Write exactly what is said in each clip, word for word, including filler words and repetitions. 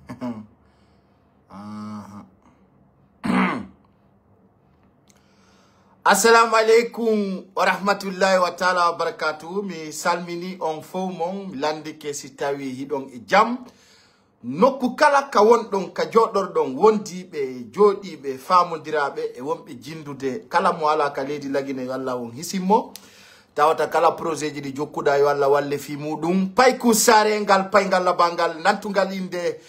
Aha. Assalamu aleykum wa rahmatullahi wa taala wa barakatuhu. Mi salmini on fow mon, mi landike si tawi hiɗon e jam. Nokku kala ka wonɗon, ka jooɗorɗon, wondiiɓe, jooɗiiɓe, faamondiraaɓe e wonɓe jindude, kala mo alaa ka leydi Lagine, yo Allah on hisin mo. Tawata kala projet ji ɗi jokkuɗaa, yo Allah walle fii muɗum. Payku saare ngal, payngal labangal, nantungal innde,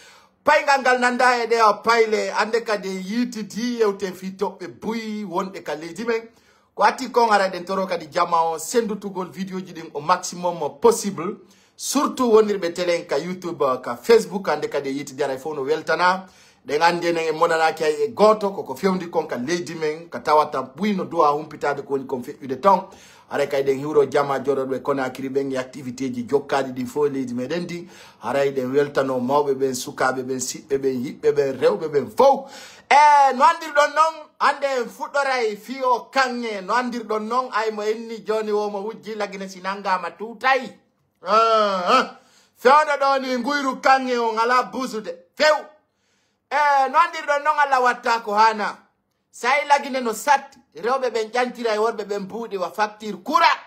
payngal ngal nanda e ɗe payle, annde kadi en yiitidi yewten fii toɓɓe buy wonɗe ka leydi men. Ko ati kon, haray ɗen toro kadi jama on sendutugol vidéo ji ɗin au maximum possible. Surtout wonirɓe télé en ka YouTube, ka Facebook, hande kadi e yiitidi haray fof no weltana. Ɗen anndi enen en monanaaki hay e gooto, koko fewndi kon ka leydi men, ka tawata buy no duwa humpitaade ko woni kon feƴƴude ton. Haray kay ɗen hiwro jama jooɗoɓe Conakry ɓen e activité ji jokkaaɗi ɗin fof e leydi meɗen ndi. Haray ɗen weltano mawɓe ɓen, sukaaɓe ɓen, siɓɓe ɓen, yiɓɓe ɓen, rewɓe ɓen fof. E no anndirɗon non, hannde en fuɗɗoray fii oo kaŋŋe. No anndirɗon non, ay mo enni jooni woo mo wujji Lagine si nanngaama tuutay. Ah, ah. Fewndo ɗoo ni nguyru kaŋŋe on alaa buusude. Few. E no anndirɗon non, Allah wattaa ko haanaa. Say Lagine no satti, rewɓe ɓen ƴantira e worɓe ɓen buuɗi wa facture courant.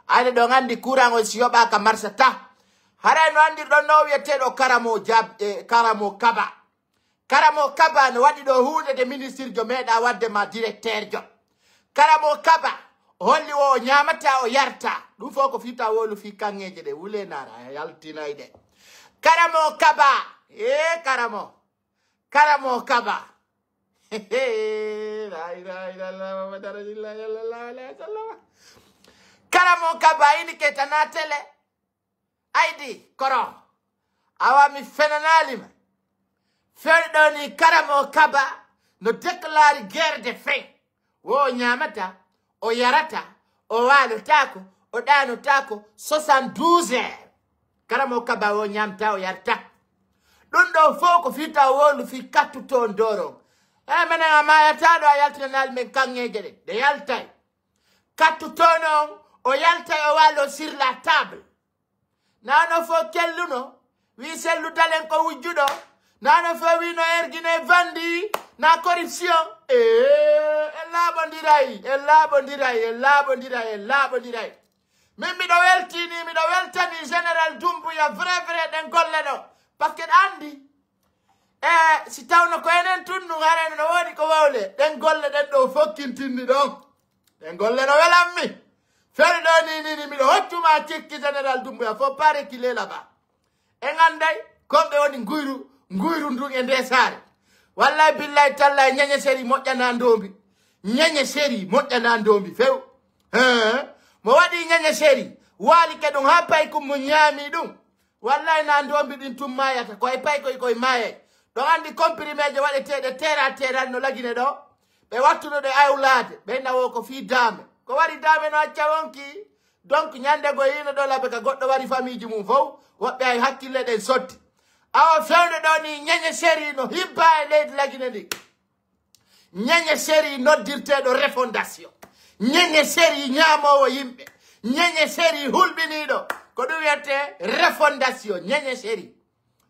Ayɗe ɗon anndi courant on si yoɓaaka marsata. Haray no anndirɗon no wi'eteeɗo Karamo Jab-, e Karamo Kaba. Karamo Kaba no waɗi ɗo huunde de ministirjo meeɗaa waɗde ma directeurjo. Karamo Kaba, o holli wo o ñaamataa, o yartaa. Ɗum fof ko fii taw wowlu fii kaŋŋeeje ɗe wulee naara, a yaltinay ɗe. Karamo Kaba, ee Karamo. Karamo Kaba. La ilaha illallah Muhammad Rasulullah sallallahu alaihi wasallam. Karamo Kaba ini ke tana tele. Aydi koro. Awa mi fenanaali ma. Fewndo ni Karamo Kaba no déclare guerre de faim. Wo o ñaamata, o yarata, o waalotaako, o ɗaanotaako soixante-douze heures. Karamo Kaba wo ñaamta, o yarta. Ɗum ɗo fof ko fii taw wowlu fii kattu toon doron. E menen a maayataa ɗo a yaltinanaali men kaŋŋeeje ɗe. Ɗe yaltay. Kattu toon on, o yaltay, o waaloo sur la table. Nano fof kelluno, wi sellu dalen ko wujjuɗo. Nano fof wi no ergine vandi, na corruption. Ee, en laaɓondiray, en laaɓondiray, en laaɓondiray, en laaɓondiray. Min miɗo weltini, miɗo weltani Général Doumbouya vrai, vrai ɗen golle ɗo. Parce que ɗa anndi, e si tawno ko enen tun ɗum harayno no woodi ko wowle, ɗen golle ɗen ɗo fokkintinni ɗon. Ɗen golle no welammi. Feri ɗo ni, ni, ni, miɗo hoccuma cikki Général Doumbouya, faut pas reculer là-bas. En anday, kon ɓe woni nguyru, nguyru ndun e nde saare. Wallahi, billahi, tallahi, ñeñe seri moƴƴana ndombi. Ñeñe seri moƴƴana ndombi, few. He, mo waɗi ñeñe seri, waali ke ɗum haa paykum mo ñaami ɗum. Wallahi, na ndombi ɗin tun maayata, ko e paykoy koy maayay. Ɗon anndi comprimé je waɗeteeɗe teera teeral no Lagine ɗo. Ɓe wattuno ɗe awlaade, ɓe nawo ko fii daame. Ko wari daame no acca wonki. Donc, ñande go yiino ɗo labe ka goɗɗo wari famiiji mum fow, woɓɓe ay hakkille ɗen sotti. Awa fewndo ɗo ni, ñeñe seri no hibba e leydi Lagine ndi. Ñeñe seri noddirteeɗo refondation. Ñeñe seri ñaamoowo yimɓe. Ñeñe seri hulɓiniiɗo. Ko ɗum wiyete refondation, ñeñe seri.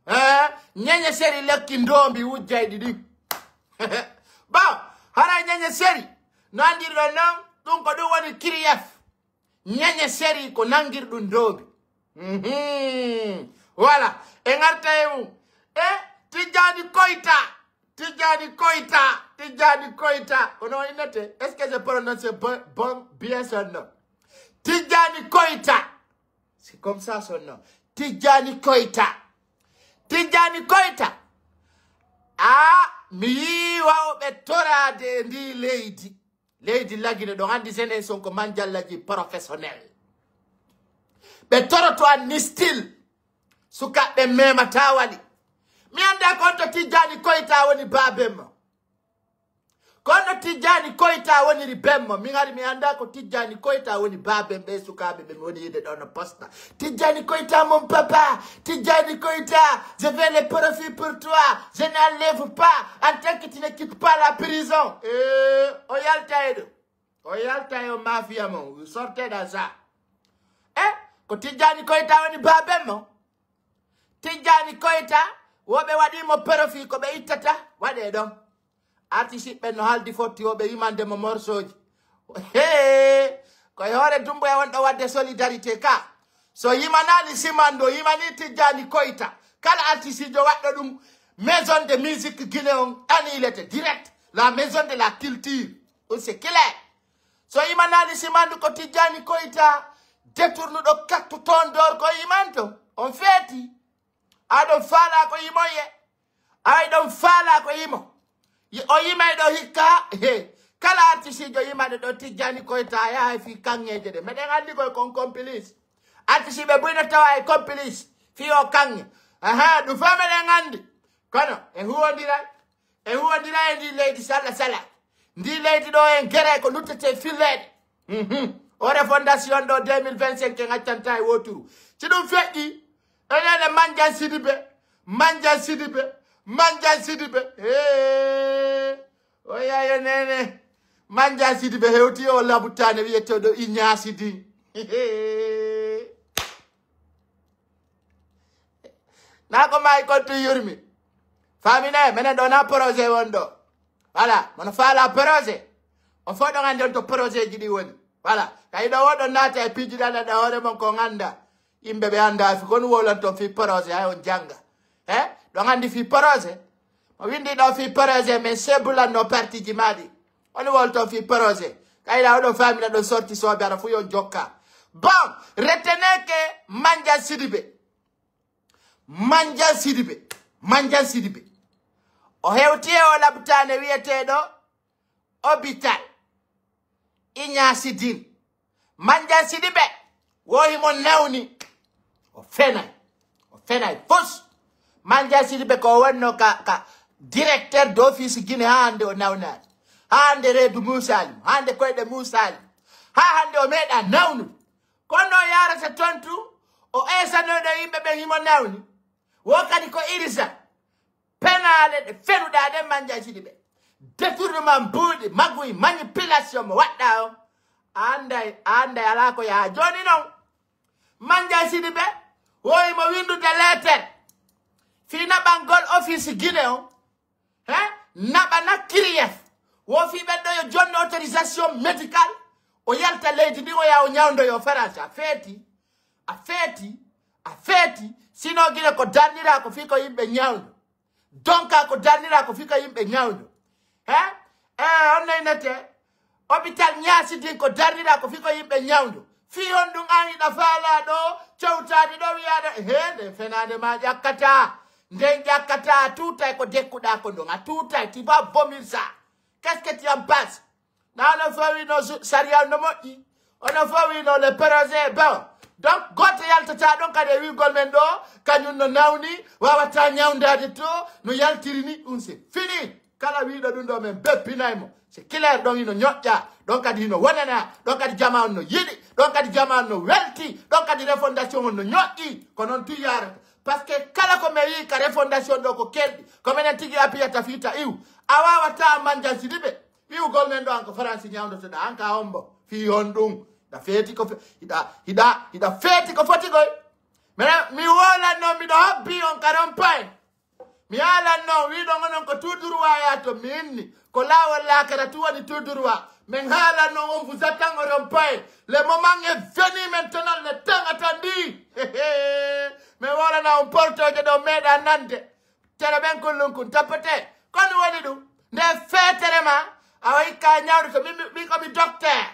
Eh, ñeñe seri lekki ndombi wujjayɗi ɗin. Bon, haray ñeñe seri no anndirɗon non, ɗum ko ɗum woni kiriyef. Ñeñe seri ko nangirɗum ndoobi. Mhm. Voilà. E ngarta e mum. E Tijjani Koyta. Tijjani Koyta. Tijjani Koyta. Kono innete. Est-ce que je prononce bon, bon, bien son nom? Tijjani Koyta. C'est comme ça son nom. Tijjani Koyta. Tijjani Koyta. Ah, mi yii wawɓe toraade e ndi leydi. Leydi Lagine ɗon anndi senen son ko manjallaji professionnel. Ɓe toroto an ni style. Sukaaɓe memataa wali. Mi anndaa ko on to Tijjani Koyta woni baaben mo. Ko on to Tijjani Koyta woniri ben mo. Min hari mi anndaa ko Tijjani Koyta woni baaben ɓe sukaaɓe ɓe mi woni yiide ɗo no posta. Tijjani Koyta mon papa. Tijjani Koyta, je vais le profit pour toi. Je n'enlève pas. En tant que tu ne quittes pas la prison. Eh, o yalta e ɗo. O yalta e o mafia mon. Vous sortez dans ça. Eh, ko Tijjani Koyta woni baaben mo. Tijjani Koyta Woɓe waɗi mo profit ko ɓe ittata, waɗee ɗon. Artiste ɓen no haldi fotti woɓe yimande mo morceauji. Hee, ko e hoore Dumbuya wonɗo waɗde solidarité ka. So yimanaali Simandu, o yimanii Tijjani Koyta. Kala artiste jo waɗɗo ɗum, maison de musique Guinée on annulete direct. La maison de la culture. Ɗum c'est clair. So yimanaali Simandu ko Tijjani Koyta, détournuɗo carte Ton d'Or ko yimanto. On feeti. Aɗon faalaa ko yimoye. Ay ɗon faalaa ko yimo. Yi-, o yimay ɗo hikka. He. Kala artisiijo yimaɗo ɗo Tijjani Koyta yahay fii kaŋŋeeje ɗe. Meɗen anndi koy kon complice. Artisiiɓe buy no tawa e complice. Fii o kaŋŋe. Aha, ɗum fof meɗen anndi. Kono, e huwondiral. E huwondira e ndii leydi sala sala. Ndii leydi ɗo en gere ko luttete filleede. Mhm. O refondation ɗo deux mille vingt-cinq en accanta e woturu. Si ɗum feƴƴi, enene Manjan Sidibe, Manjan Sidibe, Manjan Sidibe. Hee. O yaye nene. Manjan Sidibe hewti o labutaane wiyeteeɗo Iñaasi din. Naa ko maayi kon tun yurmi. Faamine, menen ɗo na projet won ɗo. Voilà, mono faala projet. On fof ɗon anndi on to projet ji ɗi woni. Voilà, kay ɗo woɗon naata e piiji ɗan ɗan hoore mon kon annda. Yimɓe ɓe annda fi kon wowlan ton fi projet, hay on jannga. He? Ɗon anndi fi projet. Mo windi ɗo fi projet, mais sebulanno parti ji maɗi. On wowlan ton fi projet. Kay ɗa oɗon faamina ɗon sorti soobe ara fu yon jokka. Bon, retenez que Manjan Sidibe. Manjan Sidibe, Manjan Sidibe. O hewti e o labtaane wiyeteeɗo Hôpital Iñaasi Din. Manjan Sidibe, wo himo nawni. O fenay. O fenay fus. Manjan Sidibe ko o wonno ka, ka directeur d'office Guinée haa hannde o nawnaali. Haa hannde reedu muusaali mo. Haa hannde koyɗe muusaali mo. Haa hannde o meeɗaa nawnude. Kono o yaarata ton tun, o eesanoyɗo yimɓe ɓen himo nawni. Wo kadi ko irisa. Penaale ɗe fenuɗaa ɗen Manjan Sidibe. Détournement mbuuɗi, magouille, manipulation mo waɗɗaa on. A annday, a annday alaa ko yaha jooni non. Manjan Sidibe, wo himo winndude leeter. Fii naɓangol office Guinée on. Hein? Naɓana kiriyef. Wo fii ɓen ɗo yo jonni autorisation médical. O yalta leydi ndi o yaha o ñawndoyo Faransi. A feeti. A feeti. A feeti. Sinon Guinée ko darniraa ko fii ko yimɓe ñawndo. Donka ko darniraa ko fii ko yimɓe ñawndo. Hein? Eh, on naynete. Hôpital Niassi din ko darniraa ko fii ko yimɓe ñawndo. Fii honɗun an hiɗa faalaa ɗo, cewtaade ɗo, wi'aaɗo, hee, nden fenaande ma ƴakkataa. Nden ƴakkataa, a tuutay ko dekkuɗaa ko ndon. A tuutay, tu vas vomir ça. Qu'est-ce que tu en penses? Na ono fowi no su-, sariya no moƴƴi. Ono fowi no le projet, bon. Donc, gooto yaltataa ɗon kadi e wi'ugol men ɗo, kañun no nawni, waawataa ñawndaade to, no yaltiri ni, ɗun c'est fini. Kala wi'uɗo ɗun ɗo men beppinay mo. C'est clair, ɗon hino ñoƴƴaa, ɗon kadi hino wonanaa, ɗon kadi jamaa on no yiɗi, ɗon kadi jamaa on no welti, ɗon kadi refondation on no ñoƴƴi. Ko non tun yaarata. Parce que kala ko mi yi'i ka refondation ɗo ko kelɗi, ko menen tigi appuyata fii ta iw. A waawataa Manjan Sidibe. Wi'ugol men ɗo an ko Faransi ñawndotoɗaa, an ka hombo? Fii honɗun? Hiɗa feeti ko fe-, hiɗa, hiɗa, hiɗa feeti ko foti koy. Minen, mi woolan non, miɗo habbii on ka rond-point. Mi haalan non, wi'uɗon onon ko tout droit yaaton, mi inni. Ko laawol laakara tun woni tout droit. Min haalan non, on vous attend au rond-point. Le moment est venu maintenant, le temps attendu. Min woolana on portooje ɗe on meeɗaa nande. Tere ɓen kullun kun tappete. Ko ɗun woni ɗun. Nde feetere ma, awa hikka ñawde to min, min, min ko mi docteur.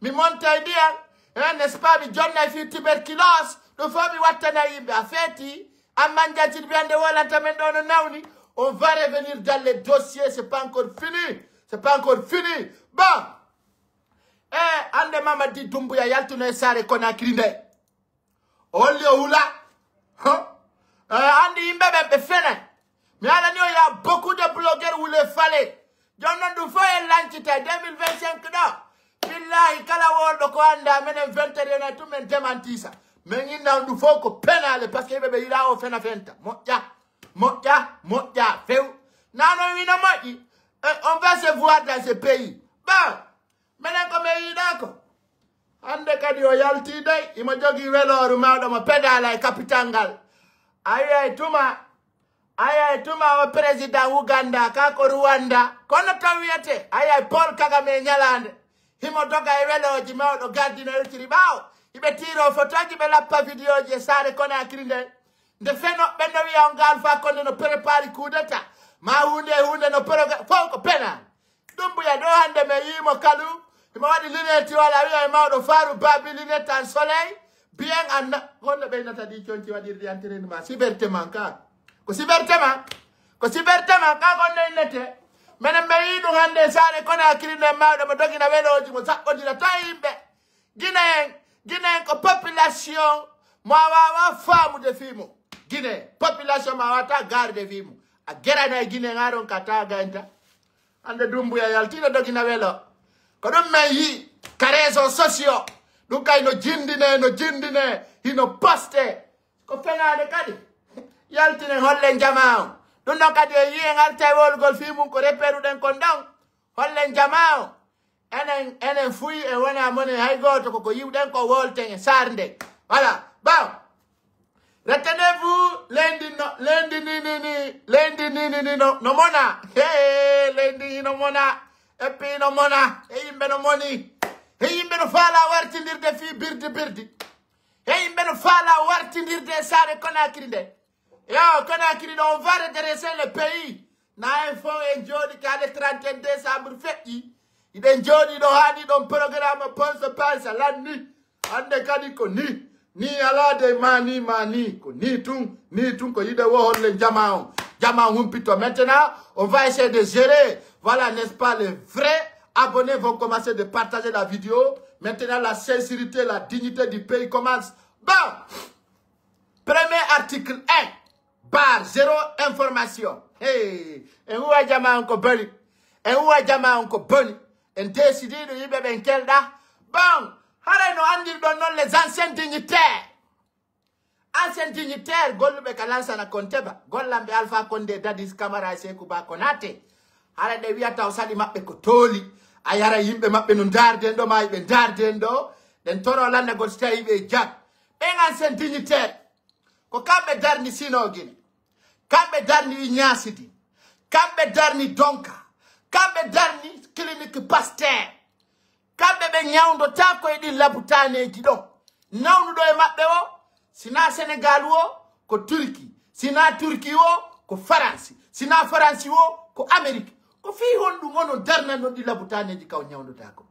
Mi montay ndiyan, eh, n'est-ce pas, mi jonnay fii tuberculose. Ɗun fow mi wattanay yimɓe. A feeti? Amman jajjin mi hannde wolanta men ɗo no nawni. On va revenir dans les dossiers, c'est pas encore fini. C'est pas encore fini. Bon. Eh, hannde Mamadi Doumbouya yaltuno e saare Conakry nde. O holli o hula. Huh? Eh, anndi yimɓe ɓen ɓe fenay. Mi haalani on, y a beaucoup de blogueurs wule fale. Jooni non ɗun fow en lancitay deux mille vingt-cinq ɗo. Billahi, kala wolɗo ko anndaa, menen vingt et un tun men démentisa. Men inna on ɗun fow ko penaale, parce que yimɓe ɓe yiɗaa o fena fenta. Moƴƴa, moƴƴa, moƴƴa, few. Naa non wino moƴƴi. Eh, on va se voir dans ce pays. Bon. Minen ko min yiɗaa ko. Hannde kadi o yaltii dey, himo jogii welooru mawɗo mo pedaala e kapital ngal. A yi'ay tuma, Aya, e tuma o président Uganda, ka ko Rwanda. Kono tan wiyete, aya, e Paul Kagame e ñalaande. Himo doga e welooji mawɗo gardino irtiri ɓaawo. Hiɓe tiiroo fotooji, ɓe lappa vidéoji e saare Conakry nde. Nde feno, ɓen no wiya on ngal fa konde no prépare coup d'état. Ma huunde e huunde no programme, fow ko pena. Dumbuya ɗo hannde mi yi'i mo kalu, himo waɗi lunette wala wi'a e mawɗo Faaru Baabi lunette en soleil, bien en na-, honno ɓeynata ɗi conci waɗirde entraînement, cybertement ka. Ko cybertement, ko cybertement ka gonno innete. Menen mi yi'i ɗum hannde e saare Conakry nden mawɗo mo dogina welooji mo saɓɓodira to e yimɓe. Guinéen, Guinéen ko population mo a waawaa faamude fii mum. Guinée, population mo a waawataa gaarude fii mum. A gerana e Guinéen haa ronka taaga en tan. Hannde Dumbuya yaltiino dogina welo. Ko ɗum men yi'i ka réseaux sociaux. Ɗum kay no jindine, no jindine, hino poste. Ko fenaande kadi. Yaltinen hollen jamaa on. Ɗum ɗon kadi en yi'i en arta e wowlugol fii mum ko reperuɗen kon ɗon. Hollen jamaa on. Enen, enen fuy e wona mone hay gooto, ko ko yi'uɗen ko wolten e sarde. Voilà. Bon. Retenez-vous, leydi no, leydi ni, ni, ni, leydi ni, ni, ni, no, no mona. Hey, leydi no mona. Et puis no mona. E yimɓe no moni. E yimɓe no faala wartindirde fii birdi birdi. E yimɓe no faala wartindirde e saare Conakry nde. Yo, Conakry ɗo, on va redresser le pays. Na en fo en jooɗi ka le trente et un décembre feƴƴi. Iɗen jooɗi ɗo haani ɗon programme Ponce Pence lanni. Hannde kadi ko ni. Ni alaa de mani, mani. Ko ni tun, ni tun ko yiɗe wo holle jama on. Jama on humpito. Maintenant, on va essayer de gérer. Voilà, n'est-ce pas, les vrais abonnés vont commencer de partager la vidéo. Maintenant, la sincérité, la dignité du pays commence. Bon! Premier article un, barre zéro, information. Hey, en huwa jama on ko boni. En huwa jama on ko boni. En décidi ɗo yimɓe ɓen kelɗa. Bon, haray no anndirɗon non les anciens dignitaires. Anciens dignitaires golluɓe ka Lansana Conté ba, gollanɓe Alpha Condé, Dadis Camara, Sekou Ba Konaté. Haray ɗe wiyata o sali maɓɓe ko tooli. A yara yimɓe maɓɓe no ndaarden ɗo, ma ɓe ndaarden ɗo. Ɗen toro landagol si tawi ɓe jag. Ɓen anciens dignitaires. Ko kamɓe darni Sino Gine. Kamɓe darni Iñaasi Dine. Kamɓe darni Donka. Kamɓe darni Clinique Pasteur. Kamɓe ɓe ñawndotaako e ɗin labutaaneeji ɗon. Nawnuɗo e maɓɓe o, si naa Senegaal o, ko Turki. Si naa Turki o, ko Faransi. Si naa Faransi o, ko Amerik. Ko fii honɗun onon darnan non ɗi labutaaneeji ka on ñawndotaako?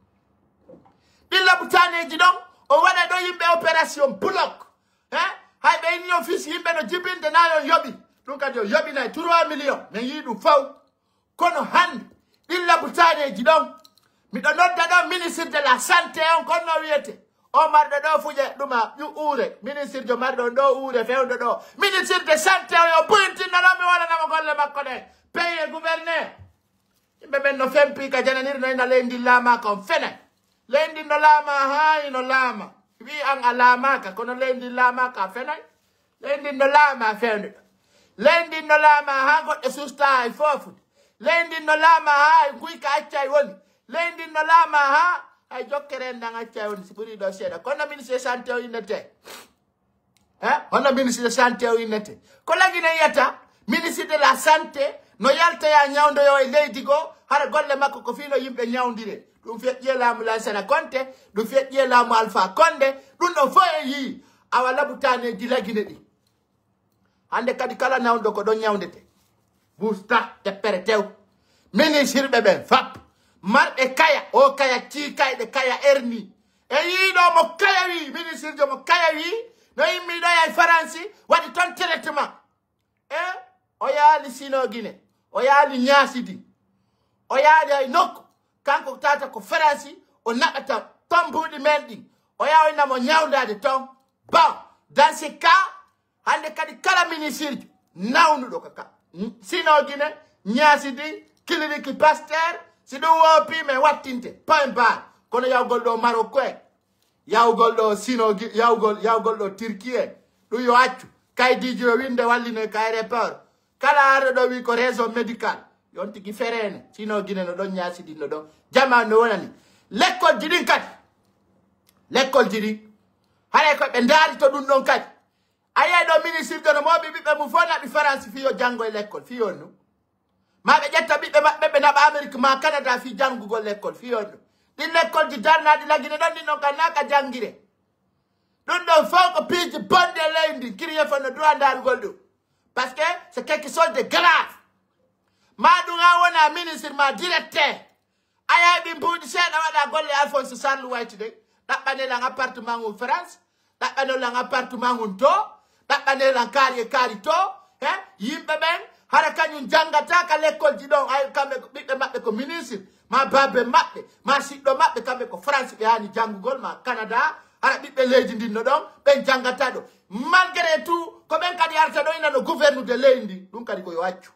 Ɗin labutaaneeji ɗon, o waɗa ɗo yimɓe opération bloc. Eh? Hay ɓe inni on fis yimɓe no jibinde na on yoɓi. Ɗum kadi o yoɓinay trois millions. Men yii ɗum faw. Kono hannde, ɗin labutaaneeji ɗon, miɗo nodda ɗon ministre de la santé on, kono no wiyete. O marɗo ɗo fuƴe ɗuma, ƴu-, uure. Ministre jo marɗo on ɗo uure, fewndo ɗo. Ministre de santé o yo buyntinno ɗon, mi wonanamo golle makko ɗen. Payé gouverneur. Yimɓe ɓen no fempi ka jananiri no ina leydi laamaaka on fenay. Leydi no laama haa ino laama. Wi an a laamaaka, kono leydi laamaaka a fenay. Leydi no laama fewndo. Leydi no laama haa goɗɗo susta hay foofude. Leydi no laama haa hay guyka accay woni. Leydi no laama haa hay jokkere en ɗan accay woni si ɓuri ɗo seeɗa. Kono ministre santé o innete. Eh? Hono ministre de santé o innete? Ko lagine yiyata, ministre de la santé no yaltoya ñawndoyo e leydi goo, hara golle makko ko fii no yimɓe ñawndire. Ɗum feƴƴi e laamu Lansana Konte, ɗum feƴƴi e laamu Alpha Konde, ɗum ɗo fof e yii. Awa labutaaneeji lagine ɗi. Hannde kadi kala nawndo ko ɗon ñawndete. Busta, teppere tew. Ministirɓe ɓen fap. Marɓe kaya, o kaya ciikayɗe, kaya erni. E yiiɗo mo kaya wi, ministirjo mo kaya wi, no immi ɗo e Faransi, waɗi ton traitement. E o yaali Sino Gine, o yaali Ñaasidi, o yaali ay nokku. Kanko tata ko Faransi, o naɓata ton mbuuɗi men ɗin. O yaawina mo ñawndaade ton. Bon, dans ce cas, hannde kadi kala ministirjo nawnuɗo ka ka. Sino Gine, Ñaasidi, Clinique Pasteur, si ɗum woopi men wattinte, point barre. Kono yawgol ɗo Maroko en, yawgol ɗo Sino Gi-, yawgol, yawgol ɗo Turquie en, ɗum yo accu. Kaydiiji yo winde wallinoy ka aéroport. Kala arɗo ɗo wi ko raison médicale. Yon tigi fereene. Sino Gine no ɗon, Ñaasidi no ɗon. Jamaa no wonani. Lekkolji ɗin kadi. Lekkolji ɗin. Haray ko ɓe ndaari to ɗum ɗon kadi. A yi'ay ɗoo ministirjo no mooɓi ɓiɓɓe mum fof naɓi Faransi fii yo janngo e lekkol, fii on ɗum. Maa ɓe ƴetta ɓiɓɓe maɓɓe ɓe naɓa Amerik maa Kanada fii janngugol lekkol, fii on ɗum. Ɗin lekkolji darnaaɗi Lagine ɗon, ɗin ɗon ka naa ka janngire. Ɗum ɗon fof ko piiji bonɗi e leydi ndin, kiri yefo no droit ndaarugol ɗum. Parce que c'est quelque chose de grave. Maa ɗum an wona ministre maa directeur. A yahay ɓe mbuuɗi seeɗa waɗa golle Alphonse Charles White ɗen. Ɗaɓɓanee lan appartement on France. Ɗaɓɓanee lan appartement on to. Ɗaɓɓanee lan kaari e kaari to. He? Yimɓe ɓen, hara kañum janngataa ka lekkolji ɗon. Ay, kamɓe ko ɓiɓɓe maɓɓe ko ministre. Maa baabe maɓɓe. Maa siɗɗo maɓɓe. Kamɓe ko France ɓe haani janngugol. Maa Canada. Hara ɓiɓɓe leydi ndin no ɗon. Ɓen janngataa ɗo. Malgré tout, ko ɓen kadi arta ɗo ina no gouvernude leydi ndin. Ɗum kadi ko yo accu.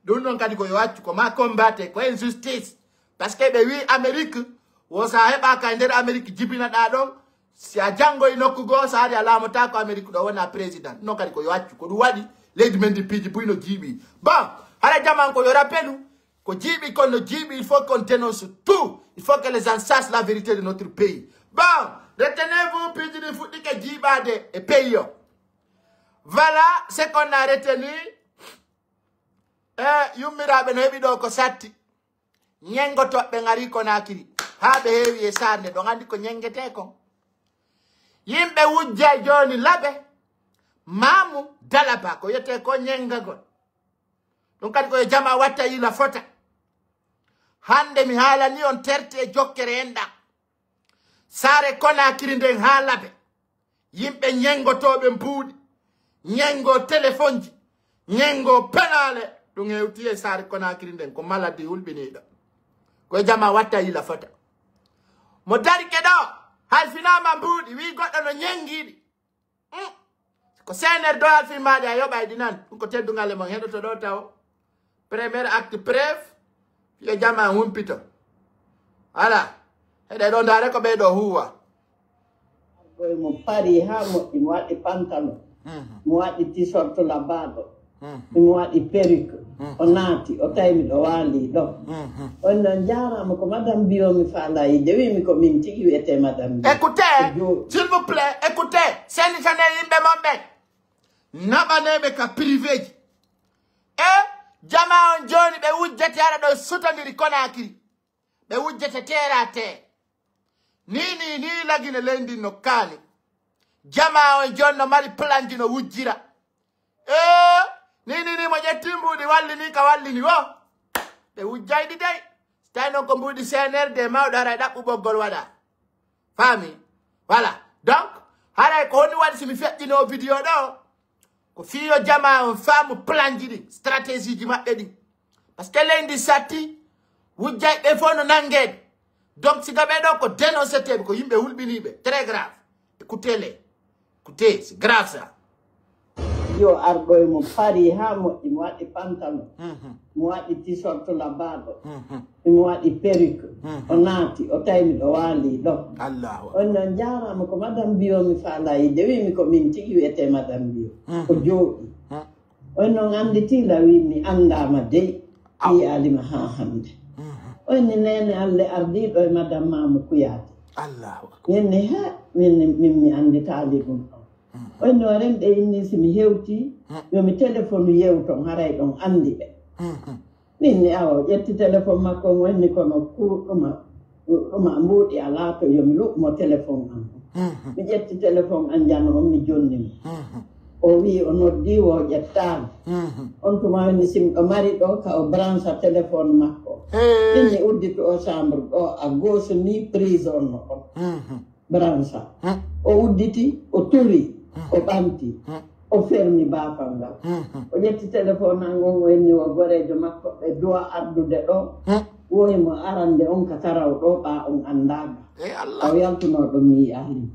Ɗum ɗon kadi ko yo accu, ko maa combattre, ko injustice. Parce que ɓe wi'i Amerik, wo si a heɓaaka e nder Amerik jibinaɗaa ɗon, si a janngoyi nokku goo, si a ari a laamotaako Amerik ɗo wona président. Ɗum ɗon kadi ko yo accu. Ko ɗum waɗi leydi men ndi piiji buy no jiiɓi. Bon, hara jaman ko yo rappelu, ko jiiɓi kon no jiiɓi, il faut qu'on dénonce tout. Il faut que les gens sachent la vérité de notre pays. Bon, retenez-vous, piiji ɗin fuɗɗike jiiɓaade e pays o. Voilà ce qu'on a retenu. E yummiraaɓe no heɓi ɗoo ko satti. Ñenngotooɓe ɓen arii Konaakiri. Haa ɓe heewi e saarnde, ɗon anndi ko ñenngetee kon. Yimɓe wujjay jooni laɓe. Maamu dalaba, ko wiyetee ko ñenngagol. Ɗum kadi ko yo jamaa watta yila fota. Hannde mi haalanii on terte e jokkere enɗan. Saare Konaakiri nden haa laɓe. Yimɓe ñenngotooɓe mbuuɗi, ñenngoo telefonji, ñenngoo pelaale, ɗum hewtii e saare Konaakiri nden, ko maladi hulɓiniiɗo. Ko e jamaa watta yila fota. Mo darike ɗoo, halfinaama mbuuɗi, wii goɗɗo no ñenngiiɗi. Hmm. Ko C N R ɗoo halfin maaɗi a yoɓay ɗi nan, ɗum ko teddungal e mon heɗoto ɗoo tawo. Premier acte preuve, yo jamaa humpito. Voilà. Heɗe ɗoo ndaare ko ɓee ɗoo huuwa. Argoy mo parii haa moƴƴi, mo waɗi pantalon, mo waɗi t-shirt labaaɗo, mo waɗi perruque, o naati, o tawi miɗo waalii ɗoo. On non njaaraama, ko Madame Bio mi faalaa yiide, wi'mi ko min tigi wi'etee Madame Bio. Écoutez, s'il vous plaît, écoutez, senditanee yimɓe mon ɓen. Naɓanee ɓe ka privé ji. E jamaa on jooni ɓe wujjete hara ɗon sutondiri Konaakiri. Ɓe wujjete terre à terre. Nii, nii, nii Lagine leydi no kaani. Jamaa on jooni no mari planji no wujjira. E nii, nii, nii mo ƴetti mbuuɗi wallini ka wallini wo. Ɓe wujjay ɗi dey. Si tawi non ko mbuuɗi C N R D mawɗo haray ɗaɓɓu ɓoggol waɗa. Faami? Voilà. Donc, haray ko honɗum waɗi si mi feƴƴinoo vidéo ɗoo? Ko fii yo jamaa on faamu planji ɗin, stratégie ji maɓɓe ɗin. Parce que leydi satti, wujjay ɓe fof no nanngeede. Donc, siga ɓee ɗoo ko dénonceteeɓe, ko yimɓe hulɓiniiɓe. Très grave. Écoutez-les. Écoutez, c'est grave ça. Yo arɗo e mo parii haa moƴƴi, mo waɗi pantalon, mo waɗi t-shirt labaaɗo, mo waɗi perruque, o naati, o tawi miɗo waalii ɗoo. Allahu akbar. On non njaaraama, ko Madame Bio mi faalaa yiide, wi'mi ko min tigi wi'etee Madame Bio. Ko jooɗi. On non annditii la, wi'mi anndaama dey. Yi'aali ma haa hannde. On ni neene Alla ardiiɗo e Madame Maamu Kuyaate. Allahu akbar. Min ni, he, min ni, min mi annditaali ɗum ɗon. On no remɓe inni si mi hewtii, yo mi telefonu yewton, haray ɗon anndi ɓe. Min ni, awa, o ƴetti telefon makko on, wenni kono ku-, ɗuma, ɗuma mbuuɗi alaa to, yo mi luɓ mo telefon an on. Mi ƴetti telefon an jano on, mi jonni mo. O wi'i o noddii wo, o ƴettaali. On tuma wenni si miɗo mari ɗo, ka o brancha telefon makko. Min mi udditu o chambre ɗo, à gauche ni prison no ɗon. Brancha. O udditi, o turi, o ɓanti, o fermi baafal ngal. O ƴetti telefon an on, o inni wo goreejo makko, ɓe duwa ardude ɗo, wo himo arande on ka karaw ɗo, ɓaa on anndaaka. Ey Allah. O yaltunoo ɗo mi yi'aali.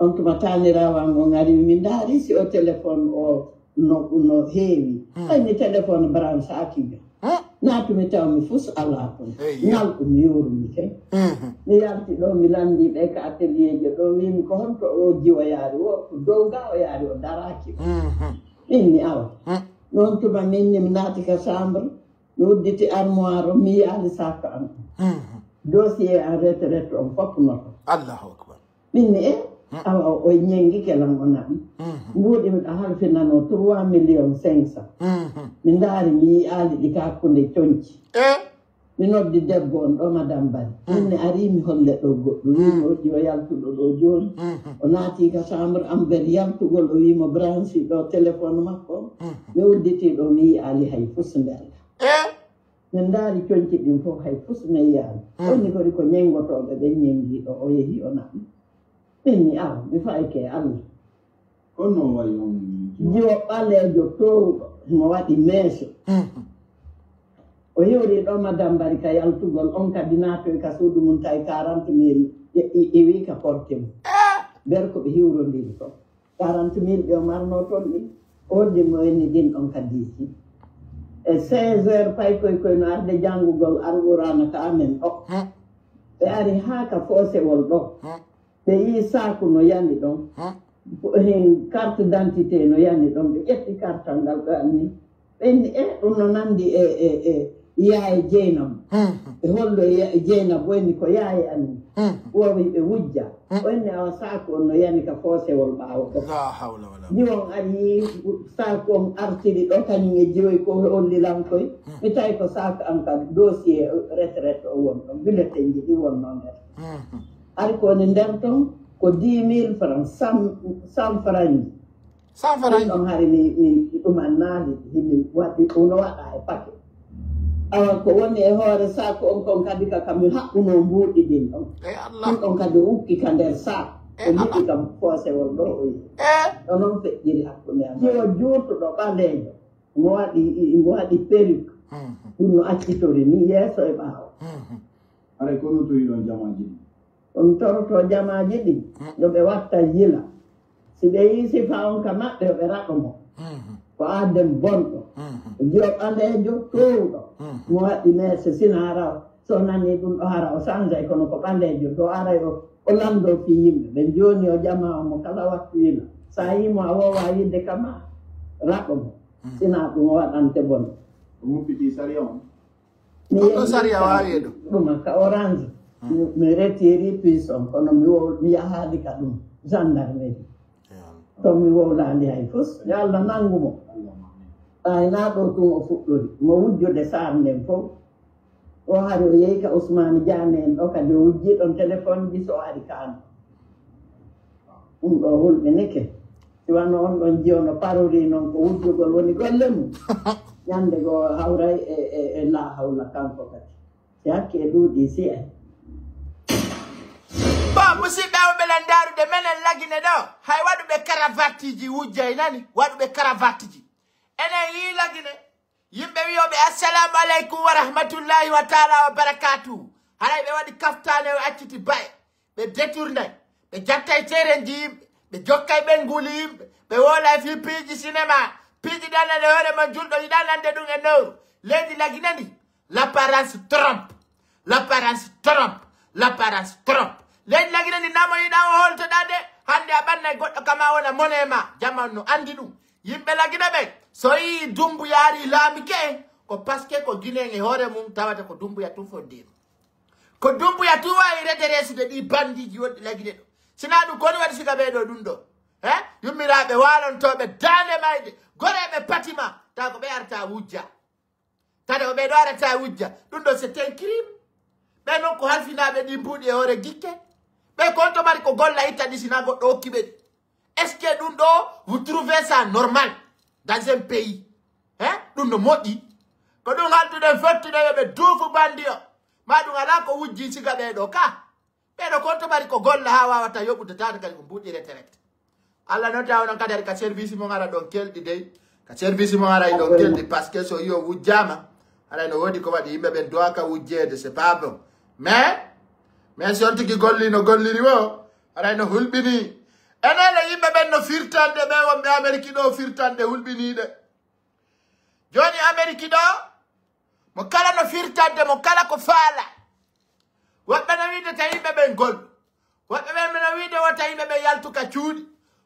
On tuma taaniraawo an on ari, mi ndaari si o telefon o no, no heewi. Ɓay mi telefon branchaaki ga. Naatumi taw mi fus alaa ton. Ngal ɗum yuurumi ken. Mi yalti ɗo, mi lanndii ɓe ka atelier je ɗo, wiimi ko honto o jiwoyaari, wo ko dow ga o yaari, o daraaki. Min mi awa. Noon tuma min ni mi naati ka chambre, mi udditi armoire o, mi yi'aali sac an. Dossier en retraite on fof no ton. Allahu akbar. Min ni, e, Awa o, o ñengike lan o naɓi. Mbuuɗi miɗo halfinanoo trois millions cinq cents. Mi ndaari mi yi'aali ɗi ka hakkunde conci. Mi noddi debbo on ɗo, Madame Bari. Min mi arii mi holle ɗo goɗɗum. Wi'i mo o ƴiwa yaltuɗo ɗo jooni. O naati ka chambre am ber yaltugol, o wi'i mo branchi ɗo téléphone makko. Mi udditii ɗo mi yi'aali hay fus nder. Min ndaari conci ɗin fof hay fus mi yi'aali. Onni kori ko ñengotooɓe ɓen ñengi ɗo, o yehi o naɓi. Min mi awa, mi fayke e Allah. Kono wayi on jiwo ɓaleejo toowuɗo, himo waɗi meese. O hiwri ɗo Madame Bari ka yaltugol, on kadi naatoy ka suudu mum tawi quarante mille, e, e, e wi ka porte mum. Ber ko ɓe hiwrondiri kon. Quarante mille ɓe o marnoo ton ɗin, o holli mo weni ɗin on ka D C. E seize heures paykoy koy no arde janngugol Alqur'aana ka amen ɗo. Ɓe ari haa ka foosewol ɗo. Ɓe yii saaku no yani ɗon. Ko hen carte d'identité no yani ɗon. Ɓe ƴetti kartal ngal ɓe anni. Ɓe inni, "E, ɗum no nandi e, e, e yaaye Jeynaba." Ɓe hollo ya-, Jeynaba, o inni, "Ko yaaye anni." O wi ɓe wujja. O inni, "Awa saaku on no yani ka foosewol ɓaawo ɗo." La hawla wala quwwata. Jiwon ari, saaku on artiri ɗo, kañum e jiwoy ko holli lan koy. Mi tawi ko saaku an ka dossier retraite o won ɗon. Bulletin ji ɗi wonnoo nder. Ari ko woni nder ton ko dix mille francs, cent, cent francs. Cent francs. Ɗum ɗon hari mi, mi, ɗum annaali, himi waɗi, ɗum no waɗa e paquet. Awa ko woni e hoore saaku on kon kadi ka, ka mi haɓɓunoo mbuuɗi ɗin ɗon. E Allah. Ɗum ɗon kadi ukki ka nder saaku. E ko liɓi Allah. Ka foosewol ɗo o yi. E. Ɗo non feƴƴiri hakkunde am. Jiwo juutuɗo ɓaleejo. Mo waɗi, mo waɗi perruque. Ɗum no accitori ni yeeso e ɓaawo. Haray kono to yiɗon jamaaji ɗin. On toroto jamaaji ɗin, yo ɓe watta yila. Si ɓe yii sifa on ka maɓɓe, yo ɓe raɗo mo. Ko aaden bonɗo. Ko jiwo ɓaleejo toowuɗo. Mo waɗi meese sina hara, so nani ɗum ɗo hara, o sanjay kono ko ɓaleejo, to aray o, o lanndoo fii yimɓe. Ɓen jooni o jamaa on mo kala wattu yila. Sa yii mo a woowaa yiide kama, raɗo mo. Sina ɗum o waɗante bonɗo. O muppitii sariya on. Mi Ko ɗo yehi sariya ka waawi e ɗum? Ɗum ka Orange. Mi, mi retiri puce on, kono mi wo-, mi yahaali ka ɗum, gendarmerie. To mi wowlaali hay fus, yo Allah nangu mo. Ɓay naa ɗo tun o fuɗɗori, mo wujjude saar nden fow. O hari o yehi ka Ousmane Diané en ɗo kadi o wujji ɗon téléphone ji so o ari kaano. Ɗum ɗo hulɓinike. Si wano on ɗon jiyo no parori non ko wujjugol woni golle mum. Ñande goo hawray e, e, e laa hawla kanko kadi. Si hakke e ɗuuɗi si e. Bon, musidɓe awo ɓe landaarude menen Lagine ɗo. Hay waɗuɓe karavatiji wujjay nani, waɗuɓe karavatiji. Enen yii Lagine. Yimɓe wi'ooɓe, "Assalamu aleykum wa rahmatullahi wa taala wa barakatuhu." Haray ɓe waɗi kaftaane o acciti ba'e. Ɓe détournay. Ɓe jattay terenji yimɓe. Ɓe jokkay ɓenguuli yimɓe. Ɓe woolay fii piiji sinema. Piiji ɗan nande hoore mon julɗo yiɗaa nande ɗum e nowru. Leydi Lagine ndi. L'apparence trompe. L'apparence trompe. L'apparence trompe. Leydi Lagine ndi namo yiɗaa o holtoɗaa de. Hannde a ɓannay goɗɗo kama wona mone ma. Jaman no anndi ɗum. Yimɓe Lagine ɓen, so yii Dumbuya arii laamike en, ko parce que ko Guinéen e hoore mum tawata ko Dumbuya tun fondii mo. Ko Dumbuya tun waawi redressude ɗii bandiiji wonɗi Lagine ɗo. Sinaa ɗum, ko woni waɗi siga ɓee ɗo ɗum ɗo? He? Yummiraaɓe waalontooɓe daande mayde, goreeɓe patima, tawa ko ɓe arta wujja. Tawa ko ɓee ɗo arata wujja. Ɗum ɗo, c'est un crime. Ɓe non ko halfinaaɓe ɗi mbuuɗi e hoore gikke. Ɓe ko on to mari ko golla itta ɗi sinaa goɗɗo hokki ɓe ɗi. Est-ce que ɗum ɗo, vous trouvez ça normal dans un pays? Hein? Ɗum no moƴƴi. Ko ɗum haltuɗen fottude yo ɓe duufu bandi o. Ma ɗum alaa ko wujji siga ɓee ɗo ka. Ɓee ɗo ko on to mari ko golla haa waawata yoɓude taata kadi ko mbuuɗi retraite. Allah no tawa non kadi ari ka service mo ngara ɗon kelɗi dey. Ka service mo ngara ɗon kelɗi parce que so yo wujjama. Haray no woodi ko waɗi yimɓe ɓen doaka wujjeede, c'est pas bon. Mais, mais si on tigi golli no golliri wo, haray no hulɓini. Enen le yimɓe ɓen no firtande ɓe wonɓe Ameriki ɗo firtande hulɓiniiɗe. Jooni Ameriki ɗo, mo kala no firtande, mo kala ko faala. Woɓɓe no wiide ta yimɓe ɓen gol. Woɓɓe ɓen no wiide wo ta yimɓe ɓen yaltu ka cuuɗi.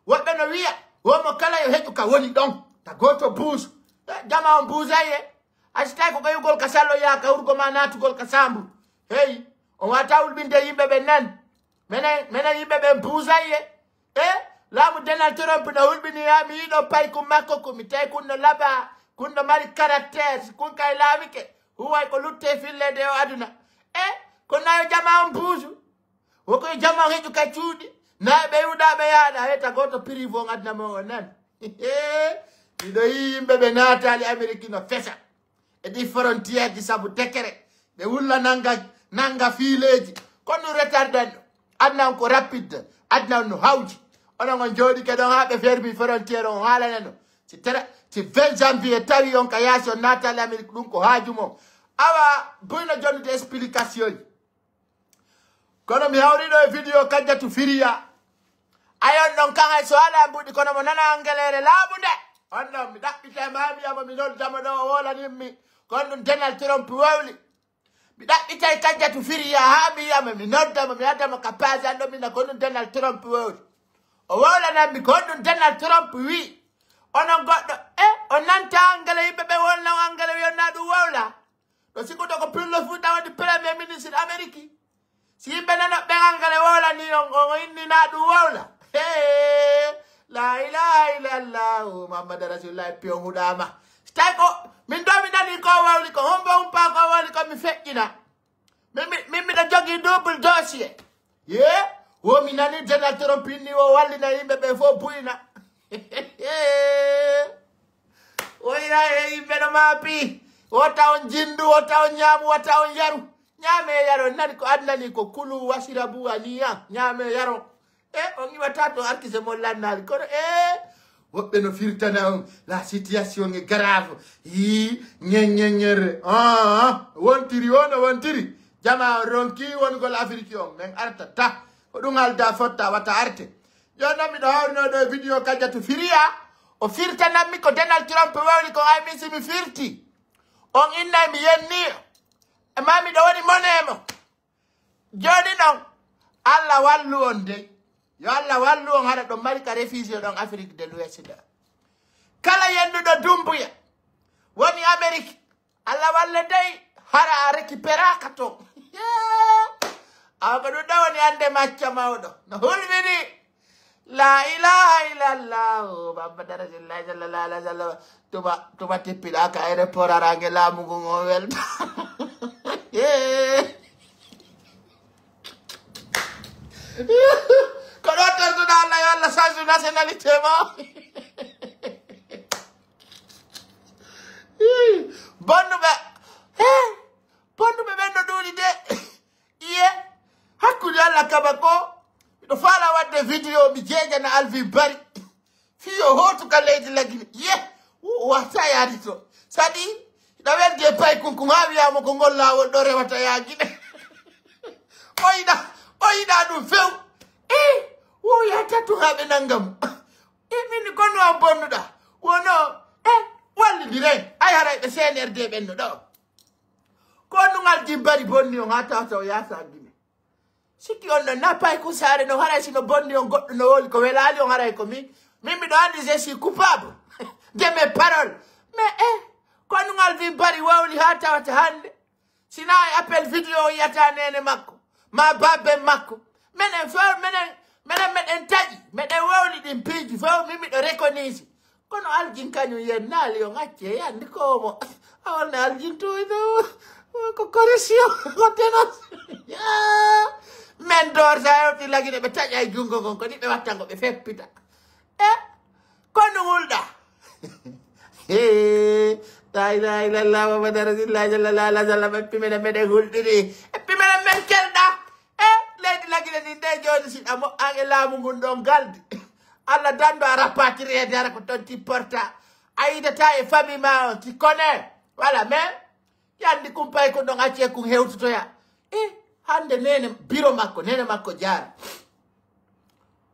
Woɓɓe no wiya, wo mo kala yo heƴu ka woni ɗon. Ta gooto buusu. Eh, jama on buusay e. A si tawi ko ɓeyugol ka sallo yaa ka hurgo ma naatugol ka saambu. Hey, on wata hulɓinde yimɓe ɓen nan. Menen, menen yimɓe ɓen buusay e. E laamu Donald Trump no hulɓinii haa mi yiɗo paykun makko kun, mi tawi kun no labaa, kun no mari caractère, si kun kay laamike, huway ko lutte e filleede e oo aduna. E ko nayo jama on buusu, woko e jama on heƴu ka cuuɗi, na ɓe yuɗa ɓe yaaɗa, heta gooto privé on aduna mo on nan. Miɗo yii yimɓe ɓe naataali Ameriki no fesa e ɗi frontière ji sabu décret. Ɓe wulla nanga, nanga fiileeji. Kono ɗun retardan ɗun. Aduna on ko rapide. Aduna on no hawji. Onon on jooɗike ɗon haa ɓe fermi frontière on haalana no. Si tere, si vingt janvier tawi on ka yaasi on naataali Amerique, ɗun ko haaju mon. Awa, buyno jonnude explication ji. Kono mi hawri ɗo e video Kajjatu Firiya. Ayon ɗon kan hay so alaa mbuɗi kono mo nana angeleere laaɓunde. On ɗon mi ɗaɓɓitay maa mi wi'a mo mi nodda mo ɗo o woolanin mi. Kon ɗun Donald Trump wowli. Mi ɗaɓɓitay Kajjatu Firiya haa mi yi'a mo mi nodda mo mi adda mo ka page an ɗon mi na kon ɗun Donald Trump wowli. O wowlanan mi kon ɗun Donald Trump wi'i. Onon goɗɗo e on nanta angele yimɓe ɓe wolna angele wi'on na ɗun wowla. Ɗo sikuɗo ko Pullo Fuuta woni premier ministre Ameriki. Si yimɓe nana ɓen angale wowla ni on, on inni na ɗun wowla. Hee, la ilaha illallah, Muhammad Rasulullah, piyon huɗama. Si tawi ko, min ɗo mi nani ko wowli ko, hombo humpa ko wowli ko mi feƴƴina. Min, min, min miɗo jogii double dossier. Ye, wo mi nani Donald Trump inni wo wallina yimɓe ɓe fof buyna. Woyra e yimɓe no maapi. Wota on jindu, wota on ñaamu, wota on yaru. Ñaame yaro, nani ko adnani ko kulu wasirabu aniya. Ñaame yaro. E, on iwata to arkise mo lannaali. Kono, e, woɓɓe no firtana on. La situation est grave. Yi, ñeñeñere. Ah, wontiri, wono wontiri. Jama on ronki wonugol Afiriki on. Men arta ta. Ko ɗum alda fotta wata arte. Jooni non miɗo hawrinoo ɗo e video Kajjatu Firiya. O firtanammi ko Donald Trump wowli ko ay min si mi firti. On innay mi yenni. E maa miɗo woni monee mo. Jooni non, Allah wallu on dey. Yo Allah wallu on hara ɗon mari ka réfugié ɗon Afrique de l'Ouest ɗo. Kala yennuɗo Dumbuya, woni Amérique, Allah walla dey, hara a récupéraka ton. Awa ko ɗum ɗo woni annde macca mawɗo. No hulɓini. La ilaha illallah. Muhammad Rasulullah sallallahu alaihi wasallam. Tuma, tuma tippiɗa ka aéroport arange laamu ngun on welta. Ko ɗo torduɗa Allah yo Allah change nationalité ma. Bonnuɓe. He. Bonnuɓe ɓen no ɗuuɗi de. Iye, hakkunde Allah kaba ko, miɗo faala wadde video mi jeejana Alvin Bari. Fii yo hootu ka leydi Lagine. Iye, o wata yaadi to. Sadi, hiɗa weldi e paykun kun haa wi'aama ko ngol laawol ɗo rewata yaa Gine. O yiɗa, o yiɗa ɗum few. E, wo yata tun haa ɓe nanga mo. E, min ko no a bonnuɗa. Wono, e, wallindiren. Ay haray ɓe C N R D ɓen no ɗo. Ko ɗum Alvin Bari bonni on haa tawata o yaasa Gine. Sikki on non na paykun saare non haray si no bonni on goɗɗo no wowli ko welaali on haray ko min. Min miɗo anndi je suis coupable de mes paroles. Mais e ko ɗum Alvin Bari wowli haa tawata hannde. Si na e appel video o yiyata neene makko, ma babben makko. Menen fow, menen, menen meɗen taƴi, meɗen wowli ɗin piiji fow, min miɗo reconnaître. Kono Alvin kañum yennaali on acce yandi ko mo. A wonde Alvin tuuy ɗo, ko corruption, ko dénonce. Men door sa hewti Lagine ɓe taƴa e junngo ngon, ko ni ɓe wattango ɓe feppita. E, ko no hulɗa? He, la ilaha illallah, Muhammadu Rasulullah sallallahu alaihi wasallam, e pimene meɗen hulɗiri. E pimene men kelɗa. E, leydi Lagine ndin de jooni si ɗa moƴƴaaki e laamu ngun ɗon galdi. Allah danndo a rapatrié de hara ko ton tipporta. A yidataa e famille ma on, ti kone. Voilà, mais, yandi kun pay ko ɗon acce kun hewtotoya. E, hannde nene biro makko, nene makko jaara.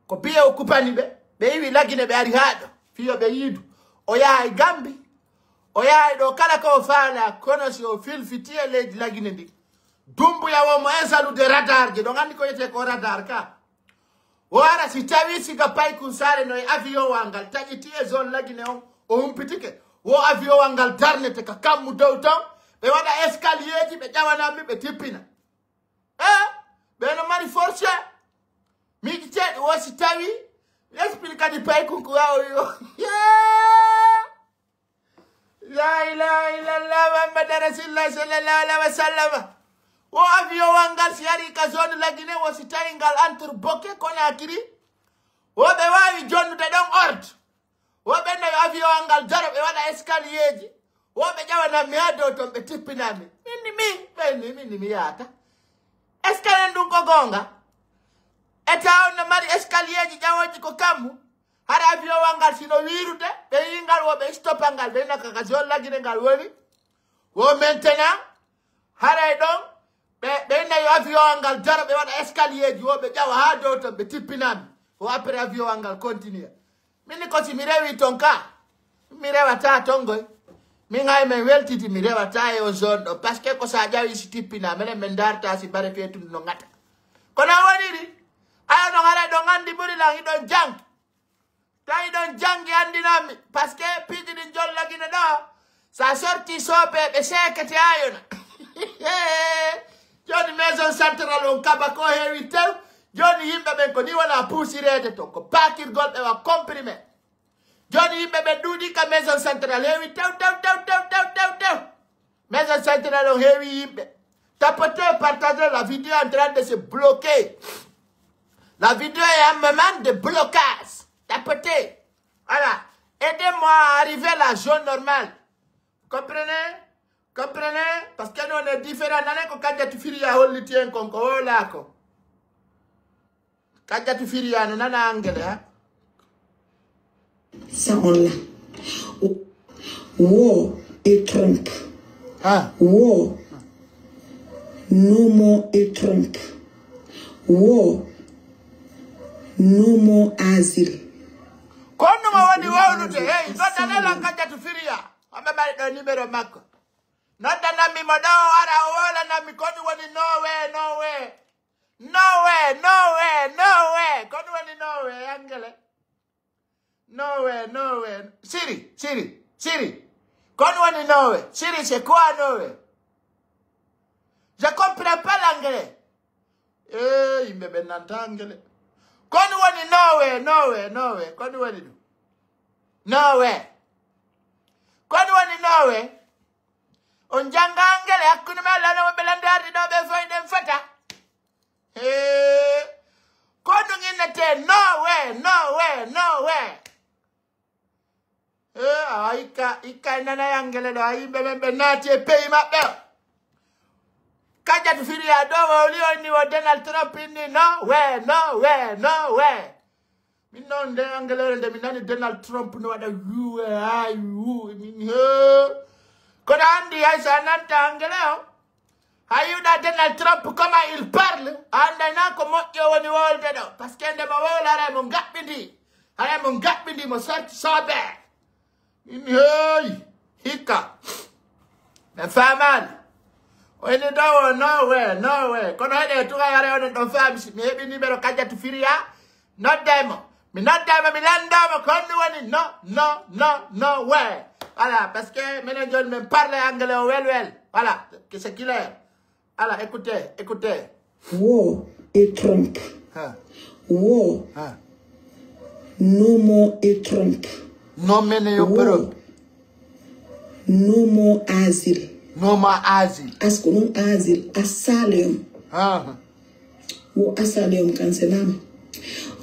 Ko biye o kupani ɓe, ɓe iwi Lagine ɓe ari haa ɗo, fii yo ɓe yiidu. O yahay Gambi, o yahay ɗo kala ko o faala, kono si o filfiti e leydi Lagine ndin. Dumbuya wo mo en salude radar je, ɗon anndi ko yetee ko radar ka. O ara si tawi siga paykun saare no e avion wa ngal taƴiti e zone Lagine on, o humpitike. Wo avion wa ngal darnete ka kammu dow ton, ɓe waɗa escalier ji, ɓe ƴawanammi, ɓe tippina. E, ɓe no mari force. Miijiteeɗo wo si tawi Explique kadi pay kunku awo yo. La ilaha illallah Muhammad Rasulullah sallallahu alaihi wasallam. Wo avion wal ngal si ari ka zone Lagine wo si tawi ngal entre Boké Conakry. Wo ɓe waawi jonnude ɗon ordre. Wo ɓe nawi avion wal ngal daro ɓe waɗa escalierji. Wo ɓe ƴawana mi haa dow ton ɓe tippina mi. Min ni mi, ɓen ni min ni mi yaata. Est-ce que en ɗum ko goonga? État on no mari escalierji ƴawooji ko kammu. Hara avion wal ngal sino wiirude, ɓe yii ngal wo ɓe stoppa ngal, ɓe naka ka zone Lagine ngal woni. Wo maintenant, haray ɗon, ɓe, ɓe nawi avion wal ngal daro, ɓe waɗa escalierji, wo ɓe ƴawa haa dow ton, ɓe tippinami. Wo après avion wal ngal continue. Min ko si mi rewi ton ka, mi rewata ton goy. Min hay men weltiti, mi rewata e on zone ɗo. Parce que ko sa ƴawi si tippina, menen men darta si bare fetundu no ngata. Kono a woniri, ayo no haray ɗon andi ɓuri lan, hiɗon jang. Tawi ɗon jangi andinami, parce que piiji ɗin jollagina ɗo, sa sorti sope ɓe sekete ayona. Joni maison centrale on kaba ko heewi tew, joni yimɓe ɓen ko ni wona puusirede ton, ko pakirgol ɓe wa comprimé. Joni yimɓe ɓen ɗuuɗi ka maison centrale heewi tew, tew, tew, tew, tew, tew, tew. Maison centrale on heewi yimɓe. Tapotez, partagez la vidéo en train de se bloquer. La vidéo est en moment de blocage. Tapotez. Voilà. Aidez-moi à arriver à la zone normale. Comprenez? Comprenez? Parce que nous on est différents. Nane ko Kadiatou Firia holliti en kon ko wowla ko. Kadiatou Firia no nana angele ha. Sa on la. Wo e Trump. Ha. Wo. No more e Trump. Wo. No more asile. Ko honɗum o woni wowlude? Hey, noddanee lan Kadiatou Firia. Homɓe mari ɗo numéro makko. Noddanammi mo ɗo, o ara o wowlanammi ko ɗum woni no way, no way. No way, no way, no way. Ko ɗum woni no way, angele. No way, no way. Siri, siri, siri. Ko ɗum woni no way. Siri, c'est quoi no way? Je comprends pas l'anglais. Eh, yimɓe ɓe nanta angele. Ko ɗum woni no way, no way, no way. Ko ɗum woni ɗum? No way. Ko ɗum woni no way? On jannga angele hakkunde ma lano ɓe lande arde ɗo ɓe foy ɗen fota. Hee. Ko ɗum innete no way, no way, no way. Hee, a ikka, ikka e nana angele ɗo, a yimɓe ɓen ɓe naati e peyi maɓɓe o. Kadiatou Firia ɗo o wowli o inni wo Donald Trump inni no way, no way, no way. Min noon nde angelere nde mi nani Donald Trump no waɗa yu ay wu min he. Kono anndi hay so a nanta angele o, hay yiwɗa Donald Trump comment il parle, a annday na ko moƴƴi o woni wolde ɗo. Parce que nde mo wowla haray mo ngaɓɓindi, haray mo ngaɓɓindi mo sorti sobe. Min heeyi, hikka. Ɓe faamaali. O inni ɗo o no way, no way. Kono heɗe tuga yare onon ɗon faami si mi heɓi numéro Kadiatou Firia. Nodday mo. Mi nodday mo, mi lanndo mo, ko honɗum woni no, no, no, no way. Voilà, parce que minen jooni min parle anglais o wel wel. Voilà, c'est clair. Voilà, écoutez, écoutez. Wo e Trump. Ha, Wo. Ha. No more e Trump. No mene yo Wo. Trump. No more asile. No more asile. Asko ɗum asile, asylum. Ha. Wo asylum kanselama.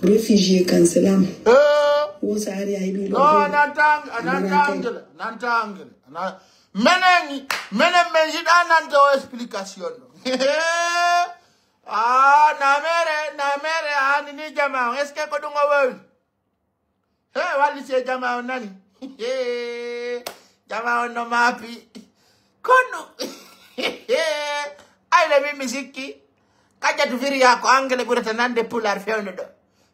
Réfugié kanselama. Eh. Wo sa ari a yiɗi ɗo. No, nanta ang-, nanta angele, nanta angele. Na, menen, menen men yiɗa nanta o explication ɗo. Ah, na mere, na mere, hani ni jama on. Est-ce que ko ɗum o wawi? He, walli se jama on nani. Jama on no maapi. Kono. Ay le min mi sikki. Kadiatou Firia ko anglais ɓurata nande pulaar fewndo ɗo.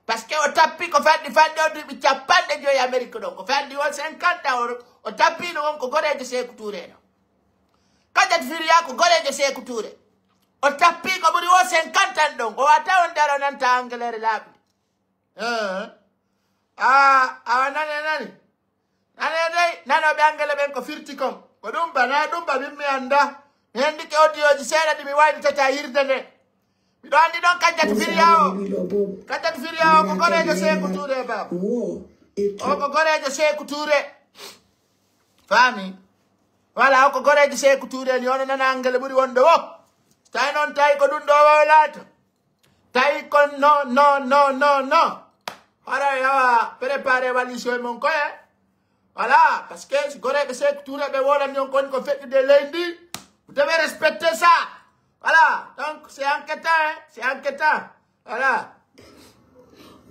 Parce que o tappi ko faddi fadde o duuɓi capanɗe joyi Amérique ɗon. Ko faddi on cinquante ans o, o tappi ɗum on ko goreejo Seeku Tuure ɗo. Kadiatou Firia ko goreejo Seeku Tuure. O tappi ko ɓuri o cinquante ans ɗon. O wata on daro nanta anglais laaɓi. Eh. Ah, awa nane nani. Nane dey, nano ɓe angele ɓen ko firti kon. Ko ɗum ba, na ɗum ba min mi annda. Mi hendike audio ji seeɗa ɗi mi waylitata hirde nde. Miɗo anndi ɗon Kanjatu Firiyaawo. Kanjatu Firiyaawo ko goreejo Seeku Tuure, baaba. O ko goreejo Seeku Tuure. Faami? Wala, o ko goreejo Seeku Tuure ni, ono nana angale ɓuri wonde wo. Tawi noon, tawi ko ɗum ɗo wawlaato. Tawi ko no, no, no, no, no. Hara yawa, préparé valise mon koye. Voilà, parce que si goreeɓe Seeku Tuure ɓe wolani on koni ko feƴƴude leydi, vous devez respecter ça. Voilà, donc c'est inquiétant, hein, c'est inquiétant. Voilà.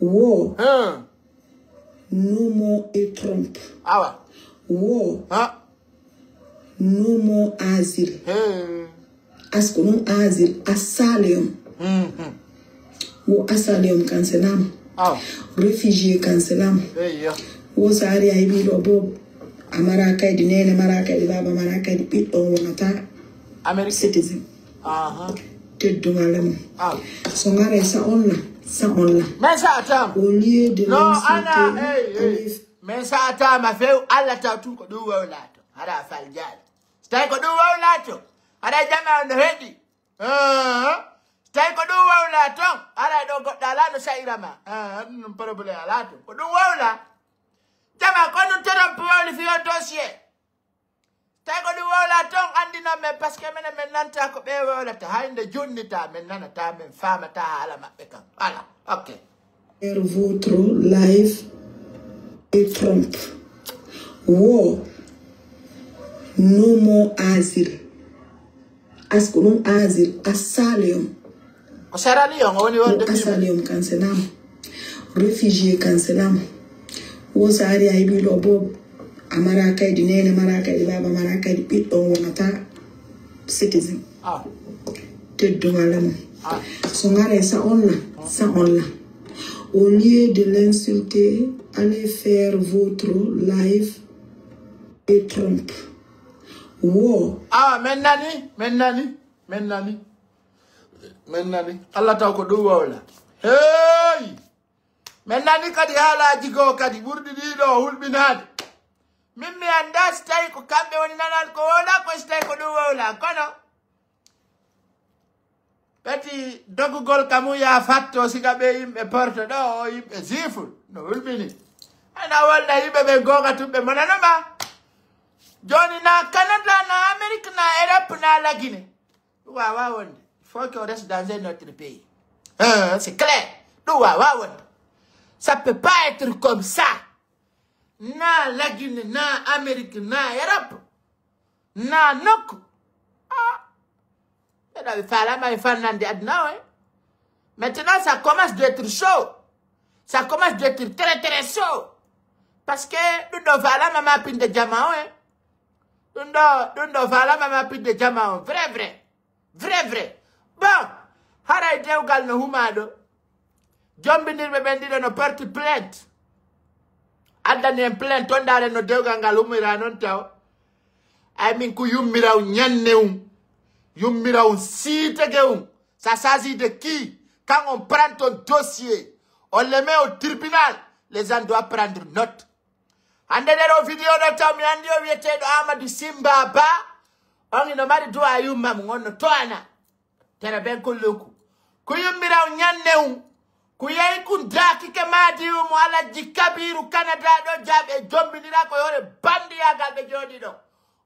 Wo. Hein. No more et trompe. Awa. Wo. Hein. No more asile. Hey. Asko ɗum asile, asylum. Mhm. Wo asylum kanselama. Aw. Réfugié kanselama. Hey, yeah. Wo so ari a heɓi ɗo bob. A mara kaydi nene, mara kaydi baba, mara kaydi ɓiɗɗo on wonata Amerique. Citizen. Aha. Teddungal e mum. Aw. So ngare sa on la, sa on la. Mais ça attend. Au lieu de non, l'insulter, ana, hey, hey. Mais ça attend, ma few, Allah taw tun ko ɗum wawlato. Hara fal jaali. So tawi ko ɗum wawlaa ton, haray jama no heɗi. Ah, so tawi ko ɗum wawlaa ton, haray ɗo goɗɗo alaa no sa'ira ma. Ah, ɗum ɗum problème alaa ton. Ko ɗum wawlaa. Jama ko ɗum torop wawli fiyo dossier. So tawi ko ɗum wawlaa ton, anndi non men, parce que menen men nanta ko ɓe wawlata. Hay nde junnita, men nanata, men faamata haala maɓɓe kan. Voilà. Ok. Faire votre live et trompe. Wo. No more asile. Asko ɗum asile, asylum. Ko Sierra Leone, o woni wonde asylum kanselama. Réfugié kanselama. Wo so ari a heɓi ɗo bob. A mara kaydi nene, mara kaydi baba, mara kaydi ɓiɗɗo on wonata citizen. Ah. Teddungal e mum. Ah. So ngare sa on la, sa on la. Au lieu de l'insulter, allez faire votre live et trompe. Wo. Ah, men nani, men nani, men nani, men nani. Allah taw ko ɗum wawla. Hey! Men nani kadi haalaaji goo kadi ɓurɗi ɗii ɗoo hulɓinaade. Min mi anndaa si tawi ko kamɓe woni nanal ko wowla, ko si tawi ko ɗum wowla. Kono peti dogugol ka mum yaa fatto, siga ɓe yimɓe Porto ɗo, o yimɓe Ziful, no hulɓini. Ana wonda yimɓe ɓe goonga tun ɓe monano ma. Jooni na Canada, na Amérique, na Europe, na Lagine. Ɗum waawaa wonde. Il faut qu'on reste dans un autre pays. Hein, c'est clair. Ɗum waawaa wonde. Ça peut pas être comme ça. Na Lagine, na Amérique, na Europe, na nokku. Ah. Ɓe ɗawi faalama e fannande aduna o, hein. Maintenant, ça commence d'être chaud. Ça commence d'être très, très chaud. Parce que ɗum ɗo faalama ma pinde jama o, hein. Ɗum ɗo, ɗum ɗo faalama ma pinde jama o. Vrai, vrai. Vrai, vrai. Bon, haray dewgal no humaa ɗo. Jombindirɓe ɓen ɗiɗo no porti plainte. Addani en plainte, on ndaaren no dewgal ngal humiraa non taw. Ay min ko yummiraw ñanne um. Yummiraw siitege um. Ça s'agit de qui? Quand on prend ton dossier, on le met au tribunal, les gens doivent prendre note. Hannde nder o vidéo ɗo taw mi anndi o wiyeteeɗo Amadou Simba Ba. On ino mari du'a yumma mum, on no to'ana. Tere ben kullunku. Ku yummiraw ñanne um. Ku yehi kun daakike maadi um, Alhaji Kabiru Canada ɗo jaaɓe jombinira ko yore bandiyaagal ɓe jooɗi ɗo.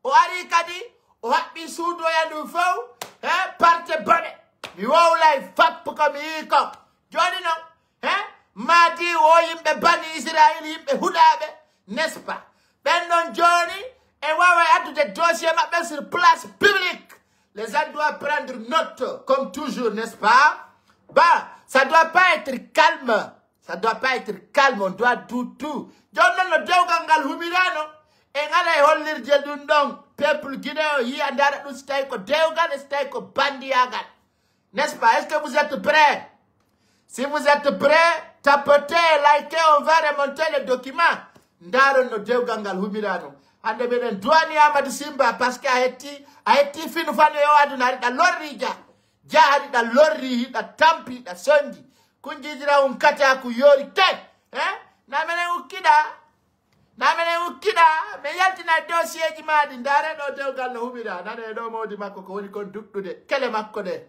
O ari kadi, o haɓɓi suudu o yandu fow, he, parte bone. Mi wowlay fappu ko mi yii kon. Jooni non, he, maadi o yimɓe bani Israil, yimɓe huɗaaɓe, n'est-ce pas? Ɓen ɗon jooni, e waaway addude dossier maɓɓe sur place publique. Les gens doivent prendre note, comme toujours, n'est-ce pas? Bah, ça doit pas être calme. Ça doit pas être calme, on doit tout, tout. Jooni non no dewgal ngal humirano, en alay hollirde ɗum ɗon. Peuple guinéen o yiya, ndaara ɗum si tawi ko dewgal, e si tawi ko bandiyaagal. N'est-ce pas? Est-ce que vous êtes prêts? Si vous êtes prêts, tapotez, likez, on va remonter le document. Ndaaron no dewgal ngal humirano. Hannde meɗen duwani Amadou Simba parce que a hetti, a hetti finu fanu yo aduna, aɗa lorri ja. Jahariɗa lorri, hiɗa tampi, hiɗa sonji. Kun jijira un kata ku yori ke. Eh? Na menen ukkiɗa. Na menen ukkiɗa. Men yaltina dossier ji maɗi. Ndare ɗo dewgal no huɓira. Nane ɗo mawdi makko ko woni kon duɗɗude. Kele makko ɗe.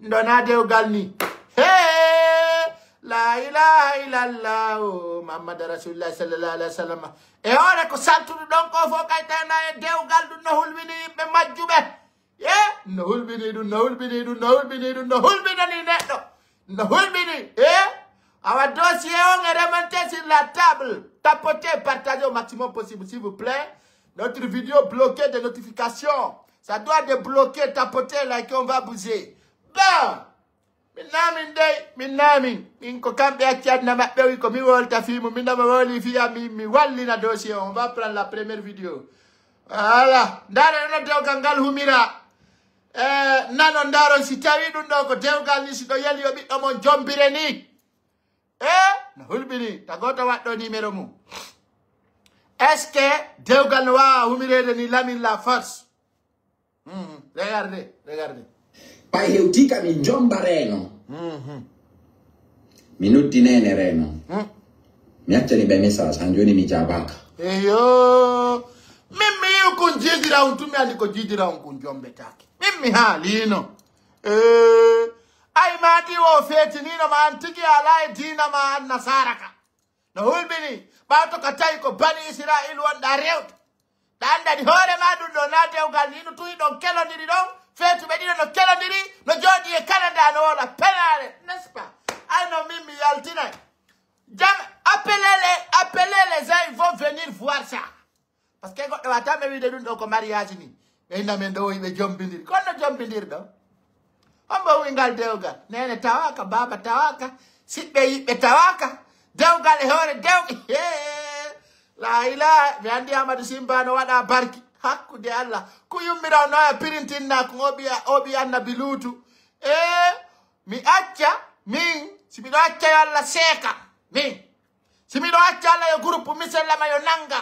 Ɗun ɗoo na dewgal ni. Hee! La ilaha illallah, Muhammad Rasulullah sallallahu alaihi wasallam. E hoore ko saltuɗo ɗon ko fof kay tana e dewgal ɗun no hulɓini yimɓe majjuɓe. E no hulɓini ɗun, no hulɓini ɗun, no hulɓini ɗun, no hulɓinani neɗɗo. No hulɓini, e awa dossier on est remonté sur la table. Tapotez, partagez au maximum possible, s'il vous plaît. Notre vidéo bloquée de notification. Ça doit débloquer, tapotez, likez, on va bouger. Bon. Min naa min dey, min naa min. Min ko kamɓe acci aduna maɓɓe wi ko mi wolta fii mum. Min dama woli fii am, mi, mi wallina dossier on. On va prendre la première vidéo. Voilà. Ndaare ɗon no dewgal ngal humira. E, nano ndaaron si tawi ɗun ɗoo ko dewgal ni, si ɗo yeli yo ɓiɗɗo mon jombire ni. E, no hulɓini. Ta gooto waɗɗo numéro mum. Est-ce que dewgal no waawa humireede ni, Lamine la force? Mhm. Regardez, regardez. Ɓay hewtii ka min jomba Reeno. Mhm. Mi noddi Neene Reeno. Mm. Mi accani ɓe message, han jooni mi jaabaaka. Eyo. Min mi yi'u kun jiidira on tun, mi andi ko jiidira on kun jombetaake. Min mi haaliino. Eh. Ay ma ɗi o feetiniino ma an tigi alaa e diina ma an nasaara ka. No hulɓini, ɓawto ka tawi ko Bani Isra'iila wonɗaa rewde. Ɗa anndani hoore ma ɗun ɗoo na dewgal ni, no tun hiɗon kelondiri ɗon, feetuɓe ɗiɗo no kelondiri, no jooɗii e Canada, no woola penaale, n'est-ce pas? Ay no min mi yaltinay. Jam, appelez les, appelez les gens, ils vont venir voir ça. Parce que goɗɗo wata ɓe wiide ɗun ɗoo ko mariage ni. Ɓe hinna men ɗoo ɓe jombindiri. Kono no jombindirɗo? Hombo wi ngal dewgal? Neene tawaaka, baaba tawaaka, siɓɓe yiɓɓe tawaaka. Dewgal e hoore dewgal. Hee! La ilaha, mi andi Amadou Simba no waɗa barki. Hakkude Allah. Ku yummira no ya pirintinna ko obi, obi annabi Luutu. Ee, mi acca, min, si miɗo acca yo Allah seeka. Min, si miɗo acca Allah yo groupe misellama yo nanga.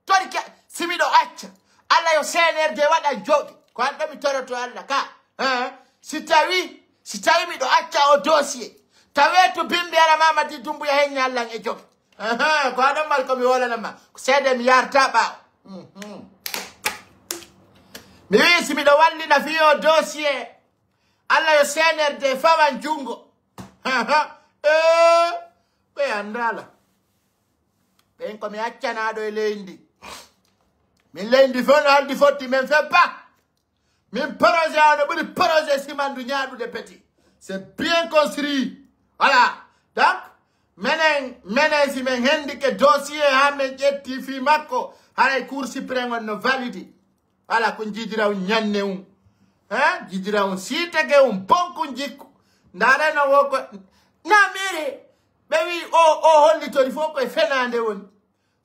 Torike, si miɗo acca, Allah yo C N R D waɗa jogi. Ko an ɗo mi toroto Allah ka. Eh, si tawi, si tawi miɗo acca o dossier. Tawe to bimbi ala mama di dumbuya hen ñallan e jogi. Eh, ko aɗon mal ko mi wolana ma. Ko seede mi yarta ɓaawo. Mhm. Mi wi si miɗo wallina fi o dossier. Allah yo C N R D fawan jungo. Eh, ɓe andala. Ɓen ko mi accanaaɗo e leydi. Min leydi fof no haldi fotti, men feppa. Min projet o no ɓuri projet simandu ñaaɗude peti. C'est bien construit. Voilà. Donc, menen, menen si men hendike dossier haa men ƴetti fii makko, haray Cour suprême on no validi. Ala ko jiidira on ñanne on. Hein? Jiidira on siitege on bonko jikku. Ndaare no wo ko namiri. Ɓe wi o, o hollitori fof koye fenaande woni.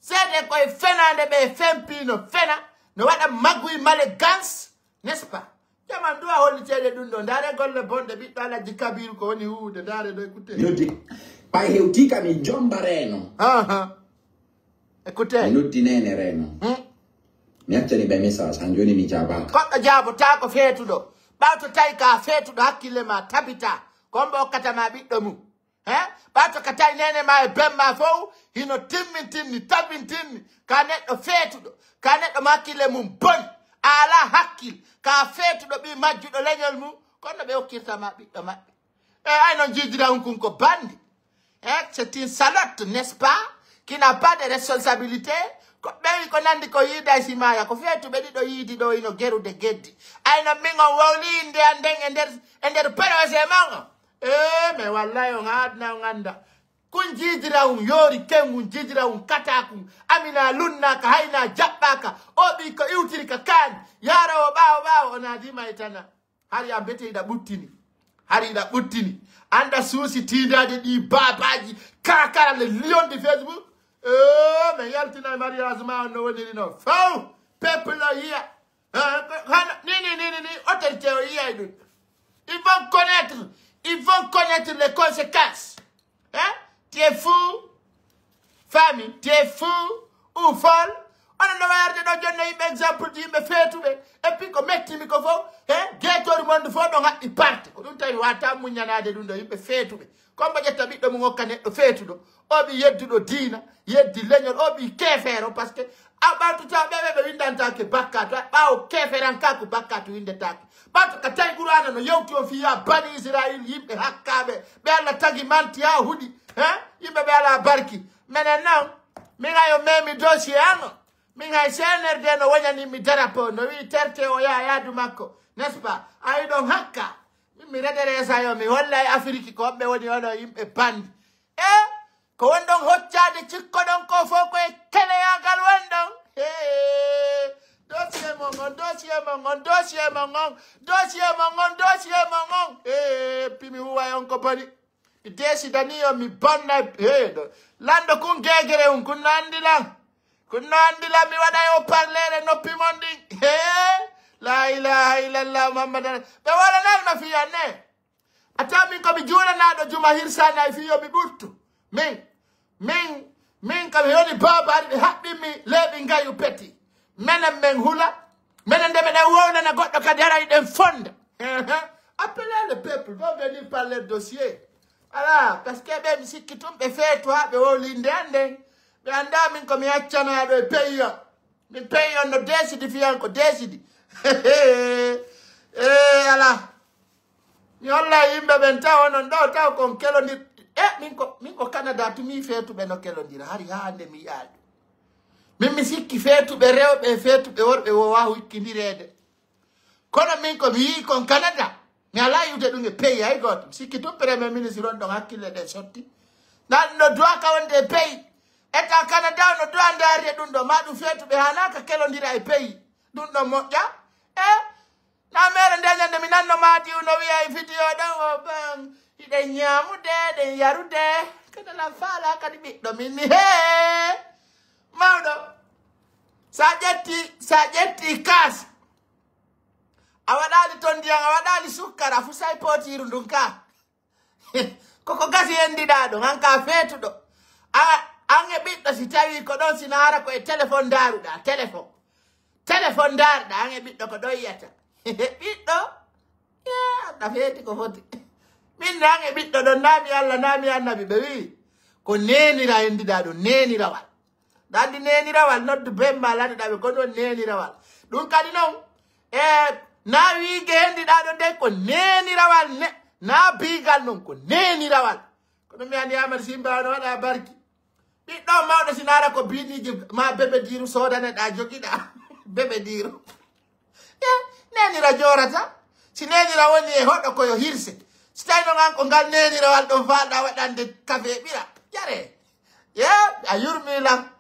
Seede koye fenaande ɓe fempi no fena. No waɗa maguy male gans. N'est-ce pas? Jaman duwa holliteede ɗum ɗo. Ndaare golle bonɗe ɓiɗɗo Alhaji Kabiru ko woni huwude. Ndaare ɗo écoutez. Noddi. Ɓay hewti ka min jomba reeno. Aha. Écoutez. Mi noddi Neene Reeno. Hmm. Mi accani ɓe message, han jooni mi jaabaaka. Goɗɗo jaabotaako feetuɗo. Ɓawto tawi ka feetuɗo hakkille ma tabita. Ko hombo okkata ma ɓiɗɗo mum. He? Ɓawto ka tawi neene ma e ben ma fow, hino timmintinni, tabintinni. Ka neɗɗo feetuɗo. Ka neɗɗo mo hakkille mum boni. A alaa hakkil. Ka feetuɗo ɓii majjuɗo leñol mum. Kono ɓe okkirta ma ɓiɗɗo maɓɓe. E ay non jiidira on kun ko bandi. Eh, c'est une salotte, n'est-ce pas? Qui n'a pas de responsabilité. Ko ɓewi ko nandi ko yiida e simaya. Ko feetuɓe ɗiɗo yiidi ɗo ino gerude geddi. Ay non min on wowli inde an nden e nder, e nder projet mon on. Eh, mais wallahi on haadna on anda. Kun jiidira on yoori kengun jiidira on katakun. Amina lunnaka hayna jaɓɓaka. O ɓi ko iwtiri ka kaani. Yaara o ɓaawo ɓaawo o naadima e tana. Hari a mbete hiɗa ɓuttini. Hari hiɗa ɓuttini. Anda suusi tiindaade ɗi baabaaji kakara le lion du Facebook. Eh, mais yaltina e mariage ma on no woniri no. Faw. Peuple o yiya. Eh, hana, ni, ni, ni, ni, ni, autorité o yiyay ɗum. Ils vont connaître, ils vont connaître les conséquences. Hein? Tu es fou? Famille, tu es fou ou folle? Onon no wayarde ɗo jonno yimɓe exemple ji yimɓe feetuɓe. Et puis ko mettimi ko fof, he geetori monde fof ɗon haɓɓi parte. Ko ɗum tawi wata muññanaade ɗum ɗo yimɓe feetuɓe. Kombo ƴetta ɓiɗɗo mum hokka neɗɗo feetuɗo. O ɓi yedduɗo diina, yeddi leñol, o ɓi keefeero, parce que A ɓawtuta ɓe, ɓe, ɓe winndantaake bakkaatu. A ɓaawo keeferankaaku bakkaatu winndetaake. Ɓawto ka tawi Qur'aana no yewti on fii yaa bani Isra'iil, yimɓe hakkaaɓe, ɓe Alla tagi manti haa huɗi. He? Yimɓe ɓe alaa barki. Menen non, min hay o memi dossier an o. Min hay C N R D no woñani mi drapeau, no wi'i terte o yaa yaadu makko. N'est-ce pas? A yiɗon hakka. Min mi redere esa yo, mi hollay Afiriki ko ɓe woni onon yimɓe bandi. E ko wonɗon hoccaade cikkoɗon ko fof ko e keleyaagal wonɗon. Hee, dossier mon on, dossier mon on, dossier mon on, dossier mon on, dossier mon on. Hee, pimi huwa on ko boni. Mi desidanii on, mi bonnay. Hee, ɗo. Lanɗo kun geegere un, kun no anndi lan. Kun no anndi lan, mi waɗay o parleere noppi mon ɗin. Hee, la ilaha illallah Muhammad. Ɓe wala lan no fiyan ne. A tawa min ko mi juulanaaɗo juma hirsaani hay fii yo mi ɓurtu. Min, min, min ko mi woni boobo ari ɓe haɓɓin mi leeɓi ngayu peti. Menen men hula. Menen nde meɗen wownana goɗɗo kadi haray ɗen fonda. Ehe. Appelez le peuple, vont venir parler dossier. Voilà, parce que ɓe mi sikki tun ɓe feetu haa ɓe wowlinde an nden. Ɓe anndaa min ko mi accanaaɗo e peyi o. Min peyi on no deesidi fiyan ko deesidi. Ee, alaa. Mi hollay yimɓe ɓen taw onon ɗoo taw kon kelondir. E, min ko, min ko Canada tumi feetuɓe no kelondira. Hari haa hannde mi yi'aali ɗum. Min mi sikki feetuɓe rewɓe e feetuɓe worɓe wowaa hikkindireede. Kono min ko mi yi'i kon Canada. Mi alaa yi'ude ɗum e pays hay gooto. Mi sikki tun Premier Ministre on ɗon hakkille ɗen sotti. Ndaa ɗum ɗo duwaa ka wonde e pays. Eta Canada no duwaa ndaarde ɗum ɗo. Maa ɗum feetuɓe haanaa ka kelondira e pays. Ɗum ɗon moƴƴa. E Naa meere nde ñande mi nanno Maadiw no wi'a e video ɗon o ban, hiɗen ñaamude, ɗen yarude. Kadi lan faalaa kadi ɓiɗɗo min ni. Hee! Mawɗo, sa ƴetti, sa ƴetti kaas, a waɗaali ton ndiyan, a waɗaali sukkara, fu say pootiiru ndun ka. Koko gasi endiɗaa ɗon, an ka feetuɗo. A, an e ɓiɗɗo si tawii ko ɗon, si naara ko e telefon ndaaruɗaa, telefon. Telefon ndaarɗaa, an e ɓiɗɗo ko ɗon yiyata. Ɓiɗɗo? Yaa, ka feeti ko foti. Min ne an e ɓiɗɗo ɗon, naa mi Alla, naa mi annabi, ɓe wi'i. Ko neenira endiɗaa ɗon, neenirawal. Ɗa anndi neenirawal, noddu bemma lanɗaɓe, ko ɗon neenirawal. Ɗum kadi non, e naa wiige hendiɗaa ɗon de, ko neenirawal ne, naa biigal non, ko neenirawal. Kono mi anndi Amadu Simba no waɗa barki. Ɓiɗɗo mawɗo si naara ko biiniiji ma bebe diiru soodaneɗaa jogiɗaa. Bebe diiru. E, neenira joorata. Si neenira woni e hoɗo ko yo hirse. Si tawi non an ko ngal neenirawal ɗon faalɗaa waɗande kafe e ɓira. Jaree. Ye, a yurmi lan.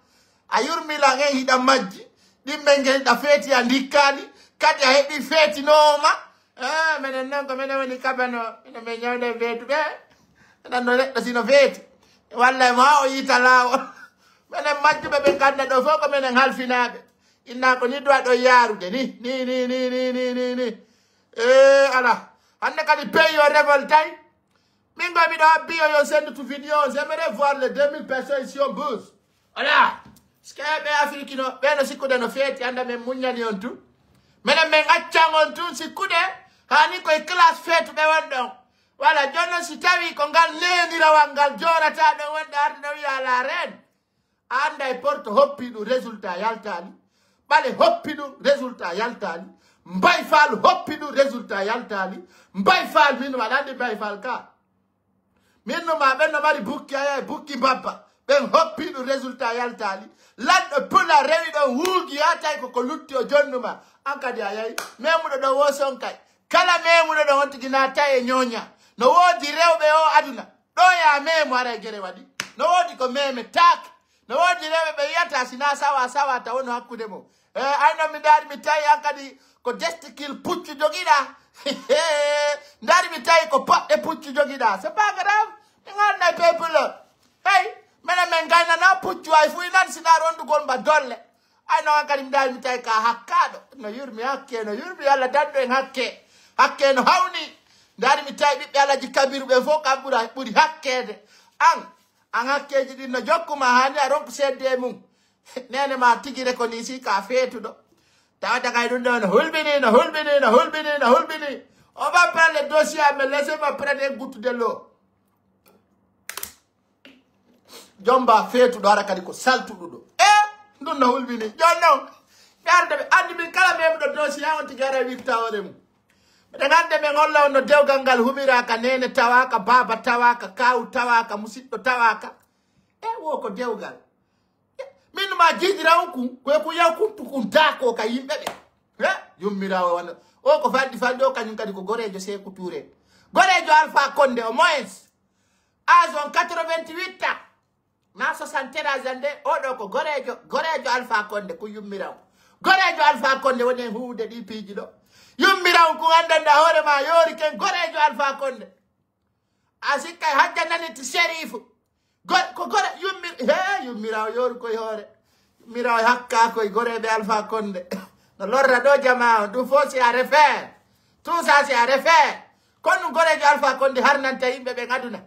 A yurmi lan en hiɗa majji. Ɗimɓe ngel ɗa feeti a ndikkaali. Kadi a heɓi feetinooma. Ah, menen non ko menen woni kabano. Minen men ñawde feetuɓe. Minen no neɗɗo si no feeti. Walla e maa o yiita laawol. Menen majjuɓe ɓen ganda ɗo fof ko menen halfinaaɓe. Inna ko ni duwa ɗo yaarude ni. Ni, ni, ni, ni, ni, ni, ni. Eh, ala. Hannde kadi pays o révoltay. Min ko miɗo habbi yo, yo sendu tu vidéo. J'aimerais voir les deux mille personnes ici on bouge. Ala. Parce que ɓe Afrique no, ɓe no sikkude no feeti, anda men muññani on tun. Menen men accan on tun sikkude, hani koye classe feetuɓe won ɗon. Wala, jooni non si tawii ko ngal neenirawal ngal joorataa ɗon wonde arde no wiya la reine. A annday Porto hoppi ɗum, résultat yaltaali. Ɓale hoppi ɗum, résultat yaltaali. Mbay Faal hoppi ɗum, résultat yaltaali. Mbay Faal, min waɗa anndi Mbay Faal ka. Min no ma ɓen no mari bukki, aya e bukki mbabba. Ɓen hoppi ɗum, résultat yaltaali. Lanɗo pula rewi ɗon huugi, yaa tawi ko ko lutti o jonnuma. An kadi a yahi. Memuɗo ɗon wo sonkay. Kala memuɗo ɗon on tigi naatay e ñooña. No woodi rewɓe o aduna. Ɗo yaa memo aray gere waɗi. No woodi ko meme taake. No woodi rewɓe ɓe yiyata si na sawa, sawa taw no hakkunde mo. Eh, ay non mi ndaari mi tawi an kadi ko testicule puccu jogiɗa. Ndaari mi tawi ko poɗɗe puccu jogiɗa. C'est pas grave. Mi ngannday peuple. Hey, menen men gaynana puccu ay fu inan sina rondugol mba dolle. Ay non an kadi mi ndaari mi tawi ka hakkaaɗo. No yurmi hakke, no yurmi Alla danɗo en hakke. Hakke no hawni. Ndaari mi tawi ɓiɓɓe Alaji Kabiru ɓe fof kam ɓura, ɓuri hakkeede. An, an hakkeeji ɗin no jokkuma hani a ronku seedde e mum. Neene ma tigi reconnaître ka feetuɗo. Tawata kay ɗum ɗo no hulɓini, no hulɓini, no hulɓini, no hulɓini. On va prendre le dossier, mais laissez-moi prendre une goutte de l'eau. Jomba feetuɗo hara kadi ko saltuɗuɗo. E Ɗun no hulɓini. Jooni non, mi arde ɓe anndi min kala meemuɗo dossier on tigi ara witta hoore mum. Miɗen anndi men holla on no dewgal ngal humiraa ka neene tawaaka, baaba tawaaka, kaawu tawaaka, musiɗɗo tawaaka. E wo ko dewgal. Min ma jiiɗiraa on kun, ko e kun yaw kuntu kun daakoo ka yimɓe ɓe. He? Yummiraawo wano. O ko falɗi falɗi o kañum kadi ko goreejo Seeku Tuure. Goreejo Alpha Condé au moins. Âge on quatre-vingt-huit ans. Na soixante-treize ans de, oɗo ko goreejo, goreejo Alpha Condé, ko yummiraawo. Goreejo Alpha Condé woni e huuwude ɗi piiji ɗo. Yummiraawo ko anndanɗaa hoore ma yoori ken goreejo Alpha Condé. A sikkay hajja nani ti Sherifu. Go-, ko gore yummir-, he, yummiraawo yooru koye hoore. Yummiraawo hakkaa koye goreeɓe Alpha Condé. No lorra ɗo jamaa on, ɗum fof c'est à refaire. Tout ça c'est à refaire. Kono ɗum goreejo Alpha Condé harnanta yimɓe ɓen aduna.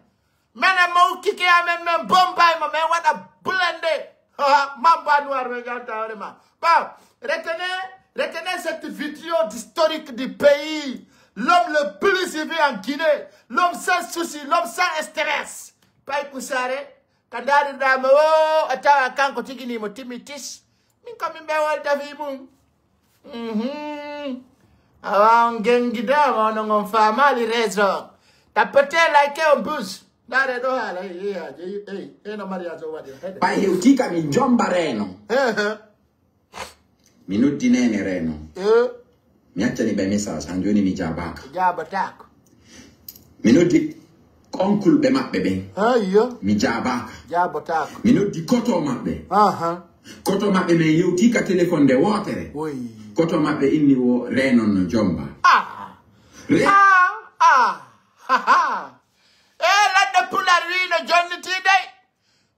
Menen mo ukkike amen, men bombay mo, men waɗa blende. Ha, mamba noir, men ƴanta hoore ma. Bon, retenez, retenez cette vidéo d'historique du pays. L'homme le plus élevé en Guinée. L'homme sans souci, l'homme sans stress. Pay Kusare, ka ndarirɗaa mo o, a tawa kanko tigi ni mo timmi tis. Min kam min ɓe wolda fii mum. Mhm. Awa on gengidaama, onon on faamaali raison. Tapote, like, on bouge. Ndaare ɗo haala, hey, hey, hey, hey, hey, no mariage o waɗi, hey, hey. Ɓay hewtii ka min jomba reeno. He, he. Mi noddi neene reeno. Eh. Mi accani ɓe message, han jooni mi jaabaaka. Jaabataako. Mi noddi onkulɓe maɓɓe ɓen. Ayyo. Mi jaabaaka. Jaabataako. Mi noddi koto maɓɓe. Aha. Koto maɓɓe men yewtii ka telefon nde wootere. Woy. Koto maɓɓe inni wo reenon no jomba. Ah. Re- Ah, ah. Ha, ha. E ladde pular wii no jonnitii dey.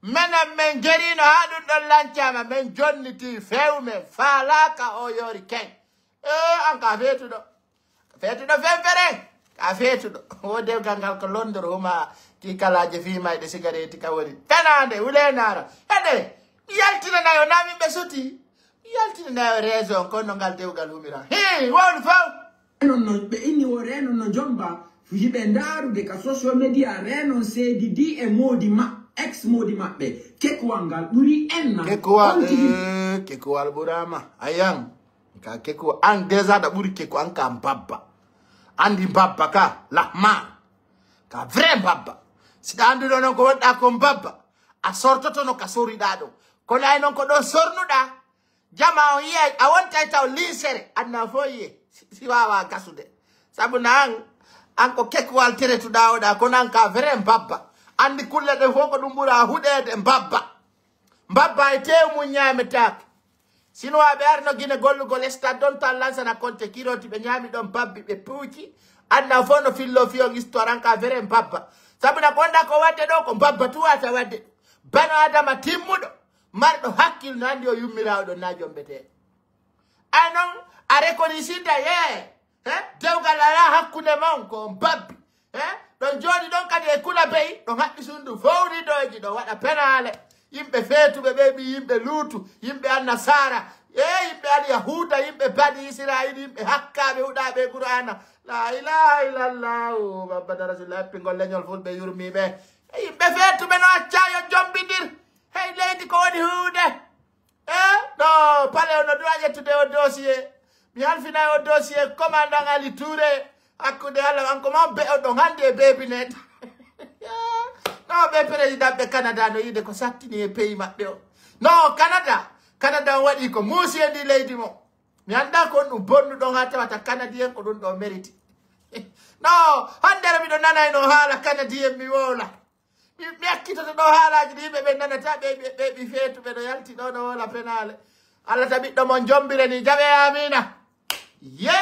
Menen men geriino haa ɗum ɗon lancaama, men jonnitii few, men faalaaka o yoori ken. E an ka feetuɗo. Ka feetuɗo fenfere. Ka feetuɗo. Wo dewgal ngal ko londoro huma ki kalaaje fii mayɗe sigareeti ka woni. Tanaande, wuleenaara. Heɗe, mi yaltinanayo naa min ɓe suti. Mi yaltinanayo raison kono ngal dewgal humira. Hii, won fow. Renon no, ɓe inni wo renon no jomba, hiɓe ndaarude ka social media, renon seedi di e moodi ma, ex moodi maɓɓe. Kekuwal ngal ɓuri enna. Kekuwal, on tigi. Eh, kekuwal ɓuraama. Ayan. Ka kekuwal, an déjà ɗa ɓuri kekuwal, an ka mbabba. Andi mbabba ka, lahma. Ka vrai mbabba. Si ɗa anduno non ko wonɗa ko mbabba, a sortotono ka soriɗa ɗo. Kono ay non ko ɗo sornuɗa, Jama on yi'ay, a wontay taw linsere, anna fo yi'e, si, si waawa gasude. Sabu na an, an ko kekuwal teretuɗaa oɗa, kono an ka vrai mbabba. Andi kulle ɗen fof ko ɗum ɓura huɗeede mbabba. Mbabba e teew mum ñaametaake. Sinuwaaɓe arno Gine gollugol stade ɗon tan lansana konte kiroti, ɓe ñaami ɗon babbi, ɓe puuci. Anna fof no fillo fiyon histoire, an ka vrai mbabba. Sabu na ko wonɗa ko waɗde ɗo, ko mbabba tuwata waɗde ɗum. Bano Adama timmuɗo. Marɗo hakkil no anndi o yummiraawo ɗon na jombeteeɗo. Ay non, a reconnaissita, ye, he? Dewgal alaa hakkunde mon, ko on babbi, he? Ɗon jooɗi ɗon kadi e kula beyi, ɗon haɓɓi sundu fowri doyji, ɗon waɗa penaale. Yimɓe feetuɓe ɓe ɓi yimɓe luutu, yimɓe annasaara, e yimɓe alyahuuda, yimɓe bani Israayil, yimɓe hakkaaɓe huɗaaɓe e Qur'aana. La ilaha illallah, Muhammadu Rasulullah, eppingol leñol fulɓe yurmiiɓe. E yimɓe feetuɓe no accaa yo jombindir. Hey, leydi ko woni huunde? Eh, no, pale no duwa ƴettude o dossier. Mi halfina o dossier commandant Ali Touré. Hakkunde Alla, an ko ma be o ɗon hannde e beebi ne. No, ɓe président ɓe Canada no yiide ko sattini e pays maɓɓe o. No, Canada. Canada on waɗi ko muusi e ndi leydi mo. Mi annda ko on ɗum bonnu ɗon haa tawata Canadien ko ɗum ɗo mérite. No, hannde miɗo nanayno haala Canadien mi wowla. Mi, mi ekkitoto ɗo haalaaji ɗi yimɓe ɓe nanata, ɓe, ɓe, ɓe ɓi feetu, ɓe no yalti ɗo, no wowla penaale. Allah ta ɓiɗɗo mon jombire ni, jaɓe amina. Ye,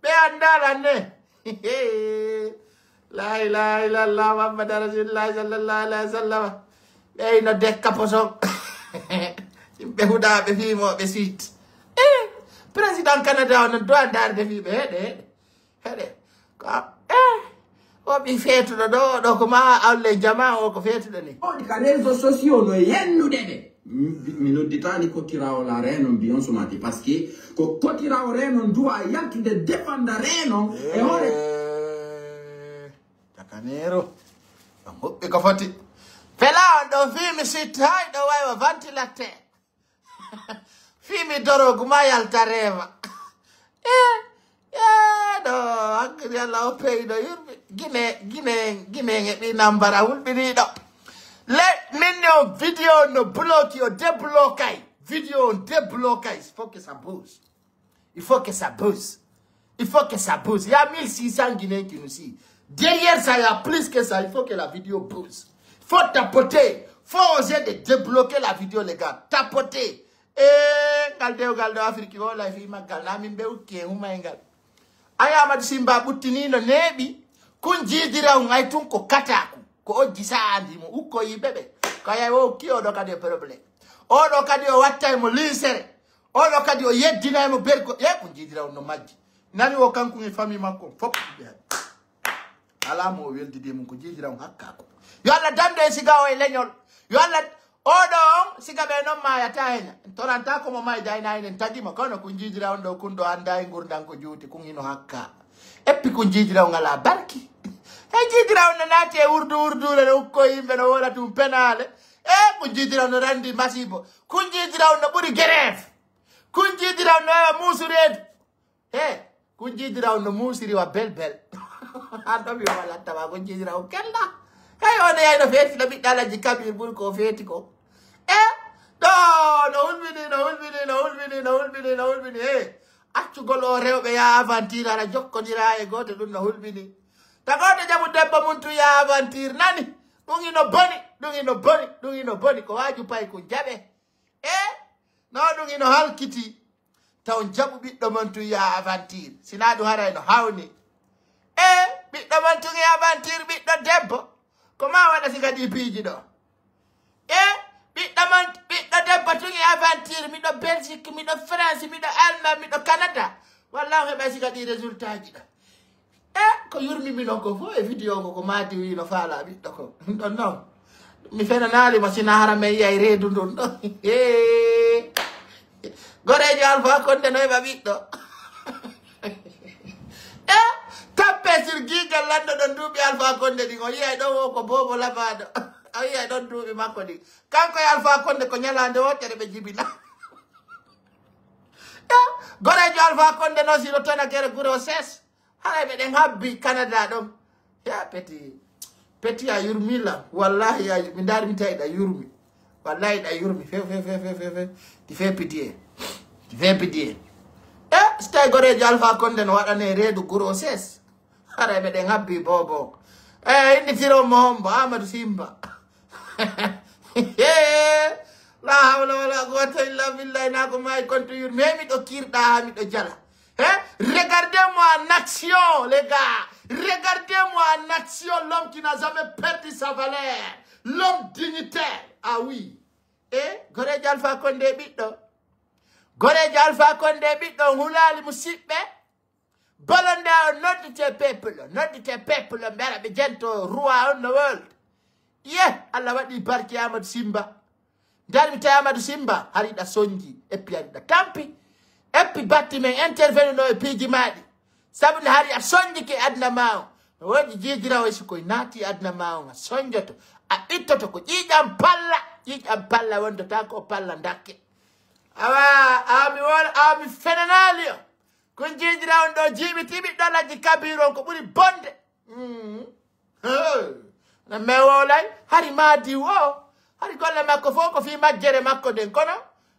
ɓe annda lan ne. La ilaha illallah, Muhammad Rasulullah sallallahu alaihi wasallam. Ɓe no dekka poson. Yimɓe huɗaaɓe fii mo ɓe siit. Eh, président Canada on no doit ndaarde fii ɓe, heɗe, heɗe. Heɗe. Ko a, eh, o ɓi feetuɗo ɗo, ɗo ko ma awle jama o ko feetuɗo ni. Woni ka réseaux sociaux no yennude ɓe. Mi, mi nodditaani Kotirawo la Renon Bion Sumati, parce que ko Kotirawo Renon duwa yaltude defanda Renon e hoore. Eh, Jakanero. Ɗon huɓɓi ko foti. Fela on ɗon fii mi sitta hay ɗo waywa ventilateur. Fii mi dorogu ma yalta reema. Eh, eh, no, hakkadi Alla o peyi no yurmi. Gine, gine, gine e ɓi nambara wulɓiniɗo. Le, min no video no bloki o deblokay. Video on deblokay. Il faut que ça bouge. Il faut que ça bouge. Il faut que ça bouge. Il y a mille six cents Guinéens qui nous suivent. Derrière ça, il y a plus que ça. Il faut que la vidéo bouge. Faut tapoter. Faut oser de débloquer la vidéo, les gars. Tapoter. Eh, ngal dewgal ɗo Afirki, wallahi fi maggal. Na min be ukke huma e ngal. Ay Amadou Simba ɓuttini no neeɓi. Kun jiidiraw ngay tun ko kataku. Ko ojji sa'andi mo ukko yiɓe ɓe. Ko ay o kiyo ɗo kadi e problème. O ɗo kadi o wattay mo linsere. Oɗo kadi o yeddinay mo berko. E ko jiidira on no majji. Nani o kanko e famille makko fof ɓe. Alaa mo o weldidi e mum ko jiidira on hakka ko. Yo Allah dando e siga o e leñol. Yo Allah oɗo on siga ɓe non maayata hen. Toranta ko mo mayda ina enen tagi mo kono kun jiidira on ɗo kun ɗo anda e ngurdan ko juuti kun hino hakka. Eppi kun jiidira on ala barki. Hey jiidira on no naati e wurdu wurduure no ukko yimɓe no wola tun penaale. E kun jiidira on no randi masibo. Kun jiidira on no ɓuri grève. Kun jiidira on no muusu reedu. He, kun jiidira on no muusiri wa bel bel. An ɗo mi wala tawa kun jiidira on kella. Hey, on yayno feeti no ɓiɗɗo Alaji Kabir ɓuri ko feeti ko. E, ɗo, no hulɓini, no hulɓini, no hulɓini, no hulɓini, no hulɓini. He, accugol o rewɓe ya aventure ala jokkondiraa e gooto ɗum no hulɓini. Ta gooto jaɓu debbo mum tun ya aventure nani. Ɗum ino boni, ɗum ino boni, ɗum ino boni. Ko waaju pay kun jaɓe. E, no ɗum ino halkiti. Taw jaɓu ɓiɗɗo mon tun ya aventure. Sinaa ɗum haray no hawni. E, ɓiɗɗo mon tun e aventure, ɓiɗɗo debbo. Ko ma waɗa siga ɗi piiji ɗo? E, ɓiɗɗo mon, ɓiɗɗo debbo tun e aventure, miɗo Belgique, miɗo France, miɗo Allemagne, miɗo Canada. Walla on heɓay siga ɗi résultat ji ɗo. E, ko yurmi mi non ko fof e vidéo ko, ko maadi wi no faala ɓiɗɗo ko. Ɗum ɗon non. Mi fenanaali mo sina hara men yiyay reedu ndun ɗo. Goreejo Alfa Konde no heɓa ɓiɗɗo. E, tappe sur Google lanndo ɗon duuɓi Alfa Konde ɗin. O yiyay ɗon wo ko boobo labaaɗo. O yiyay ɗon duuɓi makko ɗin. Kanko e Alfa Konde ko ñalaande wootere ɓe jibina. E, goreejo Alfa Konde no sino tona gere grossesse. Haray meɗen habbi Canada ɗon. Ya Petit. Petit a yurmi la. Wallahi ya, mi ndaari mi tawi ɗa yurmi. Wallahi ɗa yurmi. Fe, fe, fe, fe, fe, fe. Ti fe pitié. Ti fe pitié. E, si tawi goreejo Alfa Konde no waɗane reedu grossesse. Haray meɗen habbi bobo. E, indi tiro mo hombo, Amadou Simba. La hawla wala quwwata illa billah, na ko maayi konto yurmi. He miɗo kiirɗa ha miɗo jala. Hein? Regardez-moi en action, les gars. Regardez-moi en action, l'homme qui n'a jamais perdu sa valeur. L'homme dignitaire. Ah oui. E goreejo Alfa Konde ɓiɗɗo. Goreejo Alfa Konde ɓiɗɗo, on hulaali musiɓɓe. Bolonda on noddite peuple, noddite peuple, mbara ɓe jento roi on no world. Ye, Allah waɗi barke Amadou Simba. Ndar mi tawi Amadou Simba, hari ɗa sonji, eppi hari ɗa tampi. Eppi batti men intervenu no e piiji maaɗi. Sabu nde hari a sonjike aduna ma o. No woodi jiidirawo e si koye naati aduna ma o, nga sonjoto. A ɓittoto ko ƴiiƴam palla, ƴiiƴam palla wondota ko palla ndakke. Awa, awa mi wol-, awa mi fenanaali o. Kun jiidira on ɗo jiiɓiti ɓiɗɗo Alhaji Kabiru on ko ɓuri bonde. Mm. Hey. Na me wowlay, hari maadi wo. Hari golle makko fof ko fii majjere makko nden. Kono,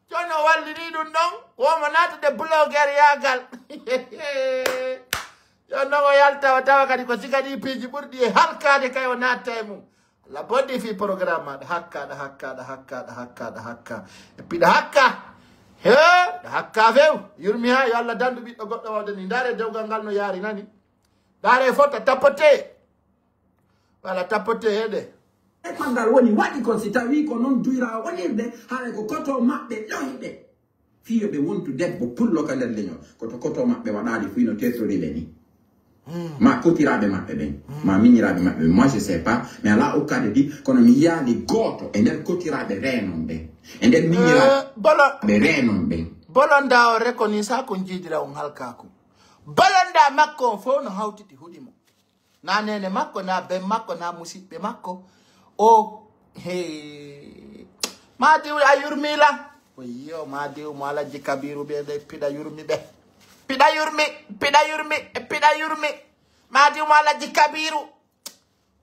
jooni o wallini ɗum ɗon, womo naatude bloguer yaagal. Jooni non o yalta, o tawa kadi ko siga ɗi piiji ɓurɗi e halkaade kay o naatta e mum. Allah bonɗi fii programme ma, ɗa hakka, ɗa hakka, ɗa hakka, ɗa hakka, ɗa hakka. Et puis ɗa hakka. He, ɗa hakka few. Yurmi ha, yo Allah dandu ɓiɗɗo goɗɗo wawde ni. Ndaare dewgal ngal no yaari nani. Ndaare fota tapote. Wala tapote heɗe. E ko ngal woni waɗi kon, si tawi ko non duyra wonirde, haray ko koto maɓɓe ɗoyɓe. Fii yo ɓe wontu debbo pullo ka nder leñol. Koto koto maɓɓe waɗaali fii no tertori ɓe ni. Hmm. Ma kotiraaɓe maɓɓe ɓen, hmm, ma miñiraaɓe maɓɓe ɓen. Moi, je sais pas, mais alaa okkaade di, kono mi yiyaali gooto e nder kotiraaɓe reenon ɓen. E nder miñiraaɓe, eh, bolo-, ɓe reenon ɓen. Bolonda o reconnaît sa ko jiidira on halkaaku. Bolonda makko on fof no hawtiti huɗi mo. Na neene makko, na ben makko, na musiɓɓe makko. O, he, ma diw a yurmi la. Wayyo, maa diw mo Alhaji Kabiru ɓe ɓe piɗa yurmi ɓe. Piɗa yurmi, piɗa yurmi, piɗa yurmi. Maa diw mo Alhaji Kabiru.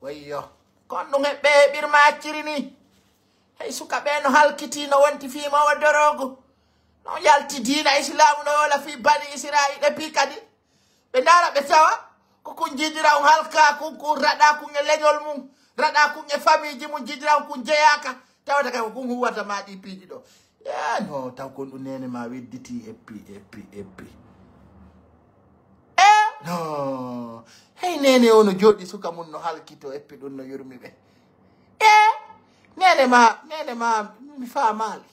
Wayyo, kon ɗum heɓɓe heɓirma acciri ni. Hey, suka ɓe no halkiti, no wonti fii mawa dorogu. No yalti diina Islaamu, no wola fii Bani Israa'iila fii kadi. Ɓe ndaara ɓe tawa ko kun jidira on halka kun, kun raɗa kun e leñol mun, raɗa kun e famiiji mun, jidira on kun jeyaaka. Tawata kay ko kun huwata ma ɗi piiji ɗo. Ya, no, taw kon ɗum nene ma wedditi eppi, eppi, eppi. Eh, no. Hey, nene o no jooɗi suka mun no halkito eppi ɗum no yurmi ɓe. Eh, nene ma, nene ma, mi faamaali.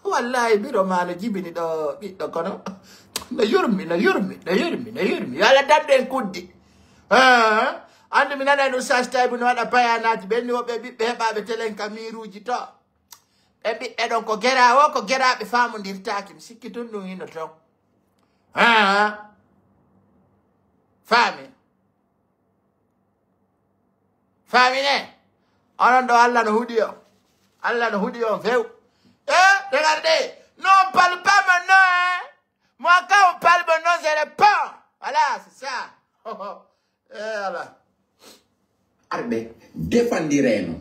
Wallahi, biro ma no jibini ɗo ɓiɗɗo kono. No yurmi, no yurmi, no yurmi, no yurmi. Yo Allah dandu en kuddi. Ah, andu mi nana en Oustaz Taybu no waɗa bayanaaji, ɓen ni woɓɓe ɓiɓɓe heɓaaɓe telen ka miiruuji to. Ɓe ɓiɓɓe ɗon ko gera o, ko gera ɓe faamondirtaaki. Mi sikki tun ɗum hino ton. Ah, faami. Faami ne? Onon ɗo Allah no huɗi on. Allah no huɗi on few. Eh, regardez. Non, on parle pas maintenant, hein. Moi, quand on parle maintenant, je réponds. Voilà, c'est ça. Eh, Allah. Arɓe defandireno.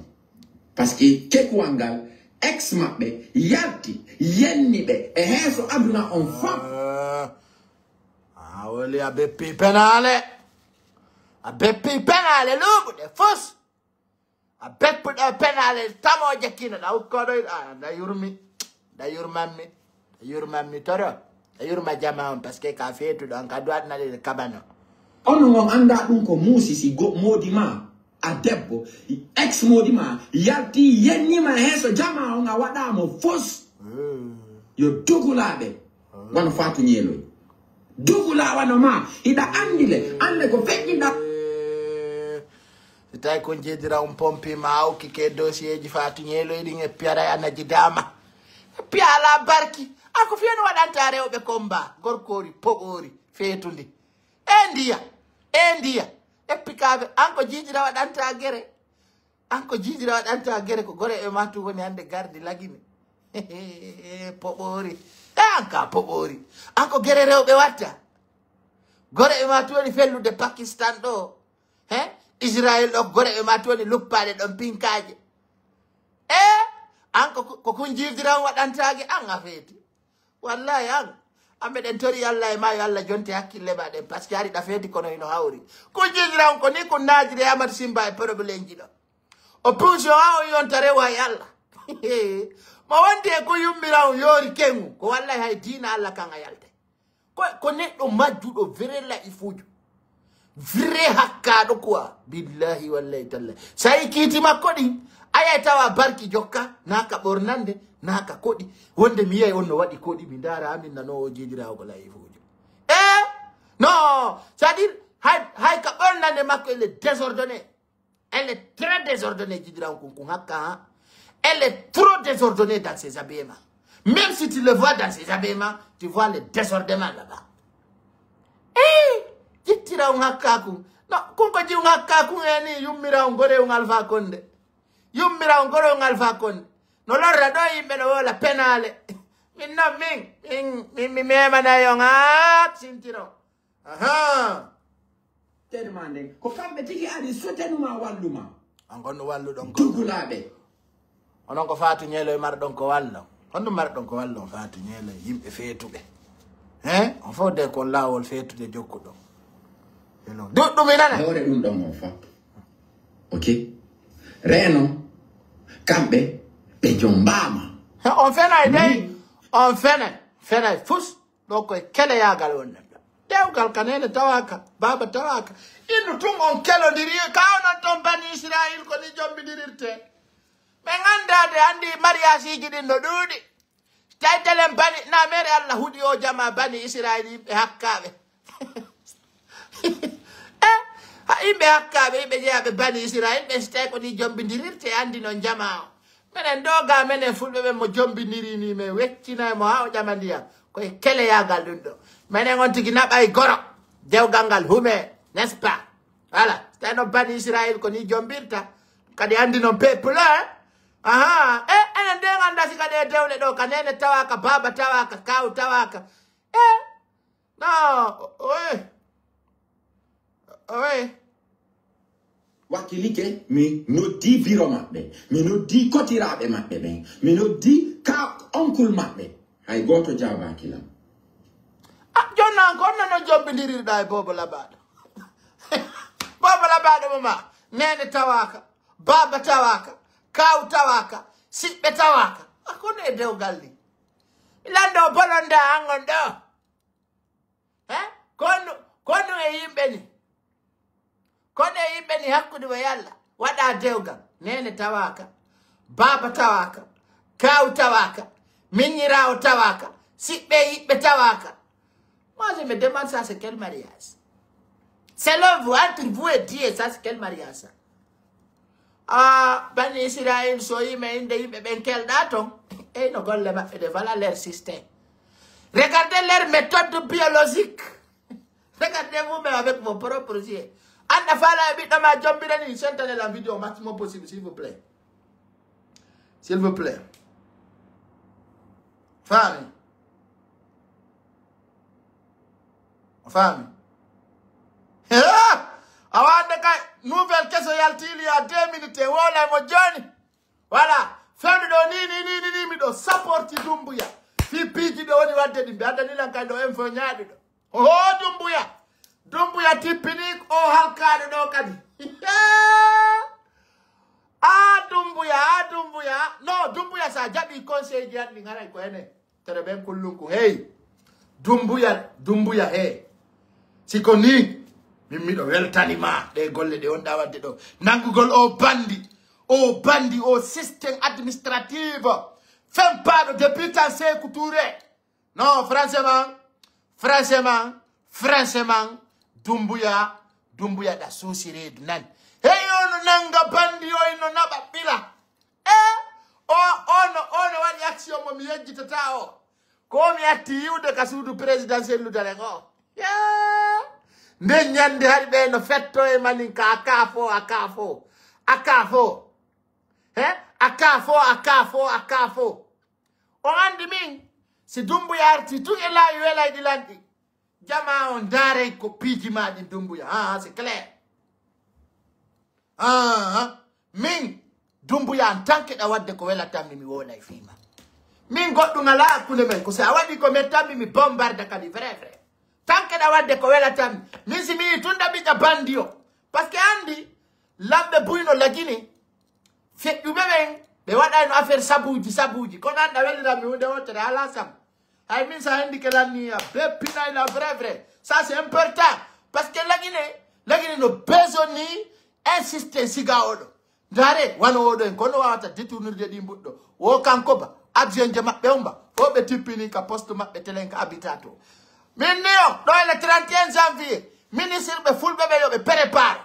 Parce que kekuwal ngal ex maɓɓe yalti yenni ɓe e heeso aduna on fop. Ah, woli a beppi penaale. A beppi penaale luuɓuɗe fus. A beppuɗe penaale tamooje kino ɗa ukkoɗo a nda yurmi. Nda yurmanmi. Nda yurmanmi toro. Nda yurma jama on parce que ka feetuɗo an ka duwaɗnalede kabano. Onon on anndaa ɗum ko muusi si go moodi ma a debbo ex moodi ma yalti yennima heeso jama on a waɗaamo fos yo dugulaaɓe wano faatu ñeeloy dugulaa wano ma hiɗa anndi le annde ko feƴƴiɗa Si tawi kon jeedira on pompi ma awki ke dosieji faatu ñeeloy ɗin e piyaray ana jidaama e piya ala barki ako fiya no waɗanta rewɓe komba gorkoori poɓoori feetundi e ndiya e ndiya eppi kafe an ko jiidira waɗanta gere an ko jiidira waɗanta gere ko gore e ma tu woni hannde gardi lagine poɓoori e an ka poɓoori an ko gere rewɓe watta gore e ma tu woni fellude pakistan ɗo he israel ɗo gore e ma tu woni luppaɗe ɗon pinkaje e an ko kun jiidiran waɗantaage an a feeti Wallahi an, an meɗen tori Allah e ma yo Allah jonte hakkille ma ɗen, parce que hari ɗa feeti kono hino hawri. Kun jijira on ko ni kun naajiri e Amadou Simba e problème ji ɗo. Opposition ha on yonta rewa e Allah. Mo wonti e kun yummira on yoori kengu, ko wallahi hay diina Allah kan a yalte. Ko, ko neɗɗo majjuɗo vrai la'ifujo. Vrai hakkaaɗo quoi. Billahi wallahi tallahi. Sayi kiiti makko ɗin. Ayay tawa barki jokka. Naka ɓornande. Naka koɗi. Wonde mi yiyay on no waɗi koɗi. Mi ndaara amin nano o jeedirawo ko la'ifujo. Eh? Non. C'est-à-dire, hay, hay ka ɓornande makko il est désordonné. Elle est très désordonnée, Djidrao Kunkun Hakka. Hein? Elle est trop désordonnée dans ses habillements. Même si tu le vois dans ses habillements, tu vois le désordonnement là-bas. Eh, Djidrao Hakka Kun. Non, Kunko Djiu Hakka Kun eni, yummira on gore on alfa konde. Yummira on gore on alfa konde. No lorra ɗo yimɓe no wola penaale. Min non min, min, min mi memanayon haa sintino. Ahaa. Tedma nden ko kamɓe tigi ari sotenuma walluma. On kon no walluɗon ko. Dugulaaɓe. Onon ko faatu ñeeloy marɗon ko wallo. Honɗum marɗon ko wallo faatu ñeeloy yimɓe feetuɓe. Hein? On fof de ko laawol feetude jokkuɗon. Eno duɗɗum inana. Hewre ɗum ɗon on fof. Ok. Reeno kamɓe ɓe jombaama. On fenay de. On fenay. Fenay fus. Ɗo koye keleyaagal wonɗen ɗo. Dewgal ka neene tawaaka, baaba tawaaka. Innu tun on kelondiri, ka onon ton bani Israayil ko ni jombidirirte. Men anndaade anndi mariyaasiiji ɗin no ɗuuɗi. Tawi telen bani, na mere Allah huɗi o jama bani Israayil yimɓe hakkaaɓe. Eh, ha yimɓe hakkaaɓe, yimɓe jeyaaɓe bani Israayil ɓen si tawi ko ni jombidirirte anndi non jama o. Menen ɗo ga menen fulɓe ɓen mo jombiniri ni men weccinay mo ha o ƴama ndiyam koye keleyaagal ɗum ɗo menen on tigi naɓay goro dewgal ngal hume n'est-ce pas voilà si tawi noon bani israil ko ni jombirta kadi anndi noon peuple hein Aha, e, enen de en anndaa si ka ɗee dewle ɗoo, ka neene tawaaka, baaba tawaaka, kaaw tawaaka. E, no, o, o, e. O, e. Wakkilike, mi noddii biro maɓɓe, mi noddii kotiraaɓe maɓɓe ɓen, mi noddii ka onkul maɓɓe. Hay gooto jaabaaki lan. A, jooni non ko honno non jombindirirɗaa e Boobo Labaaɗo? Boobo Labaaɗo mo ma, neene tawaaka, baaba tawaaka, kaaw tawaaka, siɓɓe tawaaka. A, ko honno e dewgal ni? Mi lanndoo bolondaa an on ɗoo. He? Ko honno, ko honno e yimɓe ni? Ko honno e yimɓe ni hakkunde mo e Alla? Waɗaa dewgal. Neene tawaaka. Baaba tawaaka. Kaaw tawaaka. Miññiraawo tawaaka. Siɓɓe yiɓɓe tawaaka. Moi, je me demande ça, c'est quel mariage? C'est l'homme, vous, entre vous et Dieu, ça, c'est quel mariage, ça? Ah, Bani Israël, so yimɓe innde yimɓe ɓen kelɗaa ton, ey no golle maɓɓe ɗe, voilà leur système. Regardez leur méthode biologique. Regardez vous-même avec vos propres yeux. An a faalaa e ɓiɗɗo maa jombira nii, sendane lan vidéo maximum possible, s'il vous plaît. S'il vous plaît. Faami? A faami? He! Awa hannde kay, nouvelle keso yalti il y a deux minutes, e wowlay mo jooni. Voilà. Fewndo ɗoo nii, nii, nii, nii, nii, miɗo sapporti Dumbuya. Fii piiji ɓe woni waɗde ɗin, ɓe addani lan kay ɗoo info ñaaɗuɗo. Oho, Dumbuya. Dumbuya tippini o halkaaɗo ɗoo kadi. Ah, Dumbuya, ah, Dumbuya. Non, Dumbuya, sa jaɓi conseil ji an ɗin, haray ko enen. Tere ɓen kullunku, hey. Dumbuya, Dumbuya, hey. Si ko nii, min miɗo weltani ma ɗee golle ɗe wonɗaa waɗde ɗoo. Nanngugol oo banndi, oo banndi, oo système administratif. Fempaaɗo député Seeku Touré. Non, franchement, franchement, franchement, Dumbuya, Dumbuya ɗa suusi reedu nan. Hey, ono nannga banndi, o ino naɓa ɓila. Eh, o, ono, ono waɗi action mo mi yejjitataa o. Ko mi atti yiwde ka suudu présidentiel ludalen o. Yaa. Nden ñande hari ɓe no fetto e manin ka a kaafo, a kaafo, a kaafo. He? A kaafo, a kaafo, a kaafo. On anndi min, si Dumbuya arti tun e laawi welayɗi lanɗi, jamaa on ndaarey ko piiji maa ɗin Dumbuya. Ah, c'est clair. Ah, min, Dumbuya, en tant que ɗa waɗde ko welatammi, mi wowlay fii ma. Min goɗɗum alaa hakkunde men, ko si a waɗi ko mettammi, mi bombarda kadi, vrai, vrai. Tant que ɗa waɗde ko welatammi, min si mi yii tun ɗa ɓiɗɗa bandi o. Parce que anndi, lamɓe buyno lagine, feƴƴuɓe ɓen, ɓe waɗayno affaire sabuuji, sabuuji. Kono an ɗa welirammi huunde wootere, alaa sabu. Hay min sa hendi ke lanni a be pinay la vrai, vrai. Ça, c'est important. Parce que lagine, lagine no besoin ni insister siga oɗo. Ndaare, wano oɗo en, kono wawata détournirde ɗi mbuɗɗo. Wo kanko ba, adjoint je maɓɓe on ba. O ɓe tippini ka poste maɓɓe telen ka habitat o. Min ni o, ɗo e le trente et un janvier, ministre ɓe fulɓe ɓe yo ɓe prépare.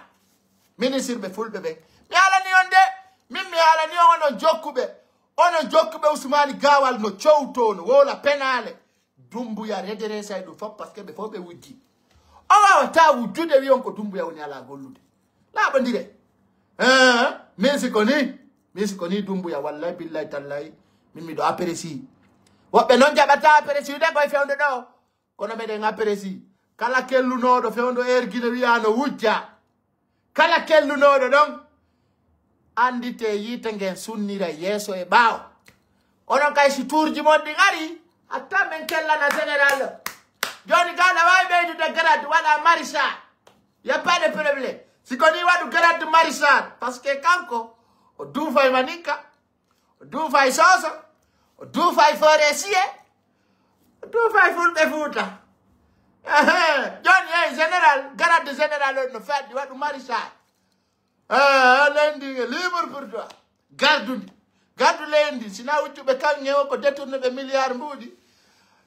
Ministre ɓe fulɓe ɓe. Mi haalani on de, min mi haalani on onon jokkuɓe. Onon jokkuɓe Usmani Gawal no cowto, no wowla penaale. Dumbuya redressay ɗum fof parce que ɓe fof ɓe wujji. O waawata wujjude wi on ko Dumbuya woni alaa gollude. Laaɓondire. Eh, min si ko ni, min si ko ni Dumbuya, wallahi billahi tallahi, min miɗo apprécier. Woɓɓe non jaɓata apprécier de koye fewndo ɗo. Kono meɗen apprécier. Kala kellunooɗo fewndo Air Guinée wi'a no wujja. Kala kellunooɗo ɗon, annditee yiite ngen sunnira yeeso e ɓaawo. Onon kay si tuurji mon ɗin ari, hatta men kellana général o. Jooni gaa na waawi ɓeydude grade waɗa maréchal. Y a pas de problème. Si ko ni waɗu grade maréchal, parce que kanko, o duufa e maninka, o duufa e sooso, o duufa e forestier, o duufa e fulɓe Fuuta. Ehe, jooni hey général, grade général on no faddi waɗu maréchal. Ah, lendi libre pour toi. Gardu ndi. Gardu lendi, sina wujjuɓe kaŋŋe o ko détourné ɓe milliard mbuuɗi.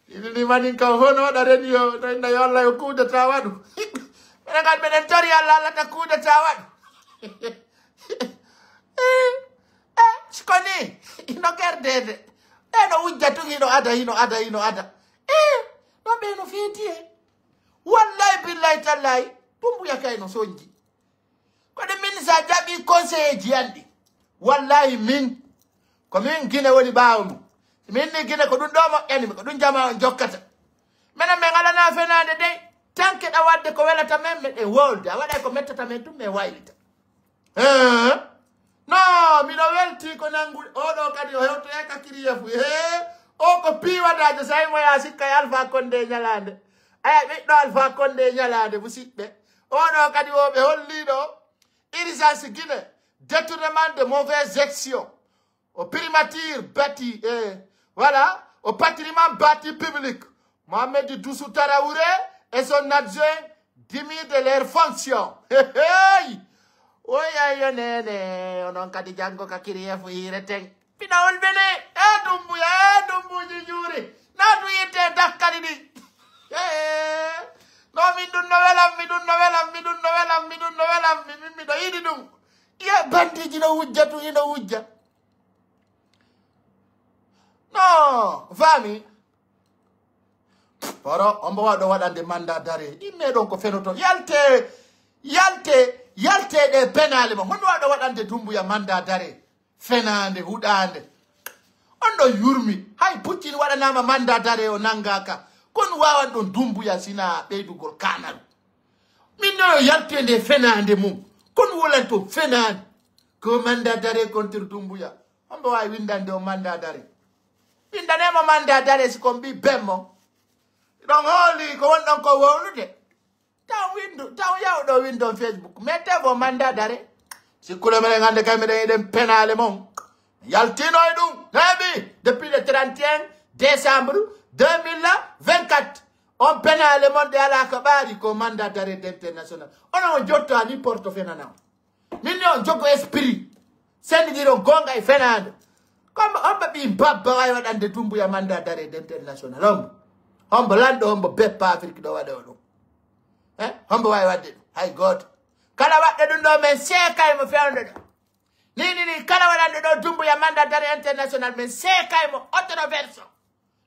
Ini ni manin kam hono waɗa reni yo, no inna yo Allah yo coup d'état waɗu. Minen kadi meɗen tori Allah, Allah ta coup d'état waɗu. Eh, eh, si ko ni, hino gerdede. Ɓe no wujja tun, hino ada, hino ada, hino ada. Eh, no ɓe no feeti e. Wallahi billahi tallahi, Dumbuya kay no sonji. Kono min sa jaɓi conseiller ji an ɗi. Wallahi min, Ko min Gine woni ɓaawo mum. Min ni Gine ko ɗum ɗo moƴƴani mi, ko ɗum jamaa on jokkata. Menen men alanaa fenaande dey, tan keɗa waɗde ko welata men, meɗen wowlde. A waɗay ko mettata men tun, men waylita. Hee? No, miɗo weltii ko nanngude. Oo ɗoo kadi o hewtoyay ka kiriyefu. Hee? O ko piiwadaajo, so mo yaa sikka e Alpha Condé ñalaande. Aya, ɓiɗɗo Alpha Condé ñalaande, musiɓɓe. Oo ɗoo kadi o ɓe hollii ɗo. Urgence Guinée, détournement de mauvaises actions. Au primature bâti, eh, voilà, au patrimoine bâti public. Mohamed Doussou Traoré et son adjoint démis de leurs fonctions. Hey, hey! Oya yo nene, onon kadi janngo ka kiriyefu hiireten. Pinawol bene, e Dumbuya, e Dumbuji juuri. Naatu yitte dakkali ɗi. Eh, no min ɗum no welam, mi ɗum no welam, mi ɗum no welam, mi ɗum no welam, mi, mi, miɗo yiɗi ɗum. Ye bandiji no wujja tu, ino wujja. No, fami. Poro, on mbo waɗo waɗande mandat d'arrêt. Imme ɗon ko fenoto. Yalte, yalte, yalte ɗe penaale ma. Honno waɗo waɗande Dumbuya mandat d'arrêt? Fenaande, huɗaande. On ɗo yurmi. Hay Putin waɗanaama mandat d'arrêt o nanngaaka. Kon waawan ɗon Dumbuya sina ɓeydugol kanaru. Min no yaltu e nde fenaande mum. Kon wolanto fenaande. Ko mandat d'arrêt contre Dumbuya. On mbo waawi winndande o mandat d'arrêt. Winndane mo mandat d'arrêt si kon ɓii bemmo. Ɗon hooli ko won ɗon ko wowlude. Taw windu, taw yaw ɗo winndon Facebook. Mettez vos mandats d'arrêt. Si kulo meɗen hannde kay meɗen eɗen penaale mon. Yaltino e ɗum. Heɓi depuis le trente et un décembre deux mille vingt-quatre. On penaale mon ɗe alaa ka ɓaari ko mandat d'arrêt international. Onon on jotto a ni porto fenana on. Min ni on jogo esprit. Sendidiron gonga e fenaande. Comme on ɓe ɓii babba waawi waɗande Dumbuya mandat d'arrêt international. Hombo. Hombo lanɗo, hombo beppa Afrique ɗo waɗa o ɗum. Eh? Hombo waawi waɗde ɗum? Hay gooto. Kala waɗɗo ɗum ɗo men seekay mo fewndo ɗo. Ni, ni, ni, kala waɗanɗo ɗo Dumbuya mandat d'arrêt international men seekay mo autre version.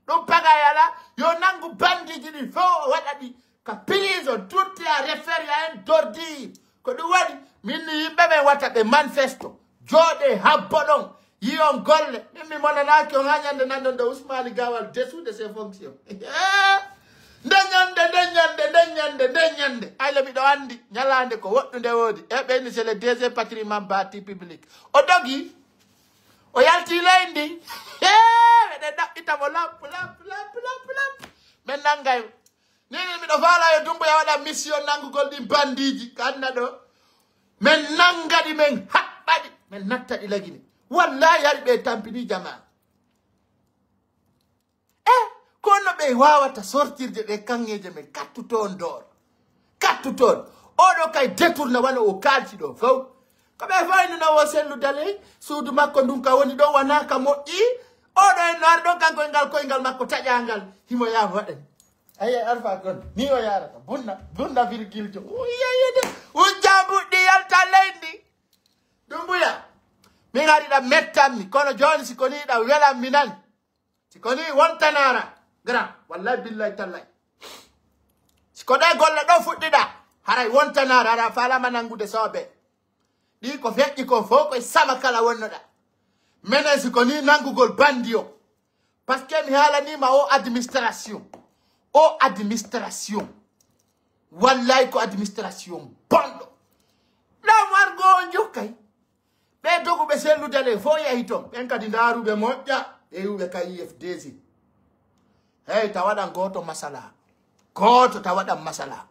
Ɗum pagay ala, yo nanngu bandiji ɗi fow o waɗa ɗi ka prison, tutti a referi a en dordi. Ko ɗum waɗi, min ni yimɓe ɓen wata ɓe manifesto, jooɗe habbo ɗon, yiyon golle. Min mi monanaaki on haa ñande nanɗon ɗo Ousmane Gawal dessous de ses fonctions. Nde ñande, nde ñande, nde ñande, nde ñande. Ay le miɗo anndi, ñalaande ko woɗɗunde woodi. E ɓe ni c'est le deuxième patrimoine bâti public. O dogi, o yalti leydi. Hee, ɓe ɗaɓɓita mo lampu, lampu, lampu, lampu, lampu. Men nangay. Ni, ni miɗo faala yo Dumbuya waɗa mission nanngugol ɗin bandiiji. Kanna ɗo. Men nannga ɗi, men haɓɓa ɗi, men natta ɗi lagine. Wallahi hari ɓe tampini jamaa. E ko no ɓe waawata sortirde ɗe kaŋŋeeje men, kattutoon door. Kattutoon. Oɗo kay détourna wano o kaalti ɗo fow. Ko ɓe faynuna o sellu dale, suudu makko ndun ka woni ɗo wanaa ka moƴƴi. Oɗo en no ari ɗon kanko e ngal koyngal makko taƴaangal. Himo yaama waɗani. Ayi, Alfa kon, ni o yaarata. Bunna, bunna virgule jo. Uyyayede. Ujja mbuɗɗi yalta leydi. Dumbuya. Min ari ɗa mettanmi, kono jooni si ko ni ɗa welanmi nan. Si ko ni wontanaara, grand, wallahi billahi tallahi. Si ko ɗe golle ɗo fuɗɗiɗa, haray wontanaara, hara faalama nanngude soobe. Ɗi ko feƴƴi ko fow koye sama kala wonnoɗa. Menen si ko ni nanngugol bandi o. Parce que mi haalaniima o administration. O administration. Wallahi ko administration bonɗo. Ɗam wargo on jokkay. Ɓe doguɓe sellude le fof yahi ton. Ɓen kadi ndaaruɓe moƴƴa. Ɓe yi'uɓe ka I F D C. Hey, ta waɗan gooto masala. Gooto ta waɗan masala.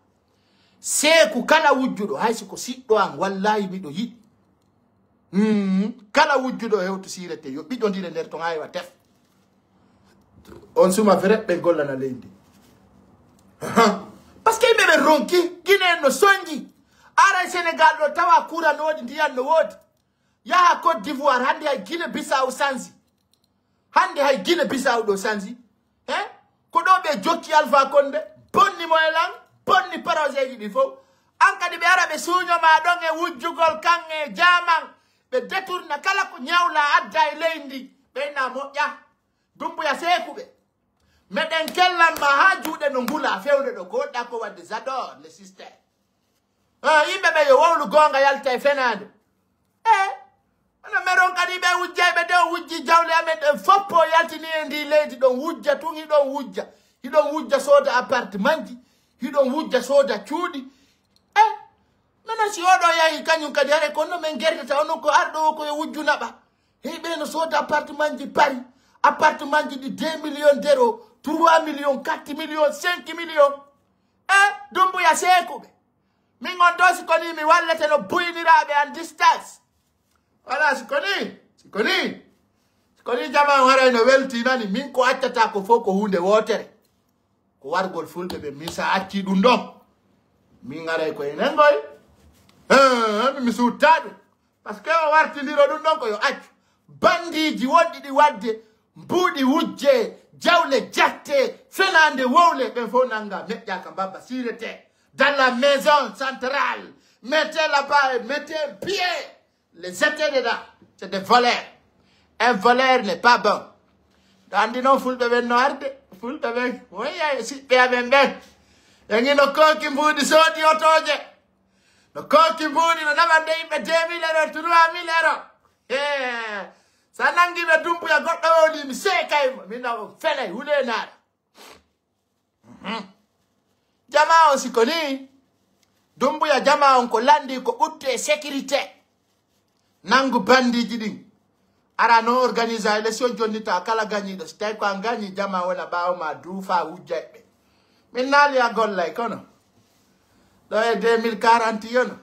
Seeku kala wujjuɗo, hay si ko siɗɗo an, wallahi miɗo yiɗi. Hmm, kala wujjuɗo hewto siirete, yo ɓiɗondire nder ton aywa tef. On suma vrai ɓe gollana leydi. Ahan. Parce que yimɓe ɓe ronki, Guinée no sonji. Aray Sénégal ɗo tawa courant no woodi, ndiyan no woodi. Yaha Côte d'Ivoire, hannde hay Guinée Bissau sanji. Hannde hay Guinée Bissau ɗo sanji. He? Ko ɗo ɓe jokki Alpha Condé, bonni mo e lan, bonni projet ji ɗi fof. An kadi ɓe ara ɓe suuño ma ɗon e wujjugol kan e jaaman. Ɓe détourna kala ko ñawla adda e leydi. Ɓe inna moƴƴa. Dumbuya seeku ɓe. Meɗen kellan ma haa juuɗe no ngula fewde ɗo. Ko woɗɗa ko wadde j'adore le système. Ah, yimɓe ɓe yo wowlu goonga yalta e fenaande. Eh, Meron kadi ɓe wujjay ɓe ɗon wujji jawle amen ɗen foppo yaltini e ndi leydi ɗon wujja tun hiɗon wujja hiɗon wujja sooda appartementji hiɗon wujja sooda cuuɗi e minen si oɗo yahi kañum kadi hare kono men gerdata onon ko arɗo o ko yo wujju naɓa hey ɓe no sooda appartementji pari appartementji ɗi deux millions d'euros trois millions quatre millions cinq millions e dumbuya seekuɓe min on ɗo si koni mi wallete no buyniraaɓe an distance wala si koni si koni si koni jama on haray no weltinani min ko accata ko fof ko huunde wootere ko wargol fulɓe ɓe min sa acci ɗum ɗon min aray ko enen ngoy mi mi suutta ɗum parce que o wartindiro ɗum ɗon ko yo accu bandiiji wonɗi ɗi wadde mbuuɗi wujje jawle jatte fenaande wowle ɓen fof nanga meƴƴaka mbabba sirete dans la maison centrale mettez là-bas et mettez un pied les jeter dedans c'est des voleurs un voleur n'est pas bon ɗo anndi noon fulɓe ɓen no arde fulɓe ɓen woya e siɓɓe amen ɓen ɓen ino kooki mbuuɗi soodi otooje no kooki mbuuɗi no naɓande yimɓe deux mille euro trois mille euro e sa nangi ɓe dumbuya goɗɗo wowli mi seekay mo min naw felay huleenaare jama on si ko ni dumbuya jama on ko lanndi ko ɓuttu e sécurité nangu bandiiji ɗin ara no organisa élection jonnita kala gañiiɗo si tawi ko an gañi jama wona ɓaawo ma duufa wujjayɓe min naali a gollay kono ɗo e deux mille quarante yono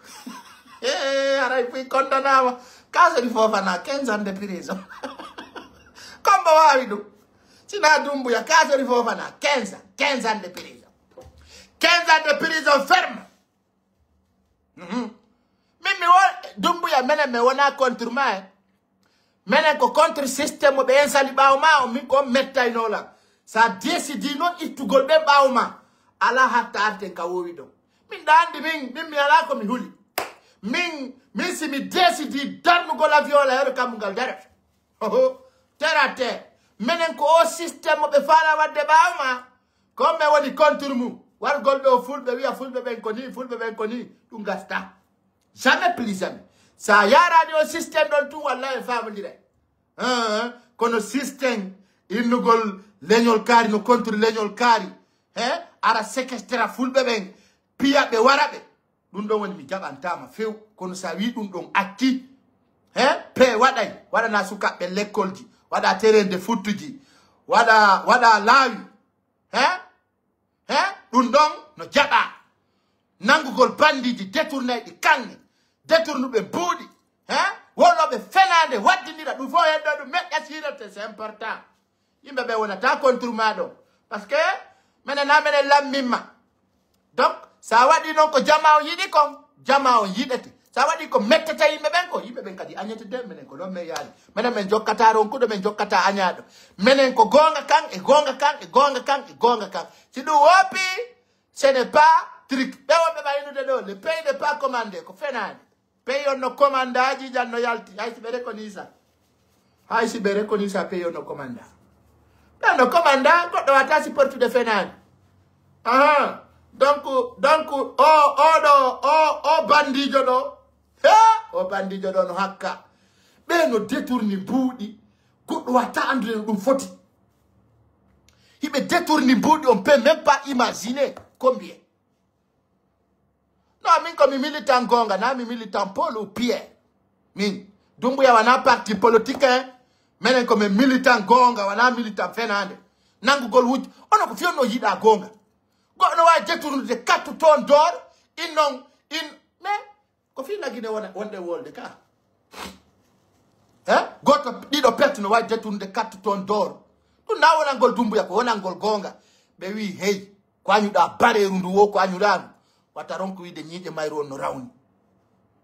haray puy condamnama kasori fofana quinze ans de prison kombo wawi ɗum sina dumbuya kasori fofana quinze ans quinze ans de prison quinze ans de prison ferme Mhm. min mi wo dumbuya menen mi wona contre ma e menen ko contre système mo ɓe en sali ɓaawo ma o min ko on mettayno lan sa décidi noon ittugol ɓen ɓaawo ma ala hatta arten ka wowi ɗon min ɗa andi min min mi ala ko mi huli min min si mi décidi darnugol avion la heɗo kammugal darata oho terre à terre menen ko o système mo ɓe faala wadde ɓaawo ma ko on ɓe woni contre mum wargol ɗo fulɓe wiya fulɓe ɓen ko ni fulɓe ɓen ko ni ɗum gasta jamais plus jamais sa yarani o système ɗon tun walla en famodiray kono système innugol leñol kaari no contre leñol kaari he ara séquestra fulɓe ɓen piya ɓe wara ɓe ɗum ɗon woni mi jaɓantama few kono sa wi ɗum ɗon acci he pe waɗay waɗana sukaɓɓe lekkolji waɗa terende futtuji waɗa waɗa laawi he he ɗum ɗon no jaɓa nangugol bandiiji détournayɗi kanŋe détournuɓe mbuuɗi he wonooɓe fenaande waddinira ɗum fof heddo ɗum meƴƴa sirete c'est important yimɓe ɓe wonata contre ma ɗon parce que menen na menen lammimma donc sa waɗi noon ko jama on yiɗi kon jama on yiɗete sa waɗi ko mettata yimɓe ɓen ko yimɓe ɓen kadi añete de menen ko ɗon men yaali menen men jokkata ronkuɗo men jokkata añaaɗo menen ko goonga kan e goonga kan e goonga kan e goonga kan si ɗum woppi ce n'est pas tric ɓe wonɓe ɓaynude ɗo le pays n'est pas commandé ko fenaande pays on no commanda aji jan no yalti hay si ɓe reconnaît sa hay si ɓe reconnaît sa pays on no commanda ɓe no commanda goɗɗo wata supportude fenaande aha donc donc o oɗo o o bandijo ɗo he o bandijo ɗo no hakka ɓe no détourni mbuuɗi goɗɗo wata andude no ɗum foti hiɓe détourni mbuuɗi on peut même pas imaginer combien non min ko mi militant gonga na mi militant paul ou pierre min dumbuya wana parti politique en menen ko min militant gonga wana militant fenande nangugol wujj ono ko fiyonno yiɗa gonga goɗɗo wawi détournude kattu toon dor in non in mais ko fii lagine wona wonde wolde ka he goto ɗiɗo perte no wawi détournude kattu toon dor ɗum na wonangol dumbuya ko wonangol gonga ɓe wi hey ko añuɗa bareeru ndu wo ko añuɗa ndu wata ronko wiide ñiiƴe mayru on no rawni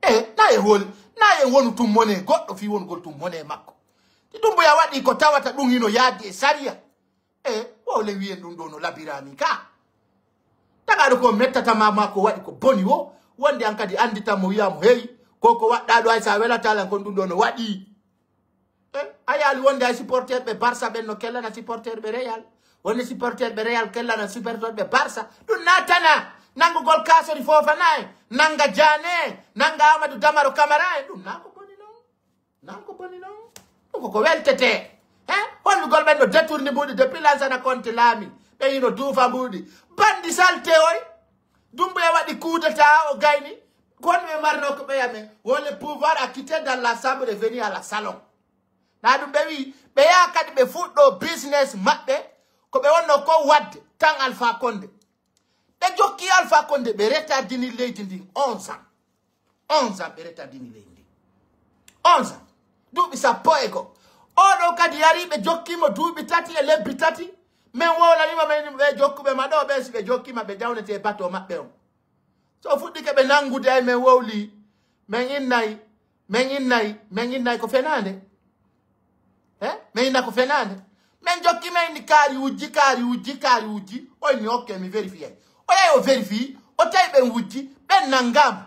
e na e holi na e wonu tum mone goɗɗo fii wonugol tum mone makko si dumbuya waɗi ko tawata ɗum hino yaaddi e sariya e wowle wiyen ɗum ɗo no labirani ka tagaɗo ko mettata ma ma ko waɗi ko boni wo wonde an kadi anditan mo wiyamo heyi ko ko waɗɗa ɗo hay sa welata lan kon ɗum ɗo no waɗi a yaali wonde hay supporter ɓe barça ɓen no kellana supporter ɓe real wonde supporter ɓe real kellana supporter ɓe barça ɗum natana nangugol kasori fofana e nanga jane nanga amadou damaro camara e ɗum na ko boni non Ɗan ko boni non. Ɗun ko ko weltetee. He? Hollugol ɓen no détourni mbuuɗi depuis Lansana Konte laami. Ɓe hino duufa mbuuɗi. Bandi salte oy. Dumbuya waɗi coup d'état, o gayni. Kono ɓe marno ko ɓeya men. Wole pouvoir a quitté dans la chambre et venu à la salon. Na ɗun ɓe wi'i, ɓe yaha kadi ɓe fuɗɗo business maɓɓe. Ko ɓe wonno ko wadde tan Alpha Condé. Ɓe jokki Alpha Condé, ɓe retardini leydi ndin onze ans. Onze ans ɓe retardini leydi ndin. Onze ans. Duuɓi sappo e ko. Oo ɗoo kadi yarii ɓe jokkii mo duuɓi tati e lebbi tati. Men wowlanii mo, men ɓe jokkuɓe ma ɗoo ɓen, si ɓe jokkii ma, ɓe jawnete bato maɓɓe on. So fuɗɗike ɓe nanngude, ay men wowlii, men innay, men innay, men innay ko fenaande. Eh? Men inna ko fenaande. Men jokki men ni kaari wujji, kaari wujji, kaari wujji. O inni, "Ok, mi vérifié." O yahi o vérifié, o tawi ɓen wujji, ɓen nanngaama.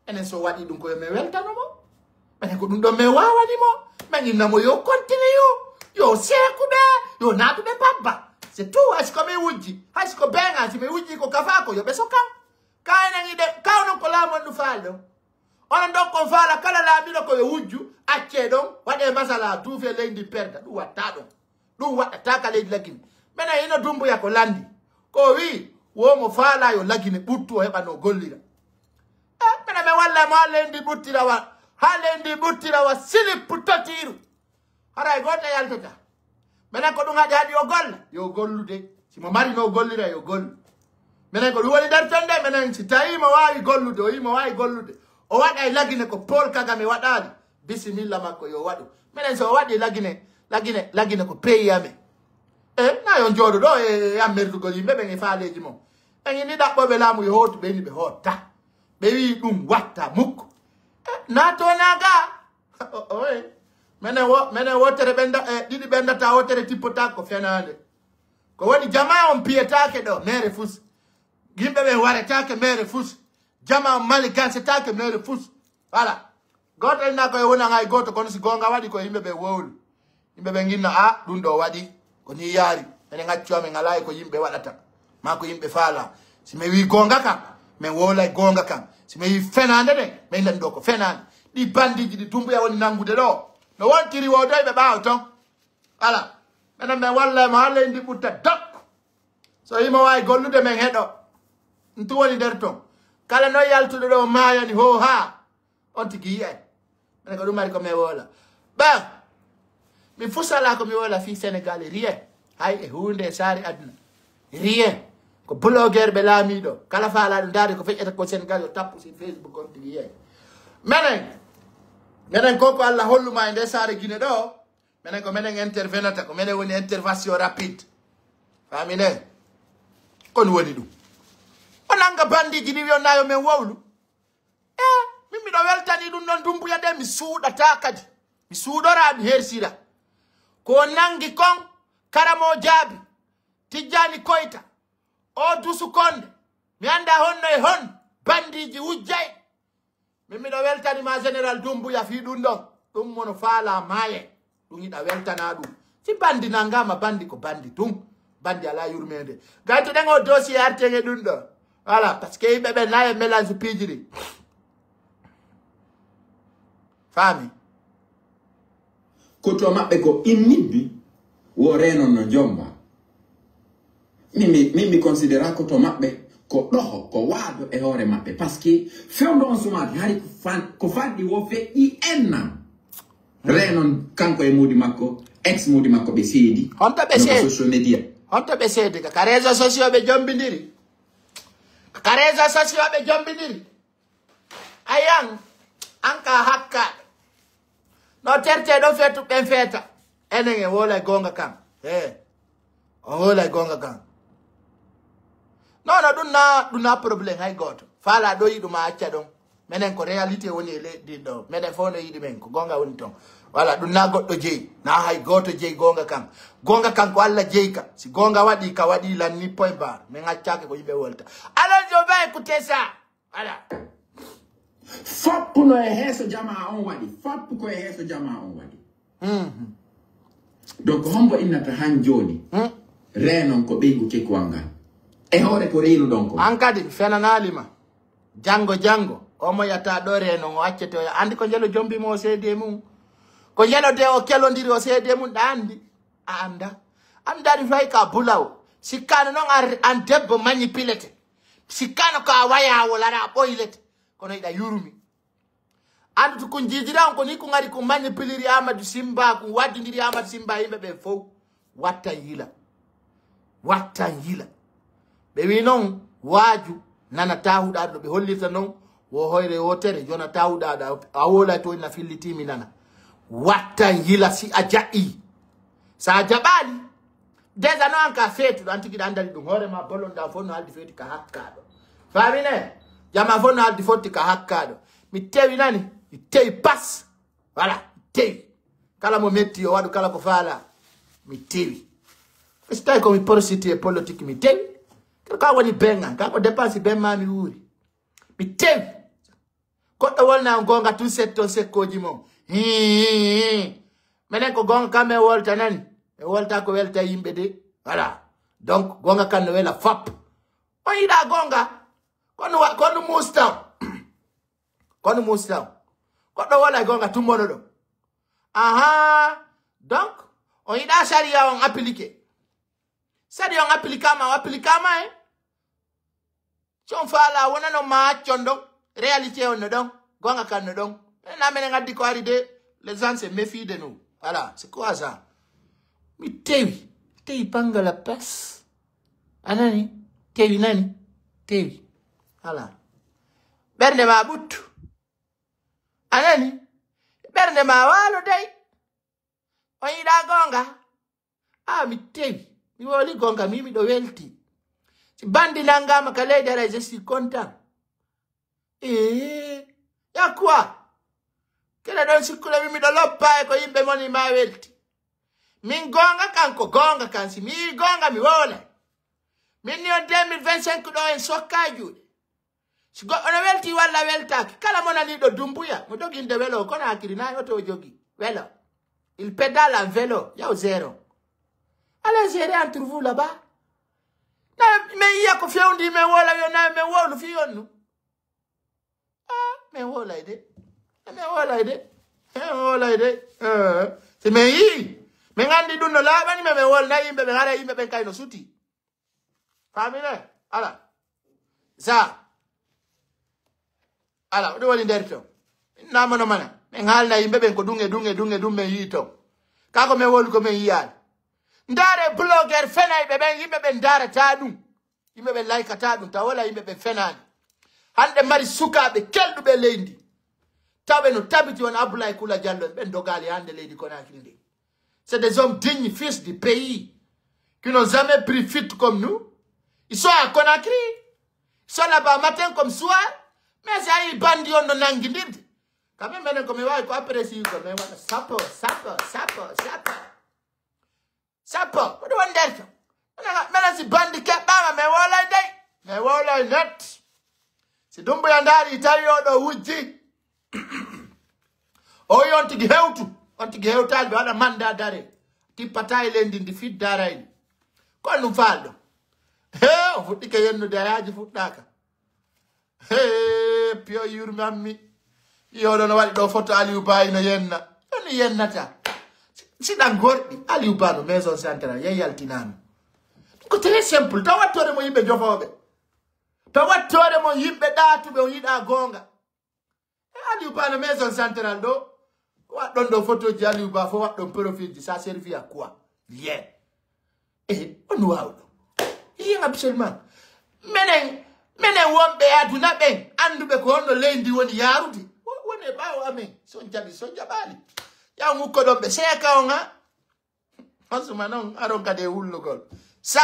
Enen so waɗi ɗun ko yo men weltano mo. Enen ko ɗun ɗon men waawani mo. Men inna mo yo continue, yo seeku ɓe, yo naatu ɓe pabba. C'est tout, hay si ko mi wujji, hay si ko beŋa, si mi wujji ko kafaa ko yo ɓe sokan. Ka enen iɗen, ka onon ko laamu on ɗun faali ɗon. Onon ɗon kon faala kala laamiɗo ko yo wujju, accee ɗon, waɗee masala, duufee leydi ndin perda. Ɗun waɗtaa ɗon. Ɗun waɗɗataa ka leydi Lagine. Menen hino Dumbuya ko lanndi. Ko o wi'i, wo mo faalaa yo Lagine ɓuttu o heɓa no gollira. Eh, menen men wallay mo haa leydi ndin ɓuttira wa, haa leydi ndin ɓuttira wa silippu totiiru. Haray gooto yaltata. Menen ko ɗun haɗi haɗi o golla. Yo gollude. Si mo mari no gollira yo gollu. Menen ko ɗun woni nder ton de, menen si tawi mo waawi gollude, o yi mo waawi gollude. O waɗay Lagine ko Paul Kagame waɗaali. Bisimilla makko yo waɗu. Menen so o waɗi Lagine, Lagine, Lagine ko pays amen. E, na yo jooɗo ɗo e, e ammerdugol yimɓe ɓen e faaleeji mon. En ini ɗaɓɓooɓe laamu yo hootu ɓe ini ɓe hootta. Ɓe wi'i ɗun watta mukko. E, na to na ga. O, o, e. Menen wo, menen wootere ɓenda, e, ɗiɗi ɓendata, wootere tippota ko fenaande. Ko woni jamaa on piyetaake ɗo, mere fus. Yimɓe ɓen waretaake mere fus. Jamaa on maligansetaake mere fus. Voilà. Gooto en na ko e wonan hay gooto, kono si goonga waɗi ko yimɓe ɓen wowlu. Yimɓe ɓen inna, "A, ɗun ɗo waɗi, ko ni yaari." Menen accu amen alaa e ko yimɓe waɗata, maa ko yimɓe faala. Si mi wi'i goonga kan, men wowlay goonga kan. Si mi wi'i fenaande nden, men inna ɗun ɗo ko fenaande. Ɗi bandiiji ɗi Dumbuya woni nanngude ɗo. No wontiri wodoyɓe ɓaawo ton. Ala. Menen men wallay mo haa leydi ɓutta dok. So himo waawi gollude men heɗo. Ɗun tun woni nder ton. Kala no yaltuɗo ɗo maayani hoo haa. On tigi yi'ay. Menen ko ɗun mari ko men wowla. Ɓa. Mi fusalaa ko mi wowla fii Senegal, rien. Hay e huunde e saare aduna. Rien. Ko blogueur ɓe laamiiɗo. Kala faalaaɗo ndaade ko feƴƴata ko Senegal yo tappu si Facebook on tigi yi'ay. Menen. Menen ko ko Alla hollu ma e nde saare Gine ɗo. Menen ko menen intervenata, ko menen woni intervention rapide. Faamine? Ko ɗun woni ɗun. O nannga bandiiji ɗin wi'on na yo men wowlu. E, min miɗo weltanii ɗun ɗon Dumbuya de, mi suuɗataa kadi. Mi suuɗoraa, mi hersira. Ko o nanngi kon, Karamo Jaabi, Tijjaani Koyta, o Duusu Konde, mi anndaa honno e hon, bandiiji wujjay. Min miɗo weltanii ma Général Dumbuya fii ɗun ɗon. Ɗun mo no faalaa maayay. Ɗun hiɗa weltanaa ɗun. Si bandi nanngaama bandi ko bandi tun. Bandi alaa yurmeende. Gaytuɗen o dossier arten e ɗun ɗon. Voilà, parce que yimɓe ɓen na e mélange piiji ɗin. Faami? Koto maɓɓe ko immibbi wo reenon no jomba. Min mi, min mi considéra koto maɓɓe ko ɗoho, ko waado e hoore maɓɓe. Parce que fewndo on sumaaki hari ko fan, ko fanɗi wo feƴƴi enna. Reenon kanko e muudi makko, ex muudi makko ɓe seedi. Honto ɓe seedi? Social media. Honto ɓe seedi? Ka, ka réseaux sociaux ɓe jombindiri. Ka réseaux sociaux ɓe jombindiri. Ayan, an ka hakkaaɗo. No terte ɗo fetu ɓen feeta. Enen en wowlay goonga kan. He. On wowlay goonga kan. Non, non, ɗun na, ɗun na problème hay gooto. Faala ɗo yiɗu ma acca ɗon. Menen ko réalité woni e leydi ɗo. Menen fof no yiɗi men. Ko goonga woni ton. Voilà, ɗun na goɗɗo jeyi. Na hay gooto jeyi goonga kan. Goonga kan ko Alla jeyi ka. Si goonga waɗi ka waɗi lanni point barre. Men accaake ko yimɓe wolta. Alors, je vais écouter ça. Voilà. Foppu no e heeso jamaa on waɗi. Foppu ko e heeso jamaa on waɗi. Donc hombo innata han jooni reenon ko ɓeyngu kekuwal ngal? E hoore ko reynuɗon ko. An kadi mi fenanaali ma. Janngo janngo o mo yata ɗo reenon o accete o yaha. Anndi ko njelo jombi mo o seedi e mum. Ko yelo de o kelondiri o seede mun ɗa andi. A anda. Andani fay ka bulaw. Sikkano non an, an debbo manipulete. Sikkano ka waya wala a ɓoylete. Kono iɗa yurmi. Andu kun jijira on ko ni kun ari kun manipuliri Amadou Simba, kun waddindiri Amadou Simba yimɓe ɓe fow. Wattan yila. Wattan yila. Ɓe wi non waaju nana tawuɗaaɗo, ɓe hollirta non wo hoyre wotere, jona tawuɗaaɗo, a wolay to ina filliti mi nana. Wattan yila si a jaɓi. Sa a jaɓaali, déjà no an ka feetuɗo, an tigi ɗa andani ɗum. Hoore ma bolon ɗan fof no haldi feeti ka hakkaaɗo. Faamine? Jama fof no haldi fotti ka hakkaaɗo. Mi tewi nani, mi tewi pas. Voilà, mi tewi. Kala mo metti yo waɗu kala ko faala. Mi tewi. Ko si tawi ko mi prostitué politique mi tewi. Kala ka woni benga, ka ko dépense ben ma mi wuuri. Mi tewi. Goɗɗo wolna on gonga tun setton sekkooji mon. Hii, hii, hii. Menen ko gonga kam e wolta nani. E wolta ko welta yimɓe de. Voilà. Donc gonga kan no wela fop. On yiɗa gonga. Kono wa-, kono musta. Kono musta. Goɗɗo wola e gonga tummono ɗo. Aha. Donc, on yiɗa sariya on appliqué. Sariya on appliqué ma, on appliqué ma, eh. Si on faala wonano ma accon ɗon, réalité on no ɗon, gonga kan no ɗon. Ɓen na menen addi ko ari de, les gens se méfient de nous. Voilà, c'est quoi ça? Mi tewi, tewi pangala pes. A nani? Tewi nani? Tewi. Voilà. Ɓernde ma ɓuttu. A nani? Ɓernde ma waalo dey. On yiɗa gonga? Ah, mi tewi. Mi woli gonga, mi miɗo welti. Si bandi nangama ka leydi ara, je suis content. Eh, ya quoi? Kene ɗon sikkule mi miɗo loppa e ko yimɓe moni ma welti. Min gonga kan ko gonga kan, si mi yi gonga mi wolay. Min ni on deux mille vingt-cinq ɗo en sokka e juuɗe. Si goɗɗo no welti walla weltaaki, kala mo naniiɗo Dumbuya, mo doginde welo, kono hakiri nayi oto o jogi. Welo. Il pédale en vélo, yaw zéro. Allez gérer entre vous là-bas. Na, men yiya ko fewndi, men wola yo na, men wolu fi yonnu. Ah, men wolay de. Men wolay de. Men wolay de. Eh, si men yi, men andi ɗum no laaɓani men, men wolna yimɓe ɓen, hara yimɓe ɓen kay no suti. Faamine? Ala. Sa. Ala, ɗum woni nder ton. Namano mana. Men haalna yimɓe ɓen ko ɗum e ɗum e ɗum e ɗum men yii ton. Ka ko men wolu ko men yiyaali. Ndaare blogger fenayɓe ɓen, yimɓe ɓen ndaarata ɗum. Yimɓe ɓen laykata ɗum, taw wala yimɓe ɓen fenaani. Hande mari sukaaɓe kelɗuɓe leydi. Taw ɓe no tabiti won Abdoulaye Kula Diallo en, ɓen dogaali hande leydi Conakry ndi. C'est des hommes dignes, fils du pays, qui n'ont jamais pris fuite comme nous. Ils sont à Conakry. Ils sont là-bas matin comme soir. Mais si a yii bandi on no nangindirde. Quand même, menen ko mi waawi ko apprécier ko, mais wala sappo, sappo, sappo, sappo. Sappo, ko ɗum woni nder ton. Menen, menen si bandi keɓɓaama, men wolay dey. Men wolay net. Si Dumbuya ndaari, tawi o ɗo wujji. O yi on tigi hewtu, on tigi hewtaali, ɓe waɗa manda dare. Tippata e leydi ndi fidda rayni. Ko ɗum faal ɗo. He, o fuɗɗike yennude, a yaaji fuɗɗaaka. He, piyo yurmammi. Yo ɗo no waɗi ɗo foto Aliou Ba ino yenna. Ɗon ni yennata. Si, si ɗan gorɗi, Aliou Ba no maison centrale, yey yaltinaama. Ko très simple, taw wattoore mo yimɓe jofooɓe. Taw wattoore mo yimɓe ɗaatuɓe, o yiɗa goonga. E Aliou Ba no maison centrale ɗo, waɗɗon ɗo photoji Aliou Ba fof, waɗɗon profilji, ça servi à quoi? Rien. Eh, on waawɗo. Rien absolument. Menen, menen wonɓe e aduna ɓen, annduɓe ko honno leydi woni yaarude. Wo-, woni e ɓaawo amen. So on jaɓi, so on jaɓaali. Yaw ngukko ɗon ɓe seeka on ha. Hasuma non, aron kadi e wullugol. Sa,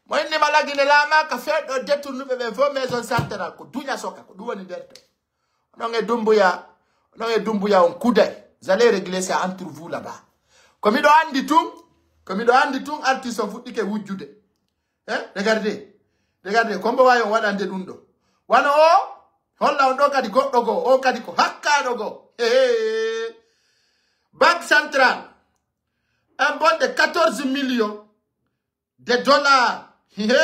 mo inni ma lagine laama ka feɗɗo détournuɓe ɓen fof maison centrale, ko duña soka, ko ɗum woni nder to. Onon e Dumbuya, onon e Dumbuya on kuday. Vous allez régler ça entre vous là-bas. Ko miɗo andi tun, ko miɗo andi tun artiste on fuɗɗike wujjude. Eh, regardez. Regardez, ko mbo wawi on waɗande ɗum ɗo. Wano o, holla on ɗo kadi goɗɗo goo, o kadi ko hakkaaɗo goo. He, he, he. Banque centrale, un bon de quatorze millions de dollars. He, he.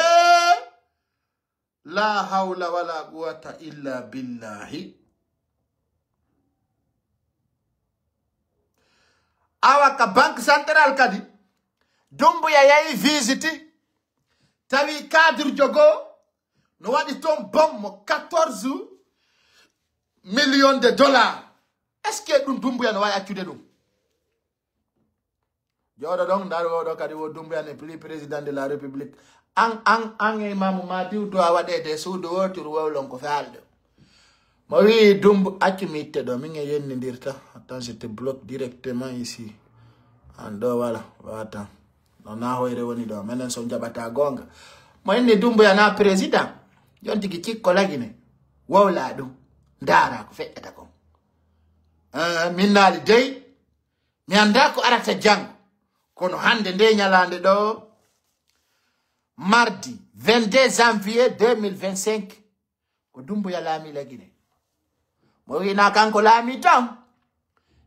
La hawla wala quwwata illa billahi. Awa ka Banque Centrale kadi, Dumbuya yahi visite, tawi cadre jogo no waɗi ton bommo quatorze millions de dollars. Est-ce que ɗum Dumbuya no wawi accude ɗum? Jooɗo ɗon, ndar oɗo kadi wo Dumbuya n'est plus président de la République. An, an, an e Imamu Madiw to a waɗe de suudu wootiru wowlon ko faalde. Mo wi'i Dumbu, accu mi itte ɗo, min e yennindirta. Attends, je te bloque directement ici. An ɗo wala, wata. No na hoyre woni ɗo, menen so jaɓata gonga. Mo inni Dumbuya na président. Yon tigi cikko lagine. Wowla ɗum. Ndara ko feƴƴata kon. Eh, min naali dey. Mi anndaa ko arata janngo, kono hannde nde ñalaande ɗo, mardi vingt-deux janvier deux mille vingt-cinq, ko Dumbuya laami la Guinée. Mo wi'inaa kanko laami ton,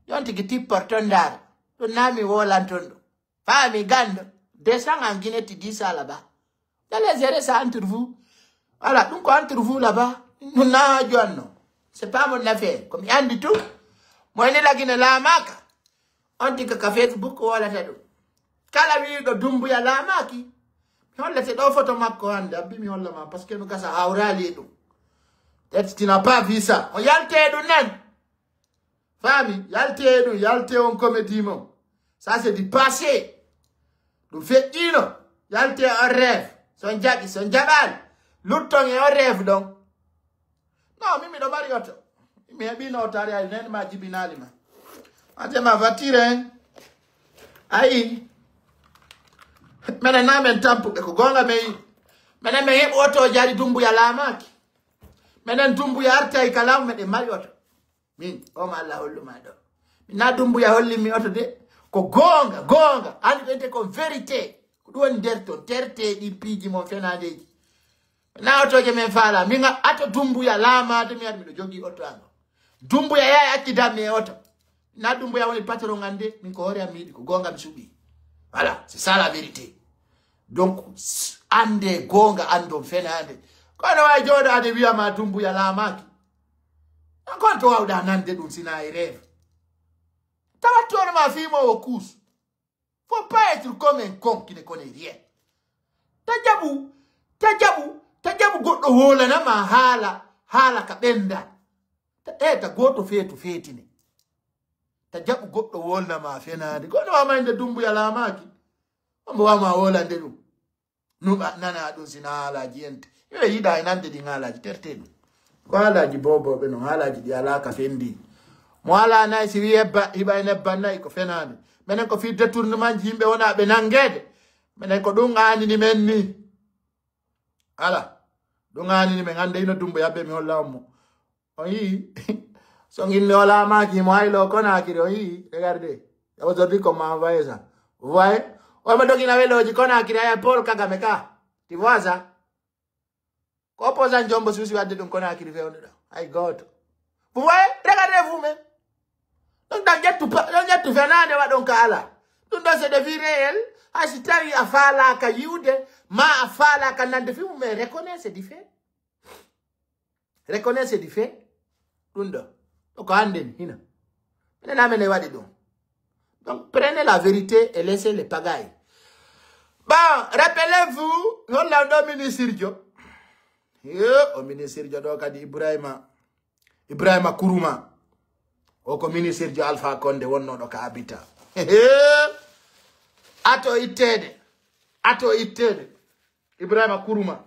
yon tigi tippor ton ndaara, ɗum naa mi woolan ton ɗum. Faami ganndo, descends en Guinée, tu dis ça là-bas. Allez gérer ça entre vous. Voilà, donc entre vous là-bas, nous n'a non. C'est pas mon affaire. Comme il dit tout, moi il est là qui ne l'a marqué. On dit que ka Facebook wala ta ɗum. Kala wi'uɗo Dumbuya laamaaki. Mi hollete ɗo photo makko hannde, abbi mi holla ma, parce que no gasa hawraali e ɗum. Peut-être tu n'as pas vu ça. On yaltee ɗum nan. Faami, yaltee ɗum, yaltee on comédie mon. Ça c'est du passé. Ɗum feƴƴiino. Yaltee on rêve. So on jaɓi, so on jaɓaali, lutton e on rêve ɗon. Non, min miɗo mari oto. Mi heɓi notari ay nen ma jibinaali ma. Ate ma voiture en. Ayi. Menen na men tampuɓe ko gonga men yi. Menen men heɓu oto jari Dumbuya laamaaki. Menen Dumbuya artay ka law meɗen mari oto. Min, o ma Allah hollu ma ɗo. Min na Dumbuya holli mi oto de. Ko gonga, gonga. Andi ɓente ko vérité. Ko ɗum woni nder ton. Terte ɗin piiji mon fenandeji. Na otoje men faala. Min a-, ato Dumbuya laamaade mi ari miɗo jogi oto an. Dumbuya yaay accidan mi e oto. Na Dumbuya woni patron ande. Min ko hoore am mi yiɗi ko gonga mi suɓi. Voilà, c'est ça la vérité. Donc, s-, ande gonga andon fenande. Kono way jooɗaade wiya ma Dumbuya laamaaki. An kon to wawɗa nande ɗum sina e rêve. Tawa toon ma fii mo o kuus. Faut pas être comme un con qui ne connaît rien. Ta jaɓu, ta jaɓu, ta jaɓu goɗɗo hoolana ma haala, haala ka ɓenda. Ta, eh, ta gooto feetu feetine. Ta jaɓu goɗɗo wolna ma fenaande. Goɗɗo wama inde Dumbuya laamaaki. Ombo wama wolande ɗum. Nuɓa nana ɗum sina haalaaji ente. Yo yiɗa e nande ɗin haalaaji terte ɗum. Ko haalaaji boobooɓe non, haalaaji ɗi alaa ka fendi. Mo alaa nayi si wi'i hebba, hiɓa e nebban nayi ko fenaande. Menen ko fii détournement ji yimɓe wona ɓe nangeede. Menen ko ɗum aanini men ni. Ala. Ɗum aanini men hannde hino Dumbuya be mi holla on mo. On yii. So ngin ne wala maaki mo haylo Conakry, on yii. Regardez. Et aujourd'hui, qu'on m'a envoyé ça. Vous voyez? On m'a donné une vélo du Conakry, à Paul Kagame, ka. Tu vois ça? Ko opposant Jombo Suusi wadde ɗum Conakry fewndo ɗo. Ay gooto. Vous voyez? Regardez vous-même. Donc, ɗon ƴettu pa-, ɗon ƴettu fenaande waɗon ka ala. Ɗum ɗo c'est des vies réelles. Hay si tawi a faalaaka yi'ude, ma a faalaaka nande fii mum, mais reconnaît c'est du fait. Reconnaît c'est du fait. Ɗum ɗo. Ɗo ko hannde ni, hino. Minen amen e waɗi ɗum. Donc, prenez la vérité et laissez les pagailles. Bon, rappelez-vous, holla ɗo ministre jo. Yo, o ministre jo ɗo kadi Ibrahima, Ibrahima Kuruma. O ko ministre jo Alpha Condé wonnoɗo ka Abita. Ato itteede. Ato itteede. Ibrahima Kuruma.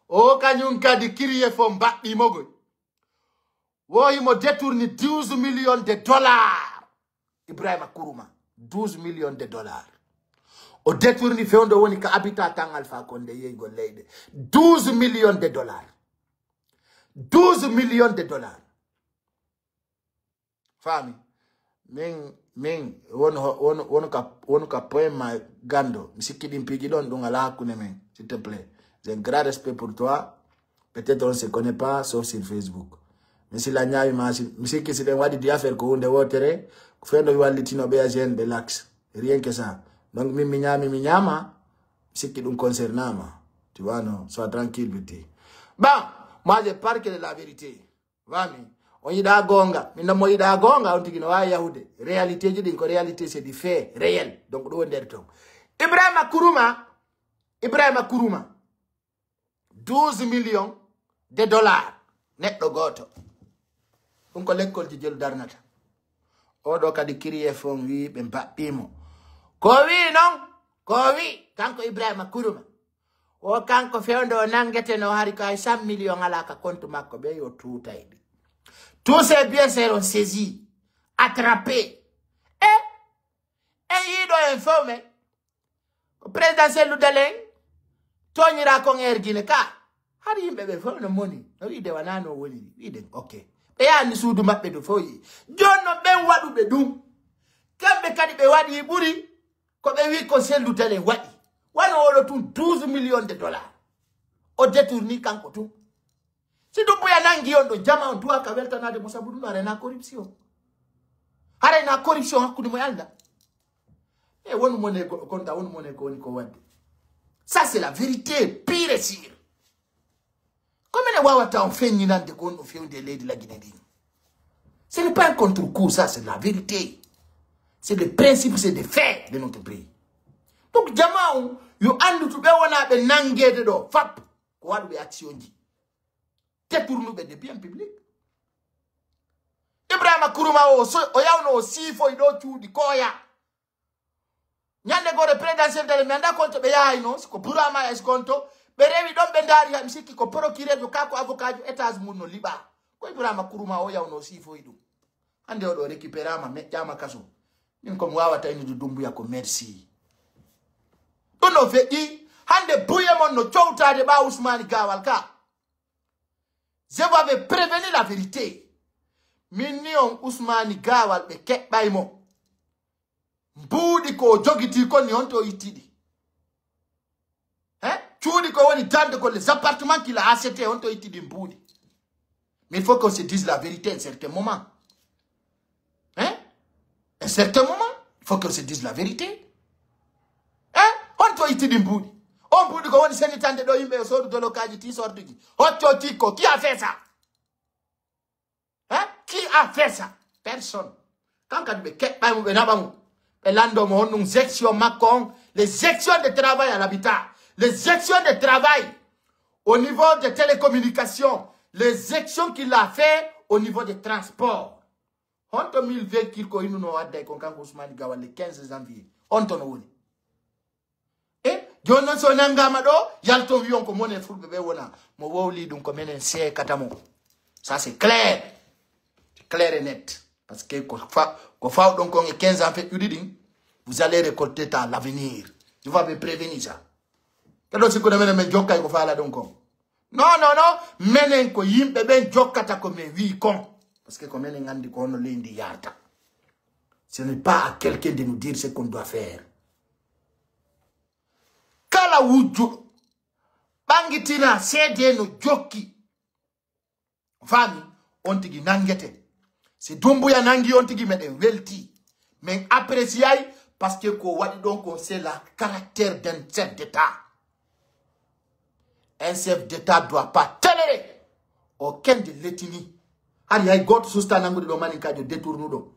O kañum kadi kiriye fo mbaɗɗi mo goy. Wo himo détourni douze millions de dollars. Ibrahima Kuruma, douze millions de dollars. O détourni fewndo woni ka Abita tan Alpha Condé yeygol leyɗe. Douze millions de dollars. Douze millions de dollars. Faami? Min, min, won ho-, won, won ka, won ka point ma gando. Mi sikki ɗin piiji ɗon, ɗum alaa hakkunde men, s'il te plaît. J'ai un grand respect pour toi. Peut-être on se connaît pas, sauf sur Facebook. Mi sila ñaami ma, si, mi sikki si ɗen waɗi di affaire ko hunde wotere, ko fewndo wallitino ɓe a jeune ɓe lax. Rien que ça. Donc, min mi ñaami, mi ñaama, mi sikki ɗum concernama. Tu vois, non? Sois tranquille, petit. Bon, moi, je parle que de la vérité. Faami? On yiɗaa goonga. Min non mo yiɗaa goonga, on tigi no waawi yahude. Réalitéji ɗin ko réalité, c'est des faits réels. Donc, ɗum woni nder ton. Ibrahima Kuruma, Ibrahima Kuruma, douze millions de dollars. Neɗɗo gooto. Ɗum ko lekkolji jelu darnata. Oo ɗoo kadi kiriyee fon wii ɓe mbaɗɗii mo. Ko wii non, ko wii, kanko Ibrahima Kuruma. O kanko fewndo o nangeteno hari ko hay cent millions alaa ka compte makko ɓe yo tuutay ɗi. Tous ces biens seront saisis, attrapés. E, e yiiɗo en fof men. Ko président Cellou Dalein tooñiraa kon Air Guinée ka. Hari yimɓe ɓe fof no moni. No wiide wanaa no woniri. Wiiden, ok. Ɓe yaani suudu maɓɓe du fof yi. Jooni non ɓen waɗuɓe ɗum. Kamɓe kadi ɓe waɗi ɓuri ko ɓe wi'i ko Cellou Dalein waɗi. Wano oɗo tun douze millions de dollars. O détourni kanko tun. Si Dumbuya nangi on ɗo, jama on duwa ka weltanaade mo sabu ɗum, haray na corruption. Haray na corruption hakkunde mo e Allah. E wonu mo ne ko, konta wonu mo ne ko woni ko wadde. Ça, c'est la vérité, pure et sûre. Ko minen wawata on feññinande ko on ɗo fewde e leydi Lagine ndin. Ce n'est pas un contre-coup, ça, c'est la vérité. C'est des principes, c'est des faits de notre pays. Donc, jama on, yo anndu to ɓe wona ɓe nangeede ɗo, fap, ko waɗuɓe action ji. Détournuɓe de bien public. Ibrahima Kuruma o, so, o yawno o siifoy ɗo cuuɗi koya. Ñande gore présidentiel dele mi annda konto ɓe yahay non, si ko Burama es konto, ɓe rewi ɗon ɓe ndaari hay mi sikki ko procureur jo ka ko avocat jo étage mun no liɓa. Ko Ibrahima Kuruma o yawno o siifoy ɗum. Hande o ɗo récupérama, meƴƴama kaso. Min ko mi wawata innude Dumbuya ko merci. Ɗum no feƴƴi, hande buye mon no cowtaade ɓa Ousmane Gawal ka. Je vous avais prévenu la vérité. Min ni on Ousmane Gawal ɓe keɓɓay mo. Mbuuɗi ko o jogitii kon ni honto o itti ɗi? Hein? Cuuɗi ko woni dande ko les appartements qu'il a acheté honto o itti ɗi mbuuɗi? Mais il faut qu'on se dise la vérité à un certain moment. Hein? À un certain moment, il faut qu'on se dise la vérité. Hein? Honto o itti ɗi mbuuɗi? On mbuuɗi ko woni senitande ɗo yimɓe yo soodu dolokaaji ti sortuji. Hocco tikko, qui a fait ça? Hein? Qui a fait ça? Personne. Kan kadi ɓe keɓɓay mo, ɓe naɓa mo. Ɓe lando mo honɗum gestion makko on. Les gestions de travail à l'habitat. Les gestions de travail au niveau des télécommunications. Les gestions qu'il a fait au niveau des transports. Honto mille véhicules ko innuno o adday kon kanko Ousmane Gawal le quinze janvier? Honto no woni? E jooni non, so nanngaama ɗo, yalton wiyon ko mone fulɓe ɓe wona. Mo wowli ɗum ko menen seekata mo. Ça, c'est clair. C'est clair et net. Parce que ko fa-, ko fawɗon kon e quinze ans feƴƴuɗi ɗin, vous allez récolter à l'avenir. Je vous avais prévenu ça. Keɗo sikkude menen men jokkay ko faala ɗon kon. Non, non, non. Menen ko yimɓe ɓen jokkata ko men wi'i kon. Parce que ko menen anndi ko honno leydi yarta. Ce n'est pas à quelqu'un de nous dire ce qu'on doit faire. Kala wujjuɗo ɓangitina seede no jokki. Faami? On tigi nangete. Si Dumbuya nangi on tigi, meɗen welti. Men appréciay, parce que ko waɗi ɗon kon, c'est la caractère d'un chef d'État. Un chef d'État doit pas tolérer aucun de l'ethnie. Hari hay gooto susta nangude ɗo maninkaajo détournuɗo.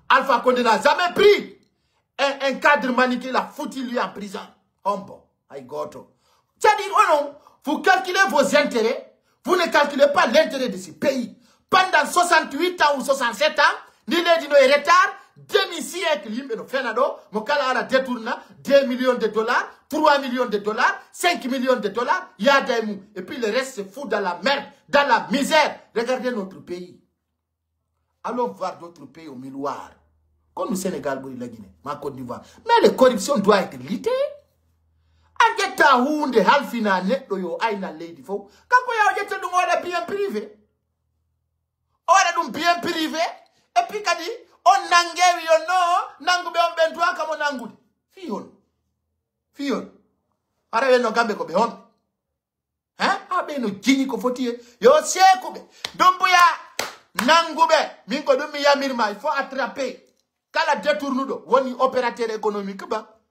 Alpha Condé n'a jamais pris un, un cadre manichéen, il a foutu lui en prison. Hombo, hay gooto. C'est-à-dire, onon, vous calculez vos intérêts, vous ne calculez pas l'intérêt de ce pays. Pendant soixante-huit ans ou soixante-sept ans, ni leydi no e retard, demi-siècle yimɓe no fena ɗo, mo kala ala détourna deux millions de dollars, trois millions de dollars, cinq millions de dollars, yaada e mum. Et puis le reste, c'est fou dans la merde, dans la misère. Regardez notre pays. Allons voir d'autres pays au miroir. Comme le Sénégal, ɓuri la Guinée, ma Côte d'Ivoire. Mais la corruption doit être luttée. A ƴetta huunde halfina neɗɗo yo ayna leydi fof. Kanko yo ƴetta ɗum o waɗa bien privé. O waɗa ɗum bien privé. Et puis kadi, on nangewi yo no, nanguɓe on ɓen duwa kamo nangude. Fii hon. Fii hon. Hara ɓen no kamɓe ko ɓe hon. Hein? Ah, ɓe no jini ko foti e. Yo seekuɓe. Dumbuya nanguɓe. Min ko ɗum mi yamirma. Il faut attraper. Kala détournuɗo woni opérateur économique ba.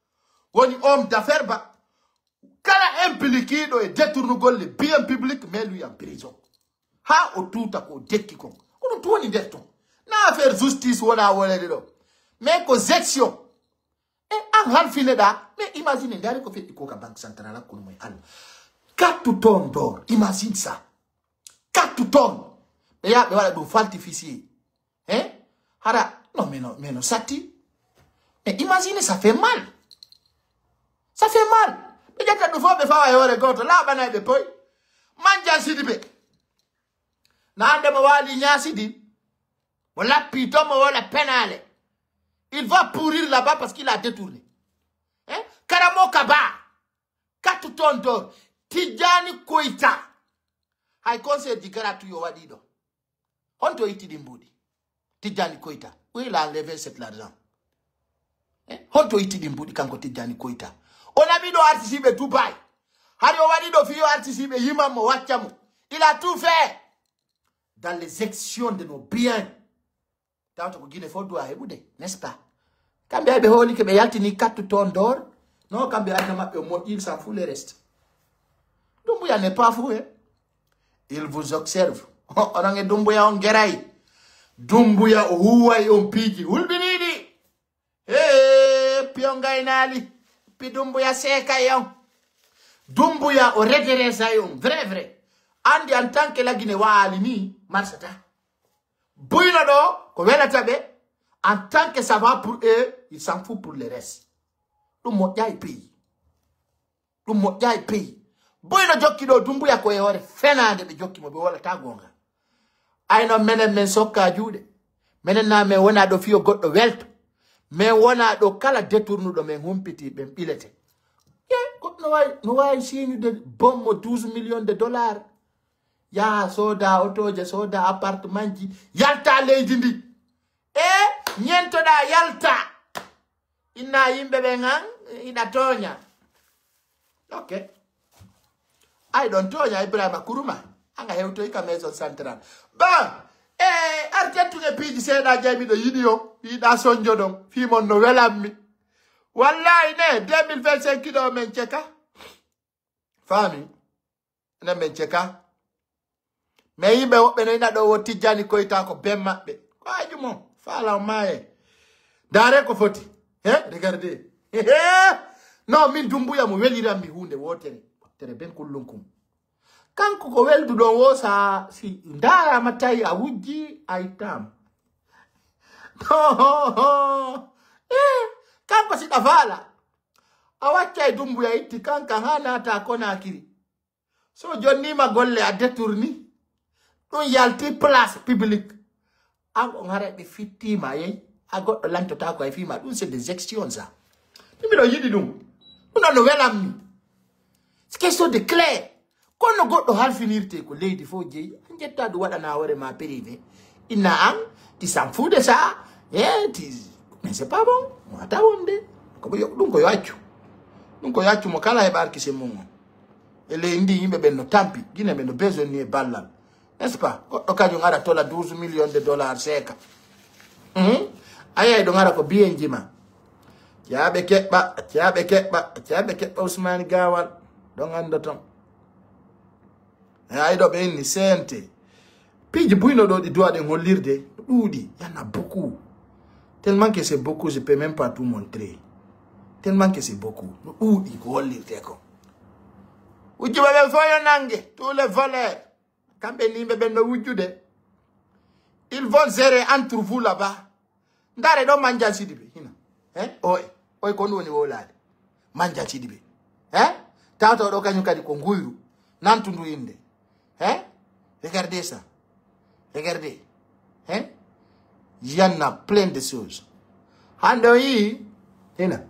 Woni homme d'affaires ba. Kala impliqué ɗo e détournugol le bien public, mais lui en prison. Ha o tuuta ko o dekki kon. Ko ɗum tun woni nder ton. Na affaire justice wona wolede ɗo. Mais ko gestion. E an halfineɗaa, mais imagine, ndaari ko feƴƴi ko ka Banque Centrale hakkunde mum e Allah. Quatre tonnes d'or, imagine ça. Quatre tonnes. Ɓe yaha ɓe waɗa ɗum falsifié. Hein? Hara, non, mais non, mais non, satti. Mais imagine, ça fait mal. Ça fait mal. Ɓe ƴetta ɗum fof ɓe fawa e hoore gooto, laaɓanay ɓe poy. Manjan Sidibe. Na hannde mo waali Ɲaasidi. Mo lappi ton mo wala penaale. Il va pourrir là-bas parce qu'il a détourné. Hein? Karamo Kaba. Quatre tonnes d'or. Tijjani Koyta. Hay conseil di gratuit o waɗi ɗo. Honto itti ɗin mbuuɗi? Tijjani Koyta. Où il a enlevé cet l'argent? Eh? Honto itti ɗin mbuuɗi kanko Tijjani Koyta? O nami ɗo artisiiɓe Dubai. Hari o waɗi ɗo fii yo artisiiɓe yiman mo wacca mo. Il a tout fait dans les actions de nos biens. Tawata ko Guinée fof duwa heɓude, n'est-ce pas? Kamɓe ay ɓe hoolike ɓe yaltini quatre tonnes d'or. Non, kamɓe adna maɓɓe o moƴƴi, il s'en fout le reste. Dumbuya n'est pas fou, hein? Il vous observe. Onon e Dumbuya on geray. Dumbuya o huway on piiji hulɓiniiɗi. Hee, piyon gaynaali. Pi Dumbuya seekay on. Dumbuya o redresay on. Vrai, vrai. Andi en tant que la Guinée waali ni, marsata. Buyno ɗo, ko welata ɓe. En tant que ça va pour eux, ils s'en foutent pour le reste. Ɗum moƴƴa e pays. Ɗum moƴƴa e pays. Boy no jokki ɗo Dumbuya ko e hoore fenaande ɓe jokki mo, ɓe wolataa goonga. Ay non, menen men sokka juuɗe. Menen na men wona ɗo fiyo goɗɗo welto. Men wona ɗo kala détournuɗo men humpiti ɓen ɓilete. Ye, goɗɗo no waawi, no waawi siiñude bommo douze millions de dollars. Yaha sooda otooje, sooda appartementji, yalta leydi ndi. E ñentoɗaa yalta. Inna yimɓe ɓen an, ina tooña. Ok. Ay ɗon tooña Ibrahima Kuruma. Anga hewtoy ka Maison Centrale. Ba, e arten tun e piiji seeɗa jay miɗo yiɗi on. Yiɗa sonjo ɗon. Fii mon no welammi. Wallahi ne, deux mille vingt-cinq ɗo men ceka. Faami? Enen men ceka. Mais yimɓe woɓɓe no ina ɗo wo Tijjani Koyta ko ben maɓɓe. Ko haaju mo. Faala on maaye. Ndaare ko foti. He? Regardez. Non, min Dumbuya mo weliran mi huunde wootere. Wootere ben kullum kum. Kanko ko weldu ɗon wo sa si ndaarama tawi a wujji a ittaama. Kanko si ɗa faala. A waccay Dumbuya itti kankan haa naata Konaakiri. So jonnima golle a détourni. Ɗum yalti place publique. An on haray ɓe fittima yeyi. A goɗɗo lantotaako hay fiima. Ɗum c'est des actions ça. Min miɗo yiɗi ɗum. Ɗum ɗon no welammi. C'est quelque chose de clair. Kono goɗɗo halfinirte ko leydi fof jeyi. An jetta ɗum waɗana hoore ma privé. Inna an, ti s'en fous de ça. Eh, ti, mais c'est pas bon. Wata wonde. Ko ɓe yo-, ɗum ko yo accu. Ɗum ko yo accu mo kala heɓa arkise mum on. E ley ndi yimɓe ɓen no tampi, Gine ɓe no besoin ni e ballal. N'est-ce pas? Goɗɗo kañum ara tola douze millions de dollars seeka. Mhm. A yiyay ɗon ara ko biyen jima. Caaɓe keɓɓa, caaɓe keɓɓa, caaɓe keɓɓa Ousmane Gawal. Ɗon andoton. E ay ɗo ɓe inni C N T. Piiji buyno ɗo ɗi duwa ɗen hollirde, ɗuuɗi, y en a beaucoup. Tellement que c'est beaucoup, je peux même pas tout montrer. Tellement que c'est beaucoup. No ɗuuɗi ko hollirte ko. Wujjuɓe ɓen fof yo nange, tous les voleurs. Kamɓe ni ɓe ɓen no wujjude. Ils vont gérer entre vous là-bas. Ndaare ɗo Manjan Sidibe, hina. Eh? Oy, oy ko ɗum woni wowlaade. Manjan Sidibe. Eh? Tawata o ɗo kañum kadi ko nguyru. Nantu ndu innde. Eh? Regardez ça. Regardez. Eh? Il y en a plein de choses. Hannde o yii, hina.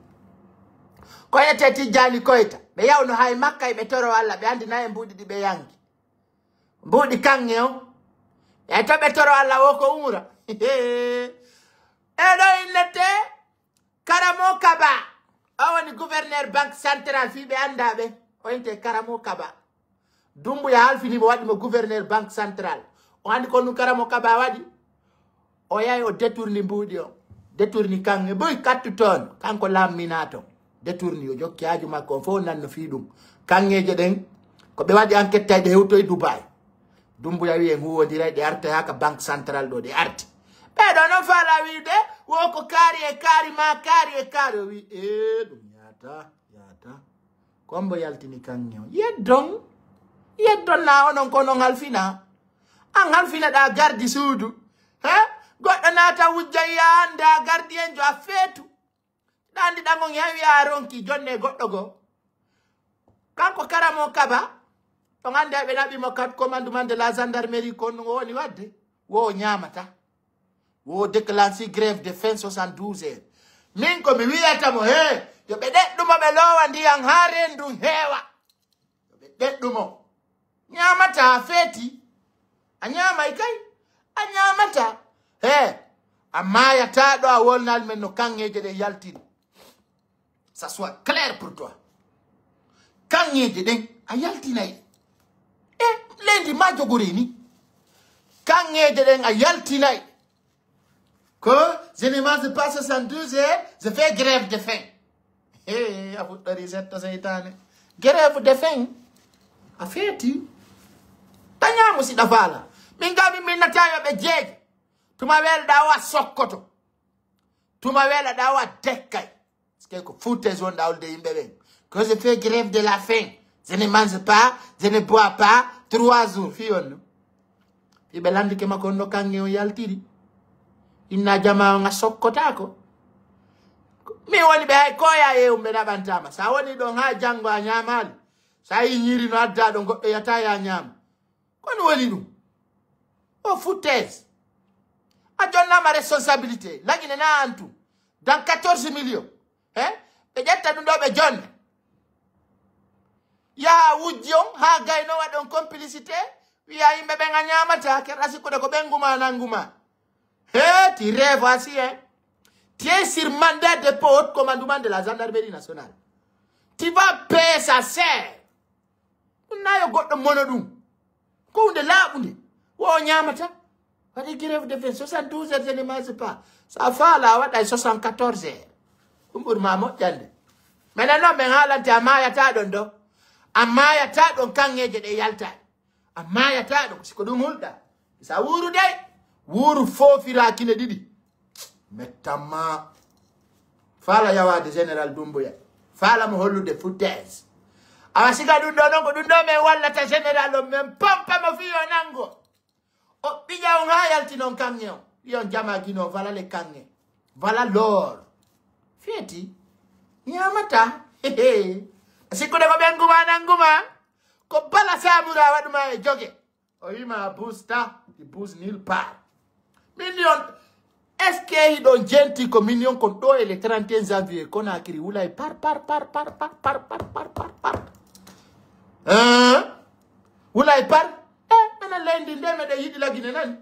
Ko ete Tijjani Koyta. Ɓe yawno hay Makka e ɓe toro Allah, ɓe anndi nayi mbuuɗi ɗi ɓe yangi. Mbuuɗi kaŋŋe on. E to ɓe toro Allah wo ko umra. E ɗo innete Karamo Kaba. O woni gouverneur Banque Centrale fii ɓe annda ɓe. O innete Karamo Kaba. Dumbuya halfini mo waɗi mo gouverneur Banque Centrale. O anndi ko ɗum Karamo Kaba waɗi? O yahi o détourni mbuuɗi on. Détourni kaŋŋe boy kattu toon. Kanko lamminaa ton. Détourni o jokki haaju makko on fof nanno fii ɗum. Kaŋŋeeje ɗen ko ɓe waɗi enquête tawi ɗe hewtoyi Dubai. Dumbuya wi'i en huwondiray, ɗe artoyaka Banque Centrale ɗo, ɗe arti. Ɓee ɗoo non faalaa wi'ude, wo ko kaari e kaari maa kaari e kaari. O wi'i, ee, ɗum yaata, yaata. Kombo yaltini kaŋŋe on. Yeddon. Yeddon naa onon ko non halfina. An halfinaɗaa gardi suudu. He? Goɗɗo naata wujja yi'a anndaa gardiyenjo a feetu. Ɗaandi ɗan on yawi a ronki jonne goɗɗo go. Kanko Karamo Kaba. On anndaa ɓe naɓi mo kat commandement de la gendarmerie kon no woni wadde. Wo o ñaamata. Wo déclenché grève de faim soixante-douze heures. Min ko mi wiyata mo, he, yo ɓe ɗeɗɗu mo ɓe loowa ndiyan haa reendun heewa. Yo ɓe ɗeɗɗu mo. Ñaamata a feeti. A ñaamay kay. A ñaamata. He, a maayata ɗo a wolnal men no kaŋŋeeje ɗe yaltiri. Ça soit clair pour toi. Kaŋŋeeje ɗen a yaltinay. E leydi ma jogoree ni. Kaŋŋeeje ɗen a yaltinay. Ko je ne mange pas soixante-douze heures, je fais grève de faim. Hey, a fuɗɗori setto seytaane. Grève de faim. A feeti. Tañaa musiɗa faala. Min ga min min nata yo ɓe jeeje. Tuma welɗa o a sokkoto. Tuma welaɗa o a dekkay. Parce que ko foutaise wonɗa holde yimɓe ɓen. Que je fais grève de la faim. Je ne mange pas, je ne bois pas, trois jours. Fii on no. Fii ɓe landike makko on no kaŋŋe on yaltiri. Inna jama on a sokkotaako. Mi woni ɓe hay koya e on ɓe naɓantama. Sa woni ɗon ha janngo a ñaamaali. Sa yi ñiiri no adda ɗon goɗɗo yata ya ñaama. Kono woni ɗum. O foutaise. A jonnama responsabilité. Lagine na antu. Dans quatorze millions. Hein? Ɓe ƴetta ɗum ɗo ɓe jonna. Yaha wujji on, ha gayno waɗon complicité. Wiya yimɓe ɓen a ñamata, kerɗa sikkude ko ɓen nguma nanguma. He, ti rêve assi, hein? Tu es sur mandat de dépôt au commandement de la gendarmerie nationale. Tu vas payer ça cher. Ɗum na yo goɗɗo mono ɗum. Ko hunde laaɓunde. Wo o ñaamata. Waɗi grève de faim, soixante-douze heures, je ne mange pas. Sa faala a waɗay soixante-quatorze heures. Ɗum ɓuri ma moƴƴande. Menen non men haalante a maayata ɗon ɗo. A maayata ɗon kaŋŋeeje ɗe yaltaani. A maayata ɗon. Si ko ɗum hulɗa. Sa wuuru dey. Wuuru foofira kine ɗiɗi. Mettamma. Faala yawaade Général Dumbuya. Faala mo hollude foutaise. Awa siga ɗum ɗo non ko ɗum ɗo men wallata Général on men pompa mo fii o nango. O ɓiƴa on haa yalti non kaŋŋe on. Wi on jama gino vala le kaŋŋe. Vala l'or. Feeti. Ñaamata. A sikkude ko ɓen guma nanguma. Ko bala samura waɗuma e joge. O wima a busta, i bus nulle part. Million, est-ce que hiɗon jenti ko million kon ɗo e le trente et un janvier Conakry wulay par, par, par, par, par, par, par, par, par, par. Hein? Wulay par? Eh, menen leydi nde meɗen yiɗi lagine nani.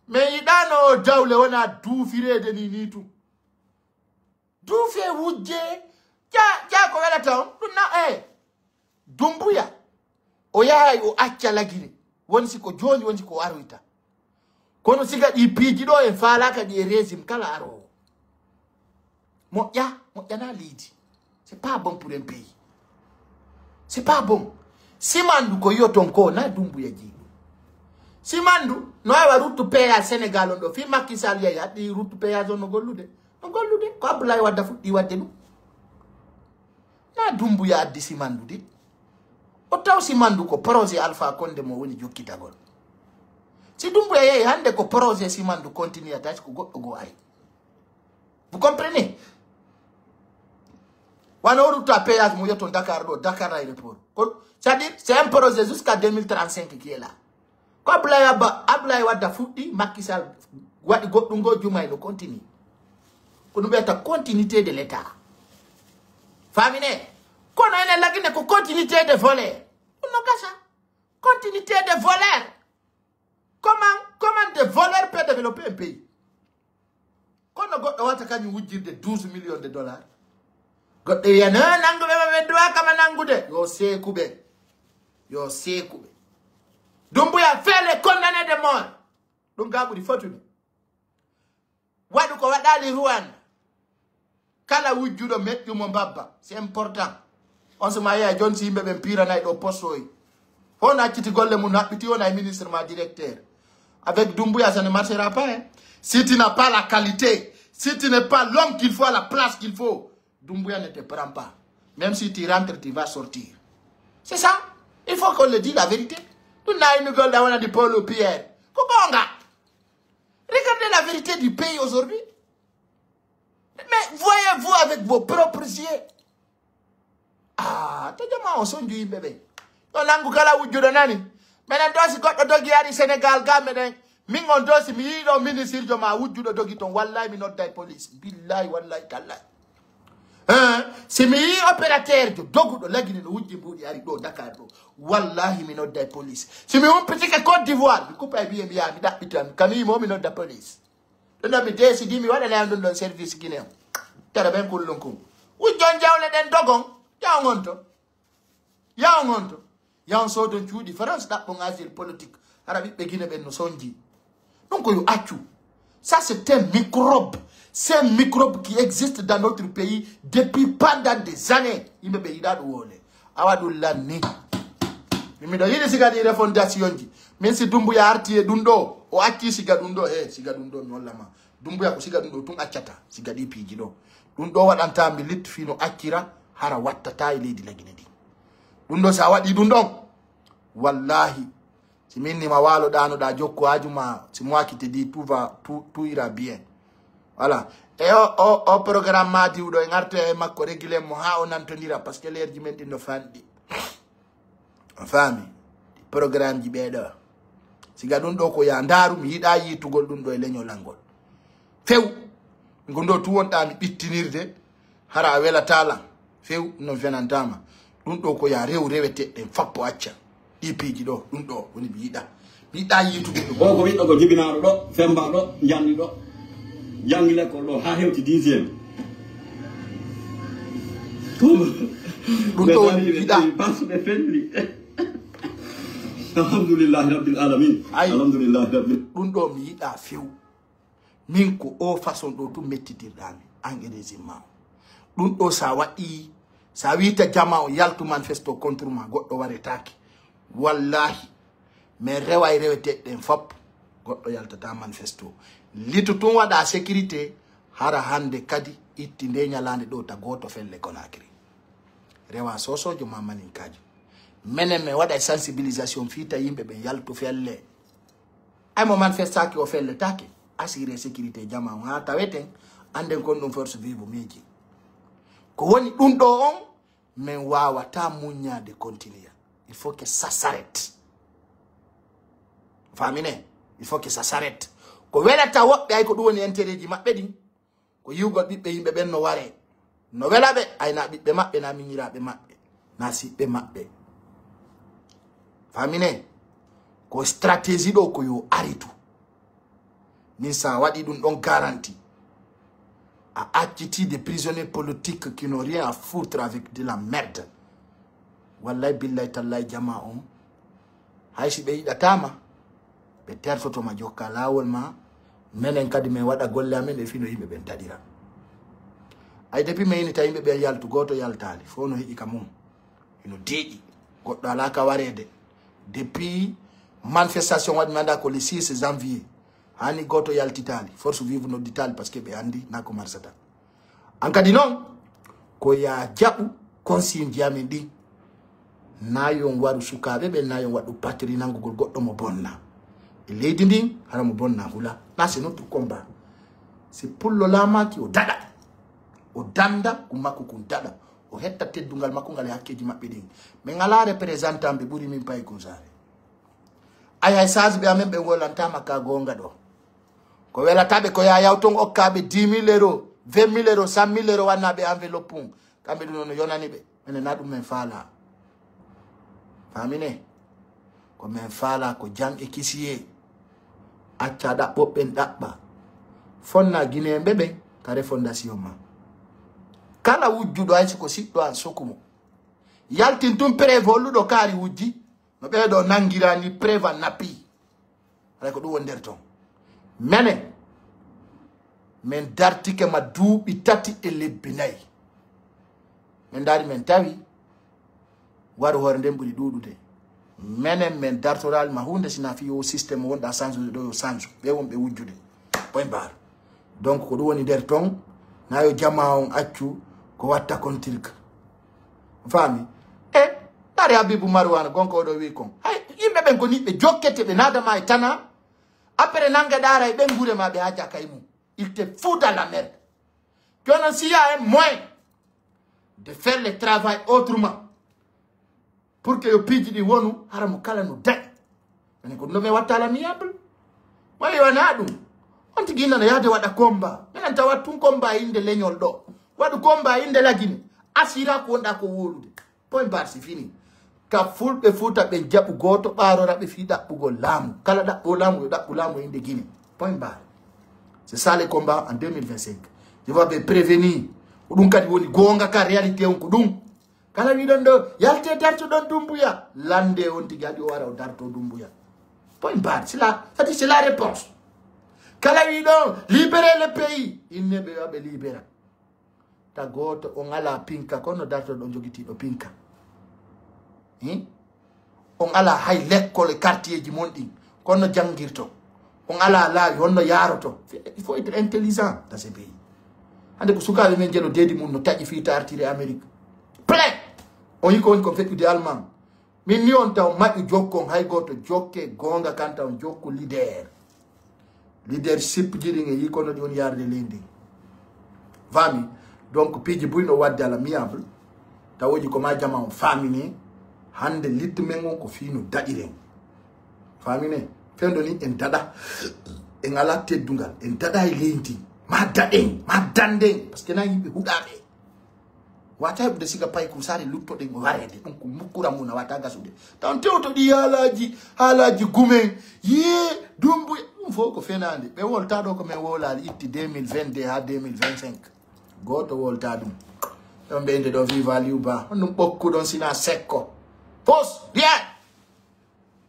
Men yiɗano o jawle wona duufirede ni, ni tun. Duufe wujje, ja, ja ko welata on, ɗum na, eh. Dumbuya, o yahay o acca lagine, woni si ko jooni, woni si ko aroyta. Kono siga ɗi piiji ɗo en faalaaka ɗi e régime kala aroowo. Moƴƴa, moƴƴana leydi. C'est pas bon pour un pays. C'est pas bon. Simandu ko yoton ko na Dumbuya jiiɗo. Simandu, no awa route péage Sénégal on ɗo, fi Macky Sall yahi, haɗi route péage on no gollude. No gollude, ko Abdoulaye Wade fuɗɗi wadde ɗum. Na Dumbuya addi Simandu di. O taw Simandu ko projet Alpha Condé mo woni jokkitagol. Si Dumbuya yehi hannde ko projet Simandu continue attache ko goɗɗo goo ay. Vous comprenez? Wano route à péage mo yotton Dakar ɗo, Dakar aéroport. Ko, c'est-à-dire, c'est un projet jusqu'à deux mille trente-cinq qui est là. Ko Ablaye Abba, Ablaye Wadda fuɗɗi, Macky Sall waɗi goɗɗum ngo jumay no continue. Ko ɗum ɓeyta continuité de l'État. Famine, kono enen lagine ko continuité de volet. Ɗum no gasa. Continuité de voleur. Comment, comment des voleurs peuvent développer un pays? Kono goɗɗo wata kañum wujjirde douze millions de dollars. Goɗɗo wiya, "Non, nanguɓe ma ɓe droit kama nangude." Yo seekuɓe. Yo seekuɓe. Dumbuya fait les condamnés de mort. Ɗum ga ɓuri fotude. Waɗu ko waɗali Rwanda. Kala wujjuɗo meƴƴu mo mbabba. C'est important. On suma yeeya jon si yimɓe ɓen piiranay ɗo postoyi. On acciti golle mun haɓɓiti, on ay ministre ma directeur. Avec Doumbouya, ça ne marchera pas, hein. Si tu n'as pas la qualité, si tu n'es pas l'homme qu'il faut à la place qu'il faut, Doumbouya ne te prend pas. Même si tu rentres, tu vas sortir. C'est ça. Il faut qu'on le dise la vérité. Ɗun na inu golda wona di Paulo Pierre. Ko gonga. Regardez la vérité du pays aujourd'hui. Mais voyez-vous avec vos propres yeux. Ah, to jama o sonju yimɓe ɓe. Yo nangu kala wujjuɗo nani. Menen ɗo si goɗɗo dogi ari Sénégal ga menen. Min on ɗo si mi yiɗo ministirjo ma wujjuɗo dogi ton. Wallahi mi nodday police. Billahi wallahi tallahi. Hein? Si mi yi opérateur jo doguɗo lagine no wujji mbuɗi ari ɗo Dakar ɗo. Wallahi mi nodday police. Si mi humpitike Côte d'Ivoire, mi kupa e biye mi yaha mi ɗaɓɓitan. Kami mo mi nodda police. Ɗun ɗon mi deesidi mi waɗanay on ɗun ɗon service Guinée on. Tara ɓen kullun kun. Wujjon jawle ɗen dogon. Yawon on to. Yawon on to. Yawon soodon cuuɗi France ɗaɓɓon asile politique. Hara ɓiɓɓe Guinée ɓen no sonji. Ɗun ko yo accu. Ça, c'est un microbe. C'est un microbe qui existe dans notre pays depuis pendant des années. Yimɓe ɓe yiɗa ɗun wole. Awa ɗun lanni. Min miɗo yiɗi siga ɗi refondation ji. Min si Dumbuya arti e ɗun ɗo, o acci siga ɗun ɗo, he, siga ɗun ɗo mi holla ma. Dumbuya ko siga ɗun ɗo tun accata, siga ɗi piiji ɗo. Ɗun ɗo waɗanta mi lit fii no accira, hara wattata e leydi Lagine ndi. Ɗun ɗo si a waɗi ɗun ɗon, wallahi, si min ni ma waalo ɗaanoɗa jokku haaju ma, si mo wakkiti di tout va, tout, tout ira bien. Voilà. E o, o, o programme ma diwɗo, en arta e makko régulier mo haa o nantondira, parce que leerji men ɗin no fanɗi. A faami? Programme ji ɓee ɗoo. Siga ɗun ɗoo ko yaa ndaaru, mi yiɗaa yiitugol ɗun ɗoo e leñol an ngol. Few. Ngun ɗoo tun wonɗaa mi ɓittinirde, hara a welataa lan. Few, non fenantaa ma. Ɗun ɗoo ko yaa rew rewete ɗen fappo acca. Ɗii piiji ɗoo, ɗun ɗoo woni mi yiɗaa. Mi yiɗaa yiitugol ɗun. O ko ɓiɗɗo ko jibinaaɗo ɗoo, fembaaɗo, janni ɗoo. Jangi lekkol ɗoo, haa hewti dixième. Ɗun ɗoo mi yiɗaa. Basu ɓe felli. Alhamdulillahi rabbil alamin. Ay. Alhamdulillahi rabbil. Ɗun ɗoo mi yiɗaa few. Min ko o façon ɗoo tun mettitirɗaa mi, an e régime ma o. Ɗun ɗoo sa waɗi, sa wiita jama o yaltu manifesto contre ma, goɗɗo waretaake. Wallahi, men reway reweteeɗe ɗen fop, goɗɗo yaltataa manifesto. Litu tun waɗa sécurité, hara hande kadi itti nde ñalaande ɗoo ta gooto felle Conakry. Rewa soosoojo ma maninkaajo. Menen men waɗay sensibilisation fii ta yimɓe ɓen yaltu felle. Ay mo manifestaaki o felletaake. Assuré sécurité jama on haa taweten, anden kon ɗun force vive miiji. Ko woni ɗun ɗoo on, men waawataa muññaade continuer. Il faut que ça s'arrête. Faamine? Il faut que ça s'arrête. Ko welata woɓɓe ay ko ɗun woni intérêt ji maɓɓe ɗin. Ko yi'ugol ɓiɓɓe yimɓe ɓen no waree. No wela ɓe, ay na ɓiɓɓe maɓɓe, na miñiraaɓe maɓɓe, na siɓɓe maɓɓe. Faamine? Ko stratégie ɗoo ko yo aritu. Nin sa waɗi ɗun ɗon garantie, a acciti des prisonniers politiques qui n'ont rien à foutre avec de la merde. Wallahi, billahi, tallahi, jama on, hay si ɓe yiɗataa ma, ɓe tertoto ma, jokka laawol ma. Menen kadi men waɗa golle amen e fii no yimɓe ɓen taƴira. Ay, depuis men inita yimɓe ɓen yaltu, gooto yaltaali, fow no heƴi ka mun. Hino deeƴi. Goɗɗo alaa ka wareede. Depuis manifestation waɗi, mi anndaa ko le six janvier. Hani gooto yaltitaali. Force vive nodditaali parce que ɓe anndi na ko marsata. An kadi non, ko yaa jaɓu consigne ji amen ɗin. Na yon waru sukaaɓe ɓen, na yon waɗu patri nanngugol goɗɗo mo bonna. E leydi ndin, hara mo bonna hula. Na c'est notre combat. Si pullo laamaaki, o daɗa. O dannda, ko makko kun daɗa. O hetta teddungal makko ngal e hakkeeji maɓɓe ɗin. Min alaa représentant ɓe ɓuri min paykun saare. Ay, hay saaji ɓe amen ɓe wolantaama ka goonga ɗoo. Ko welata ɓe ko yaa yawton okka ɓe dix mille euros, vingt mille euros, cent mille euros wanna ɓe enveloppe mum. Kamɓe ɗun no yonani ɓe. Menen na ɗun men faalaa. Faamine? Ko men faalaa ko jam e kisiyee. Acca ɗaɓɓoɓɓen ɗaɓɓa. Fonna Gineemɓe ɓen ka refondasiyon ma. Kala wujjuɗo hay si ko siɗɗo an soku mo. Yaltin tun preuve holluɗo kaari wujji. No ɓee ɗoo nanngiraa ni preuve an nappii. Haray ko ɗun woni nder ton. Menen, men dartike ma duuɓi tati e lebbi nayi. Men ndaari men tawi waru hoore nden ɓuri ɗuuɗude. Menen men dartoraali ma huunde, sina fii yo système wonɗa sansude ɗo yo sansu. Ɓe wonɓe wujjude. Point barre. Donc, ko ɗum woni nder ton, na yo jamaa on accu ko watta kon tirka. Faami? E, ɗaare Habibu Marwana, gonko oɗo wi kon. Hay, yimɓe ɓen ko ni ɓe jokkete, ɓe naada ma e tana. Après, nanga ɗaara e ɓen gure ma ɓe haja kay mum. Il te fout dans la merde. Jooni non, s'il y a un moyen de faire le travail autrement, pour que yo piiji ɗi wonu, hara mo kala no daɗi. Minen ko ɗum ɗo mi watta l'amiable. Wayi wona ɗum. On tigi nana yaade waɗa combat. Minen tawa tun combat innde leñol ɗo. Waɗu combat innde la Guinée. Asira ko wonɗa ko wolude. Point barre, c'est fini. Ka fulɓe Fuuta ɓen jaɓu gooto ɓaarora ɓe fii ɗaɓɓugol laamu. Kala ɗaɓɓo laamu, yo ɗaɓɓu laamu e innde Guinée. Point barre. C'est ça le combat en deux mille vingt-cinq. Je vais prévenir. Ko ɗum kadi woni goonga ka réalité on ko ɗum. Kala wiɗon ɗo, yalte dartoɗon Dumbuya. Lande on tigi haɗi o wara o darto Dumbuya. Point barre. C'est la, c'est la réponse. Kala wiɗon, libérez le pays. Inne ɓe yo ɓe libéra. Ta gooto, on alaa pinka, kono dartoɗon jogitiiɗo pinka. Hin? On alaa hay lekkol e quartierji mon ɗin, kono janngirto. On alaa laawi, honno yaaroto. Il faut être intelligent dans ce pays. Hannde ko sukaaɓe men jelo deedi mum no taƴi fii ta artiri Amérique. Plein! On yi ko woni ko feƴƴude Allemagne. Min ni on taw maƴu jokkon hay gooto, jokke goonga kan taw jokku leader. Leadership ji ɗin e yi kono ɗi woni yarude leydi ndin. Faami? Donc, piiji buy no waɗde à l'amiable. Tawoji ko ma jama on faamine. Hannde litte men on ko fii no daɗiren. Faamine? Fewndo ni en daɗa. En alaa teddungal. En daɗa e leydi ndin. Ma daɗen. Ma dannden. Parce que na yimɓe huɗaaɓe. Wata heɓude siga pay ko sare luttoɗen o wareede. Ɗum ko mukkura mun a wata gasude. Taw tewto ɗi haalaaji, haalaaji gumen. Yee, Dumbuya. Ɗum fof ko fenaande. Ɓe wolta ɗo ko men wowlaali itti deux mille vingt-deux haa deux mille vingt-cinq. Gooto wolta ɗum. Ɗon ɓeyde ɗo viva Aliou Ba. On ɗum ɓokkuɗon sina sekko. Pos, rien.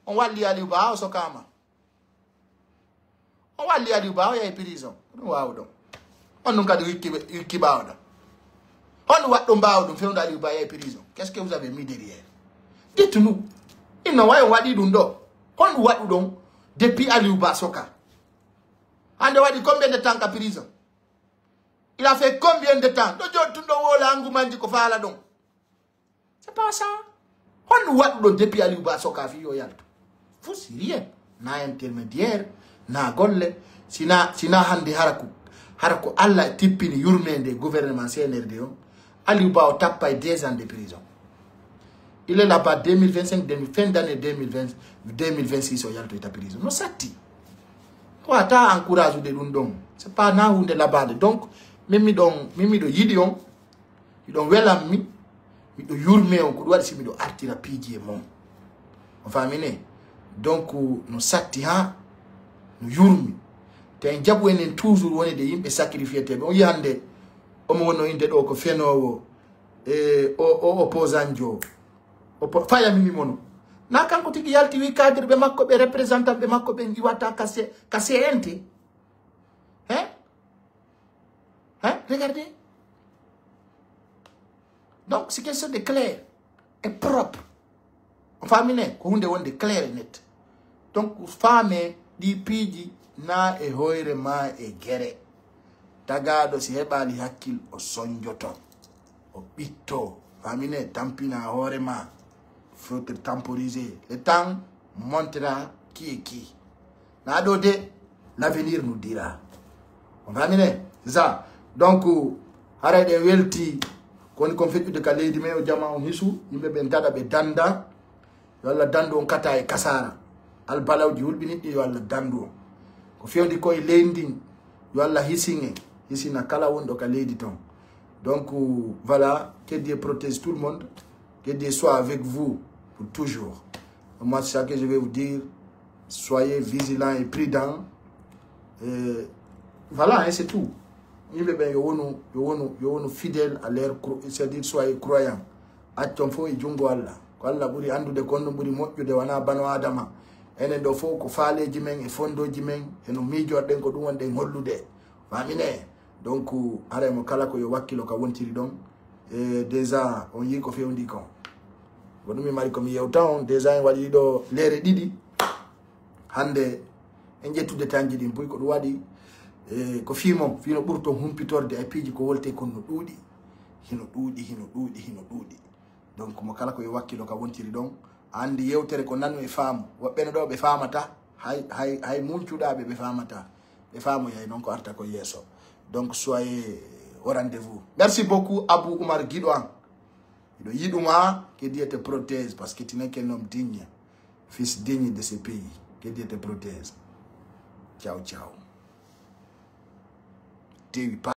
On walli Aliou Ba, haa o sokaama. On walli Aliou Ba, o yahi prison. Ko ɗum waawuɗon. On ɗum kadi wikki, wikki ɓaawɗo. On ɗum waɗɗum mbaawɗum fewndo Aliou Ba yahi prison. Qu'est-ce que vous avez mis derrière? Dites-nous. Inno wawi on waɗi ɗum ɗo. Honɗum waɗuɗon depuis Aliou Ba soka? Hannde waɗi combien de temps ka prison? Il a fait combien de temps? Ɗo jooɗi tun ɗo woola angumanji ko faala ɗon. C'est pas ça. Honno waɗuɗon depuis Aliou Ba soka fii yo yaltu? Fuu si rien. Na intermédiaire, na golle. Sina, sina hannde hara ko, hara ko Allah tippini yurmeende gouvernement C N R D on. Aliou Ba o tappay deux ans de prison. Il est là-bas deux mille vingt-cinq, deux mille, fin d'année deux mille vingt, deux mille vingt-six o yaltoyta prison. No satti. Wata encourage ude ɗum ɗon. C'est pas na hunde labande. Donc, min miɗon, min miɗo yiɗi on. Miɗo welammi, miɗo yurme on, ko ɗum waɗi si miɗo artira piiji e mon. On faamine? Donc, no satti ha, no yurmi. Te en jaɓu enen toujours wonde yimɓe sacrifié teɓe. On yi hannde, omo wonno innde ɗo ko fenoowo, e o, o opposant jo. Oppo-, faya mimi mono. Na kanko tigi yalti wi cadre ɓe makko, ɓe représentant ɓe makko ɓen iwata ka C-, ka C N T. Hein? Hein? Regardez. Donc, c'est quelque chose de clair et propre. On faamine ko hunde wonde clair et net. Donc, faame ɗi piiji na e hoyre ma e gere. Tagaaɗo si heɓaali hakkil o sonjoto. O ɓitto. Faamine tampina hoore ma. Faut temporiser. Le temps montrera qui est qui. Na ɗo de, l'avenir nous dira. On faamine? C'est ça. Donc, haray ɗen welti, ko woni kon feƴƴude ka leydi men, yo jama on hisu, yimɓe ɓen daɗa ɓe danda. Yo Allah dandu on kata e kasara. Albalawji hulɓiniɗɗi, yo Allah dandu on. Ko fewndi ko e leydi ndin, yo Allah hisin en, hisina kala wonɗo ka leydi ton. Donc, voilà, que Dieu protège tout le monde, que Dieu soit avec vous pour toujours. Moi, c'est ça que je vais vous dire. Soyez vigilants et prudents. Euh, voilà, hein, c'est tout. Yimɓe ɓen yo wonu, yo wonu, yo wonu fidèle à leur cro-, c'est-à-dire soyez croyants. Accon fof e junngo Allah. Ko Allah ɓuri anndude, ko honɗum ɓuri moƴƴude, wonaa bano Aadama. Enen ɗo fof ko faaleeji men e fondooji men, e no miijoɗen, ko ɗum wonɗen hollude. Faamine? Donc, haray mo kala ko yo wakkilo ka wontiri ɗon. E déjà, on yii ko fewndi kon. Ko ɗum mi mari ko mi yewta on, déjà en waɗi ɗo leere ɗiɗi. Hannde en ƴettude tanji ɗin, buy ko ɗum waɗi, eh, ko fii mon, fii no ɓurton humpitorde e piiji ko wolte kon no ɗuuɗi. Hino ɗuuɗi, hino ɗuuɗi, hino ɗuuɗi. Donc, mo kala ko yo wakkilo ka wontiri ɗon, a anndi yewtere ko nanu e faamu. Woɓɓe no ɗo ɓe faamata, hay, hay, hay muncuɗaaɓe ɓe faamata. Ɓe faamoyay non ko arta ko yeeso. Donc, soyez au rendez-vous. Merci beaucoup, Abou Oumar Guido an. Miɗo yiɗuma, que Dieu te protège, parce que tu n'es qu'un homme digne, fils digne de ce pays. Que Dieu te protège. Ciao, ciao. Tewi pa-